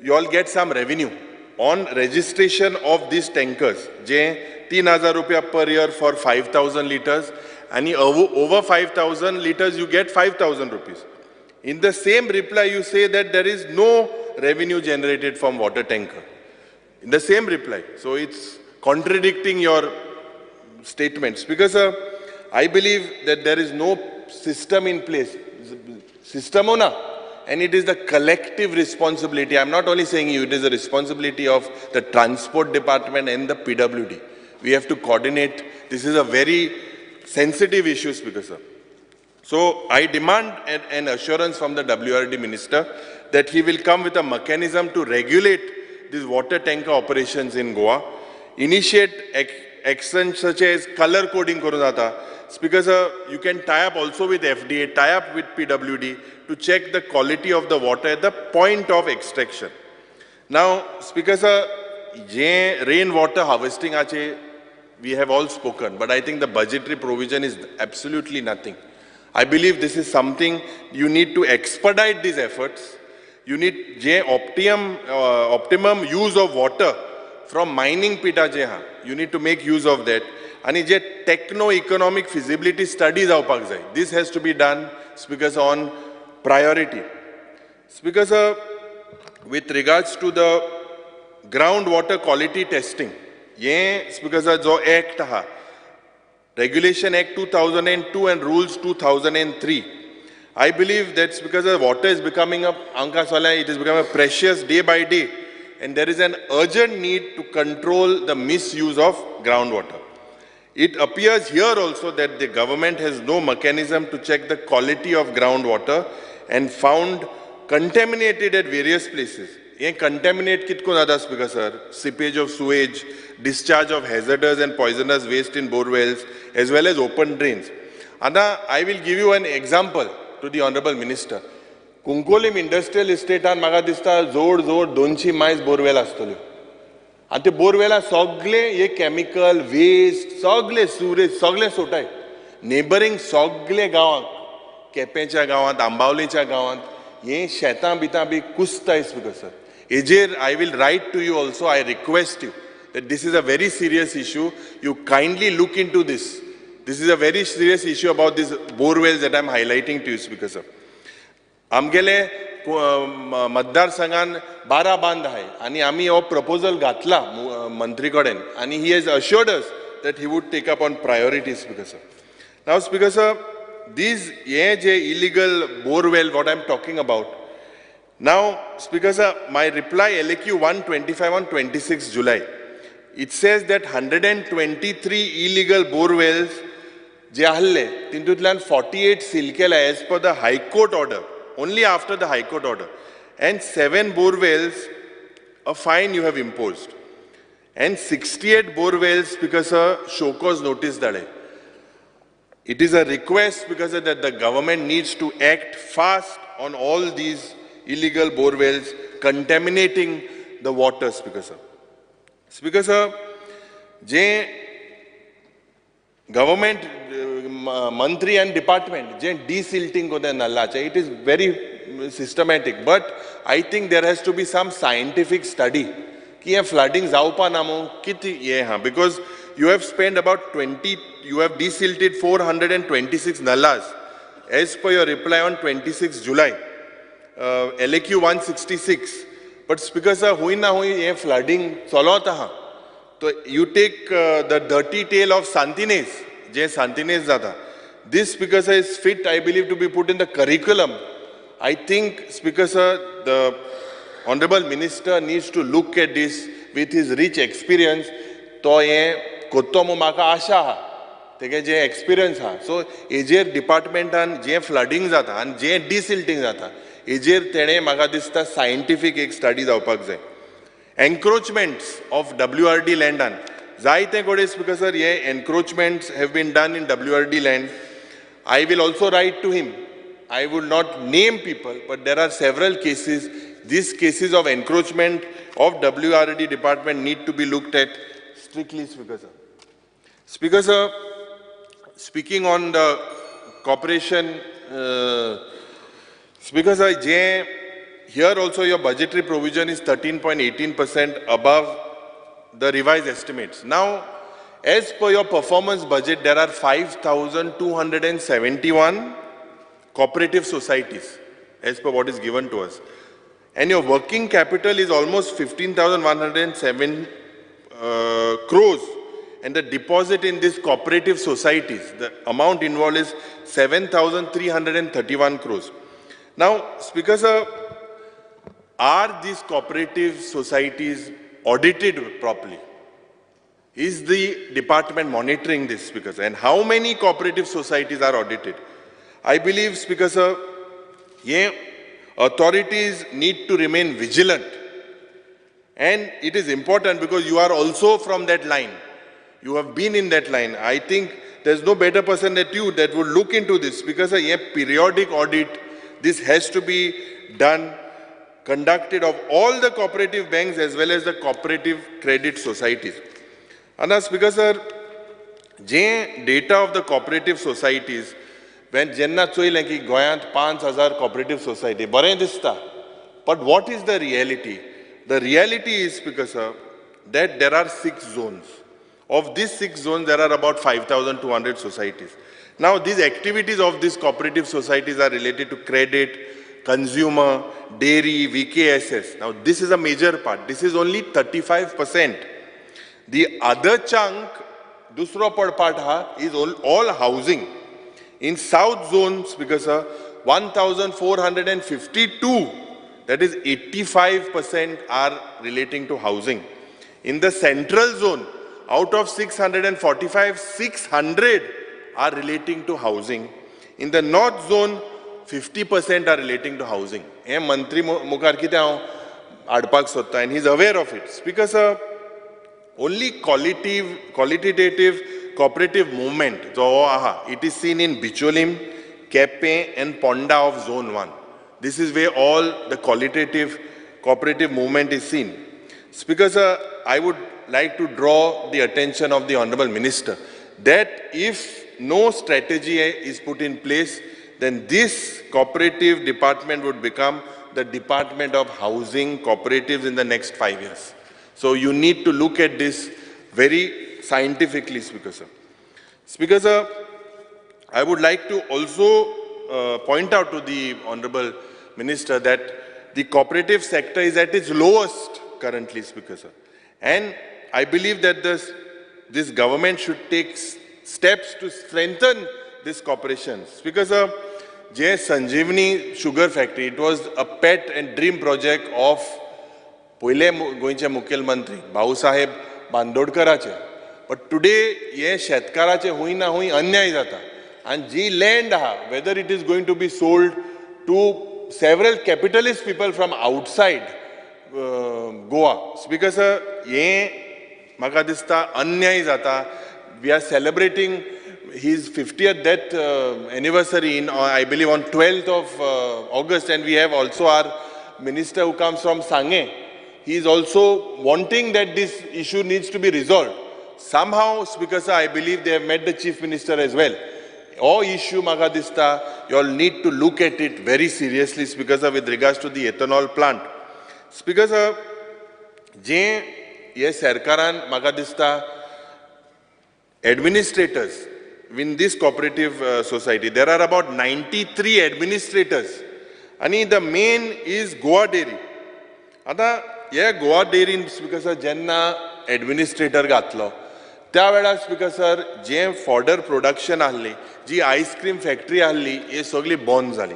Speaker 3: you all get some revenue on registration of these tankers, je 3,000 rupiah per year for 5,000 liters, and over 5,000 liters you get 5,000 rupees. In the same reply you say that there is no revenue generated from water tanker. In the same reply. So it's contradicting your statements. Because I believe that there is no system in place. System ona. And it is the collective responsibility. I'm not only saying you, it is the responsibility of the transport department and the PWD. We have to coordinate. This is a very sensitive issue, Speaker sir. So I demand an assurance from the WRD minister that he will come with a mechanism to regulate these water tanker operations in Goa, initiate actions such as color coding karun. Speaker sir, you can tie up also with FDA, tie up with PWD to check the quality of the water at the point of extraction. Now, Speaker sir, rainwater harvesting, we have all spoken, but I think the budgetary provision is absolutely nothing. I believe this is something you need to expedite these efforts. You need optimum use of water from mining pita je ha. You need to make use of that. And je techno-economic feasibility studies जावपाक जाय. This has to be done, Speaker sir, on priority. Speaker sir, with regards to the groundwater quality testing, ye Speaker sir जो act हा, Regulation Act 2002 and Rules 2003. I believe that's because the water is becoming a, it is becoming a precious day by day, and there is an urgent need to control the misuse of groundwater. It appears here also that the government has no mechanism to check the quality of groundwater and found contaminated at various places. Ye contaminate kitko jata, Speaker sir? Seepage of sewage, discharge of hazardous and poisonous waste in bore wells, as well as open drains. Ada, I will give you an example to the Honorable Minister. Cuncolim Industrial Estate an maga dista zod zod 200 miles borewell astolyo. आनी ते बोरवेला सगळे हे chemical waste सगळे सुरेज सगळे सोटाय. Neighbouring सगळे गांवांक, केपेंच्या गांवांत, आंबावलेच्या गांवांत हे शेतां बितां बी कुसताय स्पीकर सर. हेजेर I will write to you also. I request you that this is a very serious issue. You kindly look into this. This is a very serious issue about this borewells that I am highlighting to you, Speaker sir. आमगेले मतदारसंघान 12 बांद आहाय आनी आमी हो proposal घातला मंत्री कडेन आनी he has assured us that he would take up on priority, Speaker sir. Now Speaker sir, these हे जे illegal borewell what I am talking about. Now Speaker sir, my reply LAQ 125 on 26 July, it says that 123 illegal borewells जे आहले तितूंतल्यान 48 seal केले as per the high court order, only after the high court order, and 7 borewells a fine you have imposed, and 68 borewells because a show cause notice धाडले. It is a request because that the government needs to act fast on all these illegal borewells contaminating the water, Speaker sir. Speaker sir, J government मंत्री आनी department जे डिसिल्टींग कोता नल्लाचे, it is very systematic, but I think there has to be some scientific study की हें flooding जावपा ना मू कितें हें आहा, because you have spend about 20, you have desilted 426 nallas as per your reply on 26 July, LAQ 166. But Speaker sir, हुंय ना हुंय हें फ्लडींग चलत आहा. तो you take the dirty tale of Santinez, जे सांतिनेज जाता, this Speaker sir is fit I believe to be put in the curriculum. I think Speaker sir, the honourable minister needs to look at this with his rich experience. तो हें कोत्तो म्हूण म्हाका आशा आहा, तेगे जे experience आहा. So हेजेर डिपार्टमेंटान जें flooding जाता आनी जें डिसिल्टींग जाता हेजेर तेणें म्हाका दिसता सायंटिफीक एक स्टडी जावपाक जाय. एन्क्रोचमेंट्स ऑफ WRD लँडान जायते कडेन स्पीकर सर हे encroachments have been done in WRD land. I will also write to him. I would not name people, but there are several cases. These cases of encroachment of WRD department need to be looked at strictly, Speaker sir. Speaker sir, speaking on the corporation, Speaker sir, here also your budgetary provision is 13.18% above the revised estimates. Now, as per your performance budget, there are 5,271 cooperative societies, as per what is given to us. And your working capital is almost 15,107 crores. And the deposit in these cooperative societies, the amount involved is 7,331 crores. Now, Speaker sir, are these cooperative societies audited properly? Is the department monitoring this, Speaker sir? And how many cooperative societies are audited? I believe, Speaker sir, authorities need to remain vigilant. And it is important because you are also from that line. You have been in that line. I think there's no better person than you that would look into this, because a periodic audit, this has to be done, conducted of all the cooperative banks as well as the cooperative credit societies. And as because sir, J data of the cooperative societies, when jenna choyle ki Goyant 5,000 cooperative society, bare dista. But what is the reality? The reality is, because sir, that there are 6 zones. Of these 6 zones, there are about 5,200 societies. Now, these activities of these cooperative societies are related to credit, consumer, dairy, VKSS. Now, this is a major part. This is only 35%. The other chunk, dusro part ha, is all housing. In South Zone, Speaker sir, 1,452, that is 85% are relating to housing. In the Central Zone, out of 645, 600 are relating to housing. In the North Zone, 50% are relating to housing. Mantri mukhar kite haon adpak sotta, and he is aware of it. Speaker sir, only qualitative cooperative movement, it is seen in Bicholim, Kepe and Ponda of Zone 1. This is where all the qualitative cooperative movement is seen. Speaker sir, I would like to draw the attention of the Honorable Minister that if no strategy is put in place, then this cooperative department would become the Department of Housing Cooperatives in the next 5 years. So you need to look at this very scientifically, Speaker sir. Speaker sir, I would like to also point out to the Honorable Minister that the cooperative sector is at its lowest currently, Speaker sir. And I believe that this government should take steps to strengthen this cooperation. Speaker sir, J. Sanjeevani Sugar Factory, it was a pet and dream project of पयले गोंयचे मुख्यमंत्री Bhausaheb बांदोडकराचे. But today हे शेतकाराचे हुंय ना हुंय अन्याय जाता आनी जी land आहा, whether it is going to be sold to several capitalist people from outside Goa. Speaker sir, हे म्हाका दिसता अन्याय जाता. We are celebrating his 50th death anniversary in, I believe, on 12th of August, and we have also our minister who comes from Sange. He is also wanting that this issue needs to be resolved. Somehow, Speaker sir, I believe they have met the Chief Minister as well. All issue म्हाका दिसता, you all need to look at it very seriously, Speaker sir, with regards to the ethanol plant. Speaker sir, जे हे सरकारान म्हाका दिसता administrators in this cooperative society, there are about 93 administrators. And the main is Goa Dairy. आतां हे Goa डेअरीन speaker sir जेन्ना administrator घातलो त्या वेळार स्पीकर सर जे फॉडर प्रोडक्शन आहली, जी आयस्क्रीम फॅक्टरी आहली, ही सगळी बंद जाली.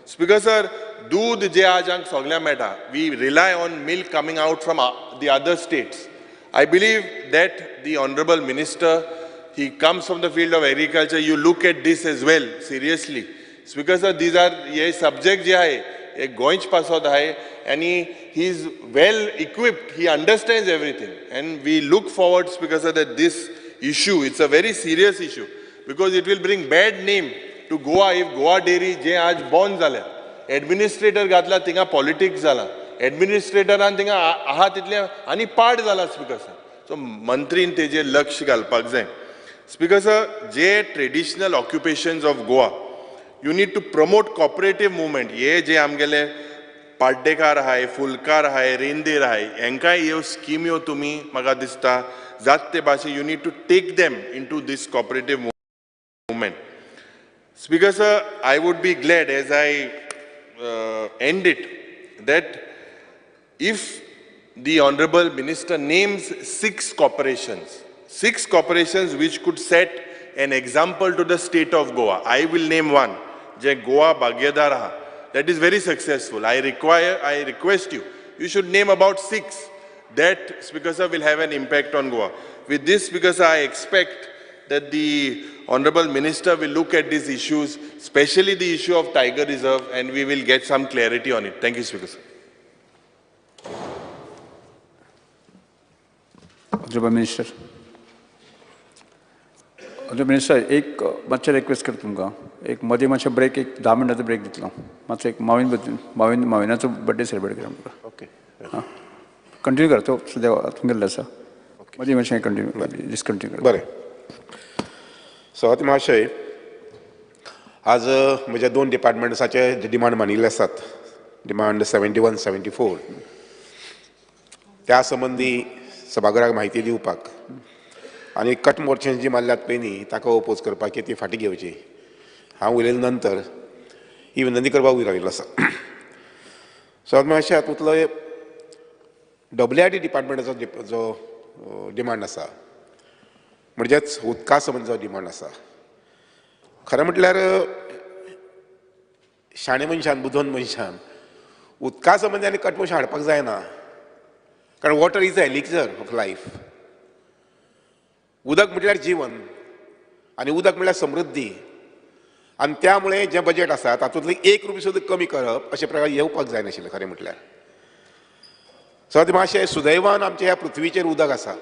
Speaker 3: स्पीकर सर, दूध जे आज आमकां सगळ्यांक मेळटा, we rely on milk coming out from the other states. I believe that the honourable minister, he comes from the field of agriculture, you look at this as well seriously. Speaker sir, these are hey subject जे आहे हे गोंयच पासत आहे आनी he is well equipped, he understands everything, and we look forward, Speaker sir, that this issue, it's a very serious issue because it will bring bad name to Goa if Goa Dairy जे आज बंद जाल्या, administrator घातला थिंगा politics जाला, एडमिनिस्ट्रेटरान थिंगा आहा तितलें आनी पाड जाला. स्पीकर सर, सो मंत्रीन तेजेर लक्ष घालपाक जाय. Speaker sir, J traditional occupations of Goa, you need to promote cooperative movement. हे जे आमगेले पाड्डेकार आहाय, फुलकार आहाय, रेंदेर आहाय, हेंकांय ह्यो स्किम्यो तुमी म्हाका दिसता जात ते भाशेन you need to take them into this cooperative movement. Speaker sir, I would be glad as I end it that if the honourable minister names 6 corporations, 6 corporations which could set an example to the state of Goa. I will name one, J Goa Bagyadar aha, that is very successful. I request you, you should name about 6 that, Speaker sir, will have an impact on Goa. With this, Speaker sir, I expect that the honorable minister will look at these issues, especially the issue of Tiger Reserve, and we will get some clarity on it. Thank you, Speaker sir.
Speaker 13: Honorable Minister. Honorable Minister, एक मातशें request करता तुमकां, एक मदीं मातशें break, एक 10 मिनटाचो break दितलो. मातसो एक माविन माविनाचो बर्थडे सेलिब्रेट करा आमकां.
Speaker 12: ओके,
Speaker 13: हां, कंटिन्यू करा, तो सद्या तुमगेलो आसा, मदीं मातशें कंटिन्यू डिसकंटिन्यू करा.
Speaker 14: बरें, सभापती महाशय, आज म्हज्या 2 डिपार्टमेंट्साचे जे डिमांड मांडिल्ले आसात, डिमांड 71, 74, त्या संबंदी सभाघराक म्हायती दिवपाक आनी कट मोर्चां जी मारल्यात पळय न्ही ताका ओपोज करपाक ती फाटीं घेवची हांव उलयले नंतर ही विनंती करपाक उबी राविल्लो आसा. सभापती महाशय, हातूंतलो WRD डिपार्टमेंटाचो जो डिमांड आसा, म्हणजेच उदका संबंदी जो डिमांड आसा, खरें म्हटल्यार शाणे मनशान, बुदवंत मनशान उदका संबंदी आनी कट मोशन हाडपाक जायना, कारण water is a elixir of life. उदक म्हटल्यार जीवन आनी उदक म्हटल्यार समृद्धी, आनी त्यामुळे जें बजेट आसा तातूंतली 1 रुपया सुद्दां कमी करप अशें प्रकार येवपाक जायनाशिल्लें. खरें म्हटल्यार सभापती महाशय, सुदैवान आमच्या ह्या पृथ्वीचेर उदक आसा.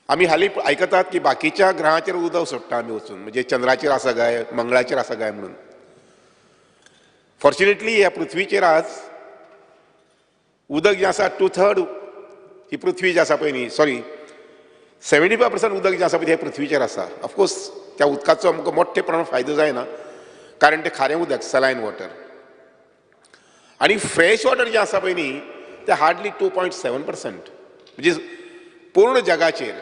Speaker 14: आमी हालीं आयकतात की बाकीच्या ग्रहाचेर उदक सोडटा आमी वचून, म्हणजे चंद्राचेर आसा काय, मंगळाचेर आसा काय म्हणून. फॉर्च्युनेटली ह्या पृथ्वीचेर आज उदक जें आसा 2/3 ही पृथ्वी जी आसा पळय न्ही, सॉरी, 75% उदक जें आसा पळय तें पृथ्वीचेर आसा. ऑफकोर्स त्या उदकाचो आमकां मोठे प्रमाणात फायदो जायना, कारण तें खारें उदक, सलायन वॉटर. आनी फ्रेश वॉटर जें आसा पळय न्ही तें हार्डली 2.7%, म्हणजे पूर्ण जगाचेर.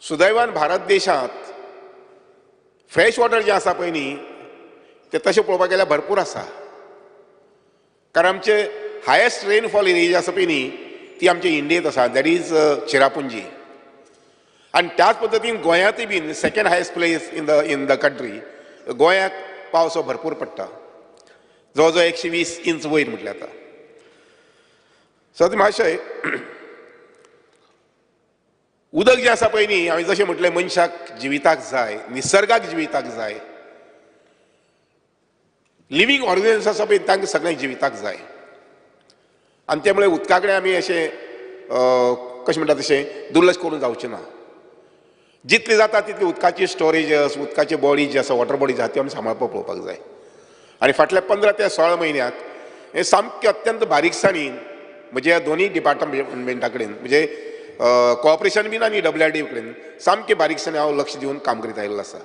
Speaker 14: सुदैवान भारत देशांत फ्रेश वॉटर जें आसा पळय न्ही तें तशें पळोवपाक गेल्यार भरपूर आसा, कारण आमचे हायेस्ट रेनफॉल एरिया आसा पळय न्ही ती आमच्या इंडियेंत आसा, that is Cherrapunji. आनी त्याच पद्दतीन गोंयांतूय बीन second highest place in the country, गोंयाक पावस हो भरपूर पडटा, जवळ जवळ 120 इंच वयर म्हटल्यार जाता. सो महाशय, उदक जें आसा पळय न्ही, हांवें जशें म्हटलें मनशाक जिविताक जाय, निसर्गाक जिविताक जाय, लिवींग ऑर्गनिजम्स आसा पळय तांकां सगळ्यांक जिविताक जाय. आनी त्यामुळे उदका कडेन आमी अशें कशें म्हणटा तशें दुर्लक्ष करून जावचें ना. जितली जाता तितली उदकाची स्टोरेजस, उदकाची बॉडी जी आसा, वॉटर बॉडी जी आसा ती आमी सांबाळपाक पळोवपाक जाय. आनी फाटल्या 15 ते 16 म्हयन्याक हें सामकें अत्यंत बारीकसाणीन म्हज्या दोनूय डिपार्टमेंटा कडेन, म्हणजे कॉपरेशन बीन आनी WRD कडेन सामकें बारीकसाणें हांव लक्ष दिवन काम करीत आयिल्लो आसा.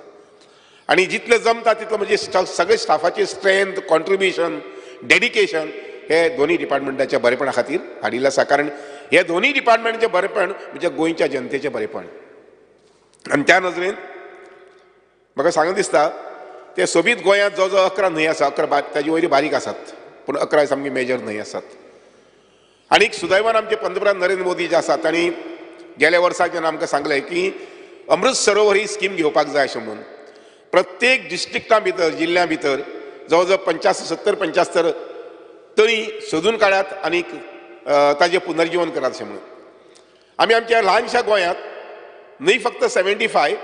Speaker 14: आनी जितलें जमता तितलो म्हणजे सगळे स्टाफाची स्ट्रेंथ, कॉन्ट्रिब्युशन, डेडिकेशन हे दोनूय डिपार्टमेंटाच्या बरेपणा खातीर हाडिल्लें आसा, कारण हे दोनूय डिपार्टमेंटाचें बरेपण म्हणजे गोंयच्या जनतेचें बरेपण. आनी त्या नजरेन म्हाका सांगून दिसता ते सोबीत गोंयांत जवळ जवळ 11 न्हंय आसा, 11 ताजे वयली बारीक आसात, पूण 11 सामकी मेजर न्हंय आसात. आनी सुदैवान आमचे पंतप्रधान नरेंद्र मोदी जे आसात तांणी गेल्या वर्सा जेन्ना आमकां सांगलें की अमृत सरोवर ही स्कीम घेवपाक जाय अशें म्हणून, प्रत्येक डिस्ट्रिक्टा भितर, जिल्ल्या भितर जवळ जवळ 50, 70, 75 तळी सोदून काडात आनी ताजें पुनर्जीवन करात अशें म्हणून. आमी आमच्या ल्हानशा गोंयांत न्हय फक्त 75,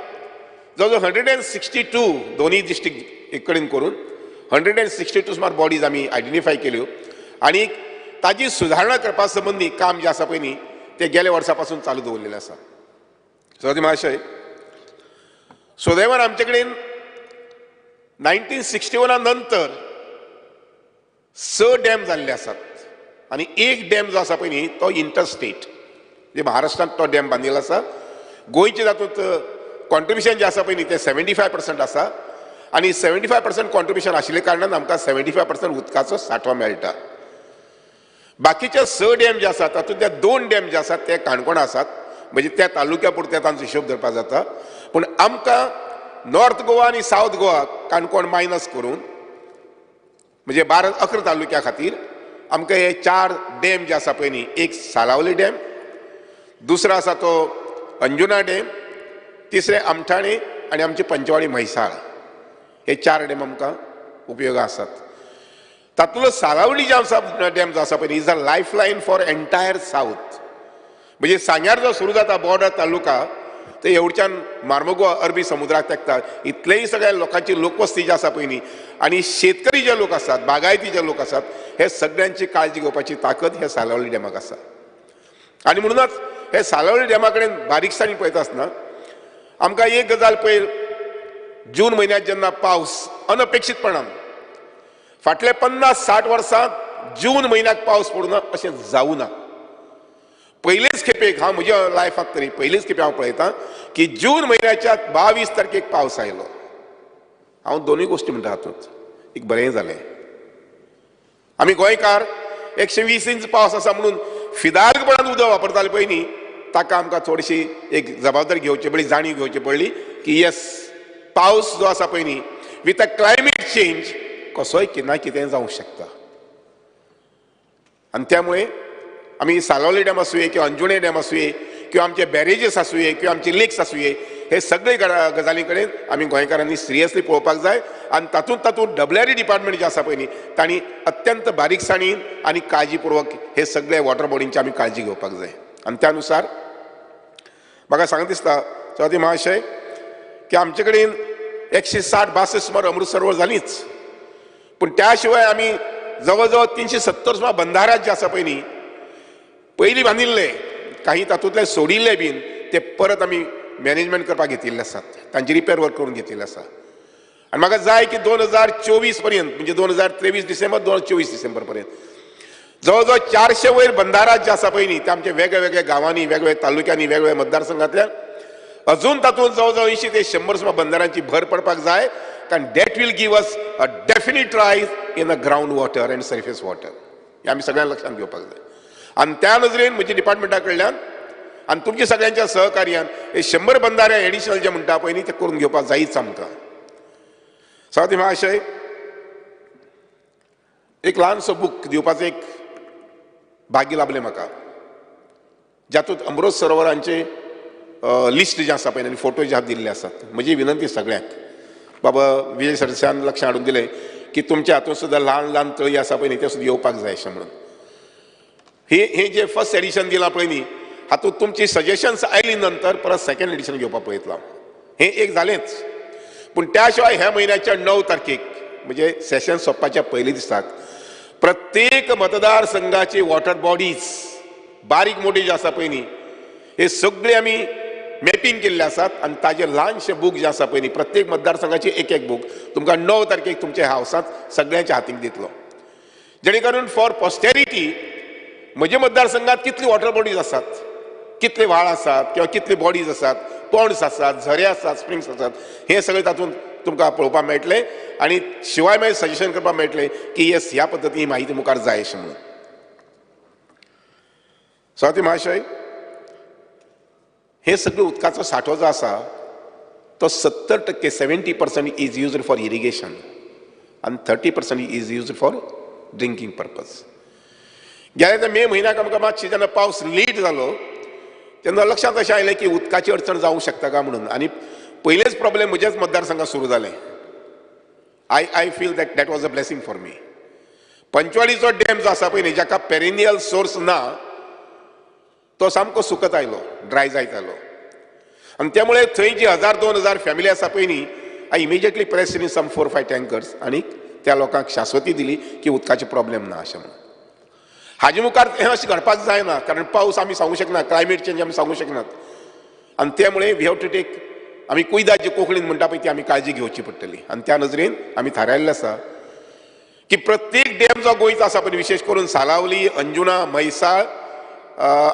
Speaker 14: जवळ जवळ 162 दोनूय डिस्ट्रिक्ट एक कडेन करून 162 सुमार बॉडीज आमी आयडेंटिफाय केल्यो आनी ताजी सुदारणा करपा संबंदी काम जें आसा पळय न्ही तें गेल्या वर्सा पासून चालू दवरलेलें आसा. सो महाशय, सुदैवान आमचे कडेन 1961 नंतर 6 डॅम जाल्ले आसात आनी एक डॅम जो आसा पळय न्ही तो इंटरस्टेट, म्हणजे महाराष्ट्रांत तो डॅम बांदिल्लो आसा. गोंयचें तातूंत कॉन्ट्रिब्युशन जें आसा पळय न्ही तें 75% आसा आनी 75% कॉन्ट्रिब्युशन आशिल्ल्या कारणान आमकां 75% उदकाचो सांठो मेळटा. बाकीचे 6 डॅम जे आसात तातूंतले 2 डॅम जे आसात ते काणकोण आसात, म्हणजे त्या तालुक्या पुरते तांचो हिशोब धरपाक जाता. पूण आमकां नॉर्थ गोवा आनी सावथ गोवा काणकोण मायनस करून म्हणजे 12, 11 तालुक्या खातीर आमकां हे 4 डॅम जे आसा पळय न्ही, एक सालावली डॅम, दुसरो आसा तो अंजुना डॅम, तिसरें आमठाणे आनी आमची पंचवाडी म्हैसाळ, हे 4 डॅम आमकां उपयोगा आसात. तातूंतलो सालावली जे आसा डॅम जो आसा पळय is a life line for entire south. म्हणजे सांग्यार जो सुरू जाता बॉर्डर तालुका ते एवढच्यान मार्मगोवा अरबी समुद्राक तेंकता, इतलेय सगळ्या लोकांची लोकवस्ती जी आसा पळय न्ही आनी शेतकरी जे लोक आसात, बागायती जे लोक आसात, हे सगळ्यांची काळजी घेवपाची ताकद हे सालावली डॅमाक आसा. आनी म्हणूनच हे सालावली डॅमा कडेन बारीकसाणी पळयता आसतना आमकां एक गजाल पयर जून म्हयन्यांत जेन्ना पावस अनपेक्षीतपणान फाटले 50-60 वर्सां जून म्हयन्याक पावस पडूना अशें जावं ना. पयलेच खेपेक हांव म्हज्या लायफांत तरी पयलेच खेपे हांव पळयतां की जून म्हयन्याच्या 22 तारखेक पावस आयलो. हांव दोनूय गोश्टी म्हणटा हातूंत एक बरें जालें, आमी गोंयकार 120 इंच पावस आसा म्हणून फिदार्गपणान उदक वापरताले पळय न्ही, ताका आमकां थोडीशी एक जबाबदारी घेवची पडली, जाणीव घेवची पडली की येस, पावस जो आसा पळय न्ही विथ अ क्लायमेट चेंज कसोय केन्ना कितें जावंक शकता. आनी त्यामुळे आमी सालावली डॅम आसुये किंवा अंजुणे डॅम आसुये किंवा आमचे बॅरेजीस आसुये किंवा आमचे लेक्स आसुये, हे सगळे गजाली कडेन आमी गोंयकारांनी सिरियसली पळोवपाक जाय. आनी तातूंत तातूंत WRD department जें आसा पळय न्ही तांणी अत्यंत बारीकसाणीन आनी काळजीपूर्वक हे सगळे वॉटर बॉडींची आमी काळजी घेवपाक जाय. आनी त्या नुसार म्हाका सांगत दिसता सभापती महाशय की आमचे कडेन 160-62 सुमार अमृत सरोवर जालीच, पूण त्या शिवाय आमी जवळ जवळ 370 सुमार बंधारा जे आसा पळय न्ही पयलीं बांदिल्ले, काही तातूंतले सोडिल्ले बीन ते परत आमी मॅनेजमेंट करपाक घेतिल्ले आसात, तांची रिपेर वर्क करून घेतिल्ले आसा. आनी म्हाका जाय की 2024 पर्यंत, म्हणजे 2023 डिसेंबर 2024 डिसेंबर पर्यंत जवळ जवळ 400 वयर बंदारा जे आसा पळय न्ही ते आमचे वेगळे गांवांनी, वेगवेगळ्या तालुक्यांनी, वेगवेगळ्या मतदारसंघांतल्यान अजून तातूंत जवळ जवळ 80 ते 100 सुमार बंदारांची भर पडपाक जाय, कारण that will give us a definite rise in a ground water and surface water. हें आमी सगळ्यांक लक्षांत घेवपाक जाय. आनी त्या नजरेन म्हज्या डिपार्टमेंटा कडल्यान आनी तुमच्या सगळ्यांच्या सहकार्यान हे 100 बंदारे एडिशनल जे म्हणटा पळय न्ही ते करून घेवपाक जायच आमकां. सभापती महाशय, एक ल्हानसो बूक दिवपाचो एक भाग्य लाभलें म्हाका, जातूंत अमृत सरोवरांचे लिस्ट जें आसा पळय आनी फोटो जे दिल्ले आसात. म्हजी विनंती सगळ्यांक, बाबा विजय सरदेसायान लक्षां हाडून दिलें की तुमच्या हातूंत सुद्दां ल्हान ल्हान तळी आसा पळय न्ही ते सुद्दां येवपाक जाय अशें म्हणून. हे जे फर्स्ट एडिशन दिलां पळय न्ही हातूंत तुमची सजेशन्स आयली नंतर परत सेकंड एडिशन घेवपाक पळयतलो. हें एक जालेंच, पूण त्या शिवाय ह्या म्हयन्याच्या 9 तारखेक म्हणजे सेशन सोंपपाच्या पयलीं दिसाक प्रत्येक मतदारसंघाची वॉटर बॉडीज बारीक मोठी जे आसा पळय न्ही हे सगळे आमी मॅपिंग केल्ले आसात आनी ताजे ल्हानशे बूक जे आसा पळय न्ही प्रत्येक मतदारसंघाचे एक एक बूक तुमकां 9 तारखेक तुमच्या हावसांत सगळ्यांच्या हातीक दितलो, जेणे करून फॉर पॉस्टेरिटी म्हज्या मतदारसंघात कितली वॉटर बॉडीज आसात, कितले व्हाळ आसात किंवा कितले बॉडीज आसात, पॉन्ड्स आसात, झरे आसात, स्प्रिंग्स आसात, हे सगळे तातूंत तुमकां पळोवपाक मेळटलें आनी शिवाय मागीर सजेशन करपाक मेळटलें की येस ह्या पद्दतीन ही म्हायती मुखार जाय अशें म्हणून. सभापती महाशय, हे सगळे उदकाचो सांठो जो आसा तो 70% 70% is used for irrigation आनी 30% is used for drinking purpose. गेल्या मे म्हयन्याक आमकां मातशी जेन्ना पावस लेट जालो तेन्ना लक्षांत अशें आयलें की उदकाची अडचण जावंक शकता काय म्हणून, आनी पयलेच प्रॉब्लेम म्हज्याच मतदारसंघात सुरू जालें. I feel that that was a blessing for me. पंचवाडीचो dam जो आसा पळय न्ही जाका पेरिनियल सोर्स ना तो सामको सुकत आयलो, ड्राय जायत आयलो, आनी त्यामुळे थंय जी 1000 2000 फॅमिली आसा पळय न्ही I immediately press in some 4-5 tankers आनी त्या लोकांक शाश्वती दिली की उदकाचे प्रॉब्लेम ना अशें म्हणून. हाजे मुखार हें अशें घडपाक जायना, कारण पावस आमी सांगूंक शकना, क्लायमेट चेंज आमी सांगूंक शकनात, आनी त्यामुळे we have to take, आमी कुयदाद जी कोंकणीन म्हणटा पळय ती आमी काळजी घेवची पडटली. आनी त्या नजरेन आमी थारायल्लें आसा की प्रत्येक डॅम जो गोंयचो आसा पळय विशेश करून सालावली, अंजुना, म्हैसाळ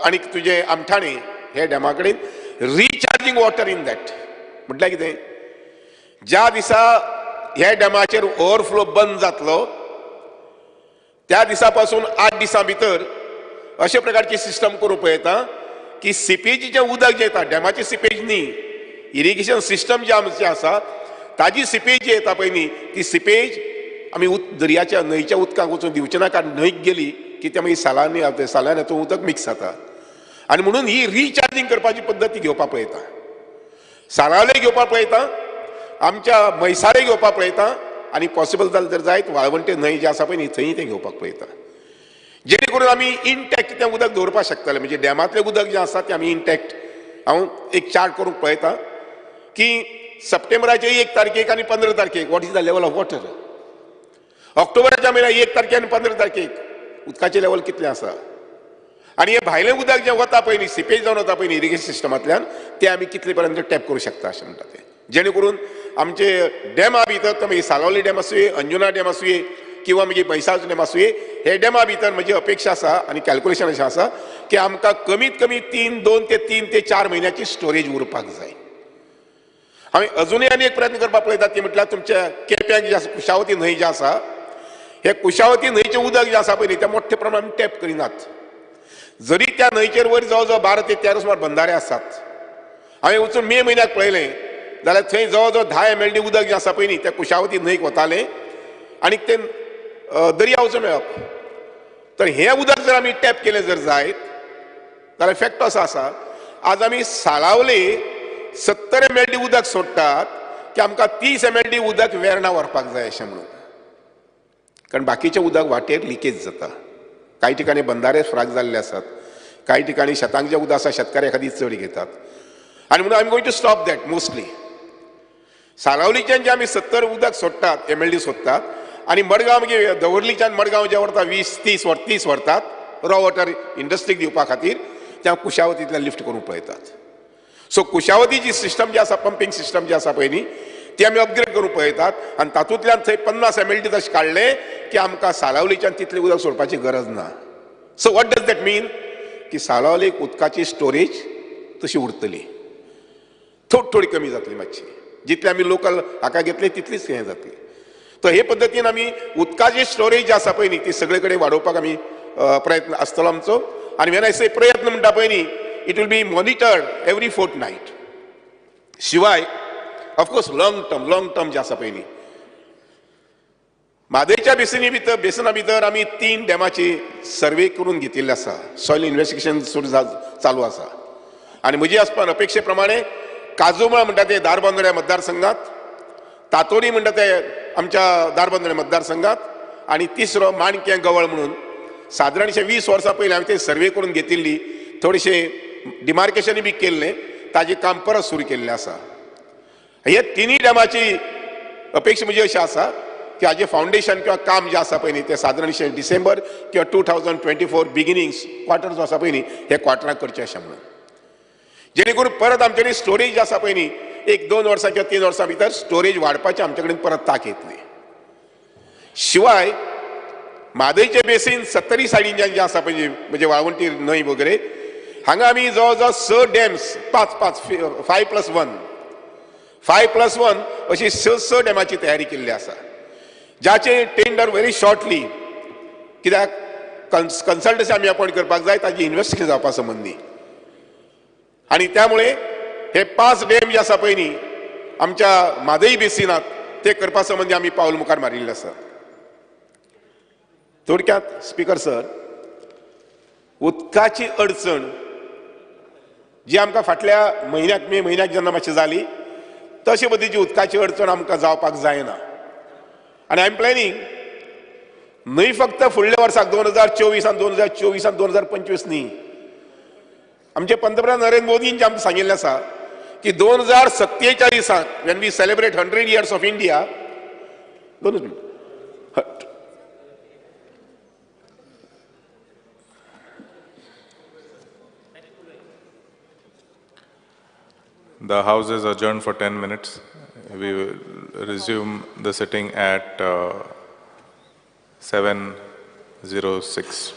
Speaker 14: आनी तुजे आमठाणे हे डॅमा कडेन रिचार्जींग वॉटर इन that म्हटल्यार कितें, ज्या दिसा ह्या डॅमाचेर ओवरफ्लो बंद जातलो त्या दिसा पासून 8 दिसां भितर अशे प्रकारची सिस्टम करूंक पळयता की सिपेजीचें उदक जें येता, डॅमाची सिपेज न्ही, इरिगेशन सिस्टम जी आमची आसा ताजी सिपेज जी येता पळय न्ही ती सिपेज आमी दर्याच्या न्हंयच्या उदकाक वचून दिवचे ना, कारण न्हंयक गेली की ते मागीर सालांनी सालान हेतून उदक मिक्स जाता, आनी म्हणून ही रिचार्जींग करपाची पद्दत घेवपाक पळयता. सालावले घेवपाक पळयता, आमच्या म्हैसाळे घेवपाक पळयता, आनी पॉसिबल जालें जर जायत वाळवंटे न्हंय जे आसा पळय न्ही थंय तें घेवपाक पळयता, जेणे करून आमी इंटॅक्ट तें उदक दवरपाक शकतले. म्हणजे डॅमांतलें उदक जें आसा तें आमी इंटॅक्ट, हांव एक चार्ट करूंक पळयता की सप्टेंबराचे 1 तारखेक आनी 15 तारखेक what is the level of water, ऑक्टोबराच्या म्हयन्याक 1 तारखेक आनी 15 तारखेक उदकाचें लेवल कितलें आसा, आनी हें भायलें उदक जें वता पळय न्ही सिपेज जावन वता पळय न्ही इरिगेशन सिस्टमांतल्यान तें आमी कितले पर्यंत टॅप करूं शकता अशें म्हणटा तें, जेणे करून आमचे डॅमा भितर तो मागीर सालावली डॅम आसुये, अंजुना डॅम आसुये किंवा मागीर म्हैसाळ डॅम आसुये, हे डॅमा भितर म्हजी अपेक्षा आसा आनी कॅल्कुलेशन अशें आसा की आमकां कमीत कमी 2 ते 3 ते 4 म्हयन्याची स्टोरेज उरपाक जाय. आमी अजुनूय आनी एक प्रयत्न करपाक पळयतात ती म्हटल्यार तुमच्या केप्यांक जे आसा कुशावती न्हंय जे आसा हे कुशावती न्हंयचें उदक जें आसा पळय न्ही तें मोठ्या प्रमाणान टॅप करिनात, जरी त्या न्हंयचेर वयर जवळ जवळ 12 ते 13 सुमार बंधारे आसात. हांवें वचून मे म्हयन्याक पळयलें जाल्यार थंय जवळ जवळ 10 MLD उदक जें आसा पळय न्ही त्या कुशावती न्हंयक वतालें आनी तें दर्या वचून मेळप. तर हें उदक जर आमी टॅप केलें जर जायत जाल्यार फॅक्ट असो आसा आज आमी साळावले 70 MLD उदक सोडटात की आमकां 30 MLD उदक वेर्णा व्हरपाक जाय अशें म्हणून, कारण बाकीचें उदक वाटेर लिकेज जाता. कांय ठिकाणी बंधारे फ्राक जाल्ले आसात, कांय ठिकाणी शेतांक जें उदक आसा शेतकार एखादी चड घेतात, आनी म्हणून I am going to stop that mostly. साळावलीच्यान जे आमी 70 उदक सोडटात MLD सोडटात, आनी मडगांव मागीर दवर्लीच्यान मडगांव जे व्हरता 20 30 30 व्हरतात रॉ वॉटर इंडस्ट्रीक दिवपा खातीर, त्या कुशावतींतल्यान लिफ्ट करूंक पळयतात. सो कुशावतीची सिस्टम जी आसा पंपींग सिस्टम जी आसा पळय न्ही ती आमी अपग्रेड करूंक पळयतात, आनी तातूंतल्यान थंय 50 MLD तशें काडलें की आमकां साळावलीच्यान तितलें उदक सोडपाची गरज ना. So what does that mean? की साळावलेक उदकाची स्टोरेज तशी उरतली, थोडी थोडी कमी जातली मातशी, जितली आमी लोकल हाका घेतली तितलीच हें जातली. तर हे पद्दतीन आमी उदकाची स्टोरेज जी आसा पळय न्ही ती सगळे कडेन वाडोवपाक आमी प्रयत्न आसतलो आमचो. आनी when I से प्रयत्न म्हणटा पळय न्ही, it will be monitored every fortnight. शिवाय of course long term जे आसा पळय न्ही, म्हादयच्या बेसिनी भितर बेसना भितर आमी 3 डॅमाची सर्वे करून घेतिल्ले आसा, सॉयल इन्वेस्टिगेशन सुरू चालू आसा. आनी म्हजी आसपान अपेक्षे प्रमाणे काजूमळ म्हणटा ते धारबांदोड्या मतदारसंघात, तातोडी म्हणटा ते आमच्या धारबांदोड्या मतदारसंघात, आनी तिसरो माणक्यां गवळ म्हणून सादारणशे 20 वर्सां पयलीं हांवें ते सर्वे करून घेतिल्ली, थोडेशें डिमार्केशनूय बी केल्लें, ताजें काम परत सुरू केल्लें आसा. हे तिनूय डॅमाची अपेक्षा म्हजी अशी आसा की हाजें फावंडेशन किंवा काम जें आसा पळय न्ही तें सादारणशें डिसेंबर किंवा 2024 बिगिनींग क्वार्टर जो आसा पळय न्ही हे क्वार्टराक करचें अशें म्हणून, जेणे करून परत आमचे कडेन स्टोरेज जे आसा पळय न्ही 1-2 वर्सां किंवा 3 वर्सां भितर स्टोरेज वाडपाची आमचे कडेन परत ताक येतली. शिवाय म्हादयचे बेसीन 70 सायडीन जें आसा पळय म्हणजे वाळवंटी न्हंय वगैरे, हांगा आमी जवळ जवळ 6 डॅम्स 5 5 + 1 5 + 1 अशी 6 डॅमाची तयारी केल्ली आसा, ज्याचे टेंडर व्हेरी शॉर्टली, कित्याक कन्सल्टन्सी आमी अपॉयंट करपाक जाय ताजी इन्वेस्टिगेशन जावपा संबंदी. आनी त्यामुळे हे 5 डॅम जे आसा पळय न्ही आमच्या म्हादय बेसिनात ते करपा संबंदी आमी पावल मुखार मारिल्लें आसा. थोडक्यात स्पीकर सर, उदकाची अडचण जी आमकां फाटल्या म्हयन्याक मे म्हयन्याक जेन्ना मातशी जाली तशे पद्दतीची उदकाची अडचण आमकां जावपाक जायना. आनी I am planning न्हय फक्त फुडल्या वर्साक 2024 आनी 2024 आनी 2025 न्ही, आमचे पंतप्रधान नरेंद्र मोदीन आमकां सांगिल्लें आसा की 2047 when we celebrate 100 years of India, दोनच minute,
Speaker 1: The House is adjourned for 10 minutes. We will resume the sitting at 7:06.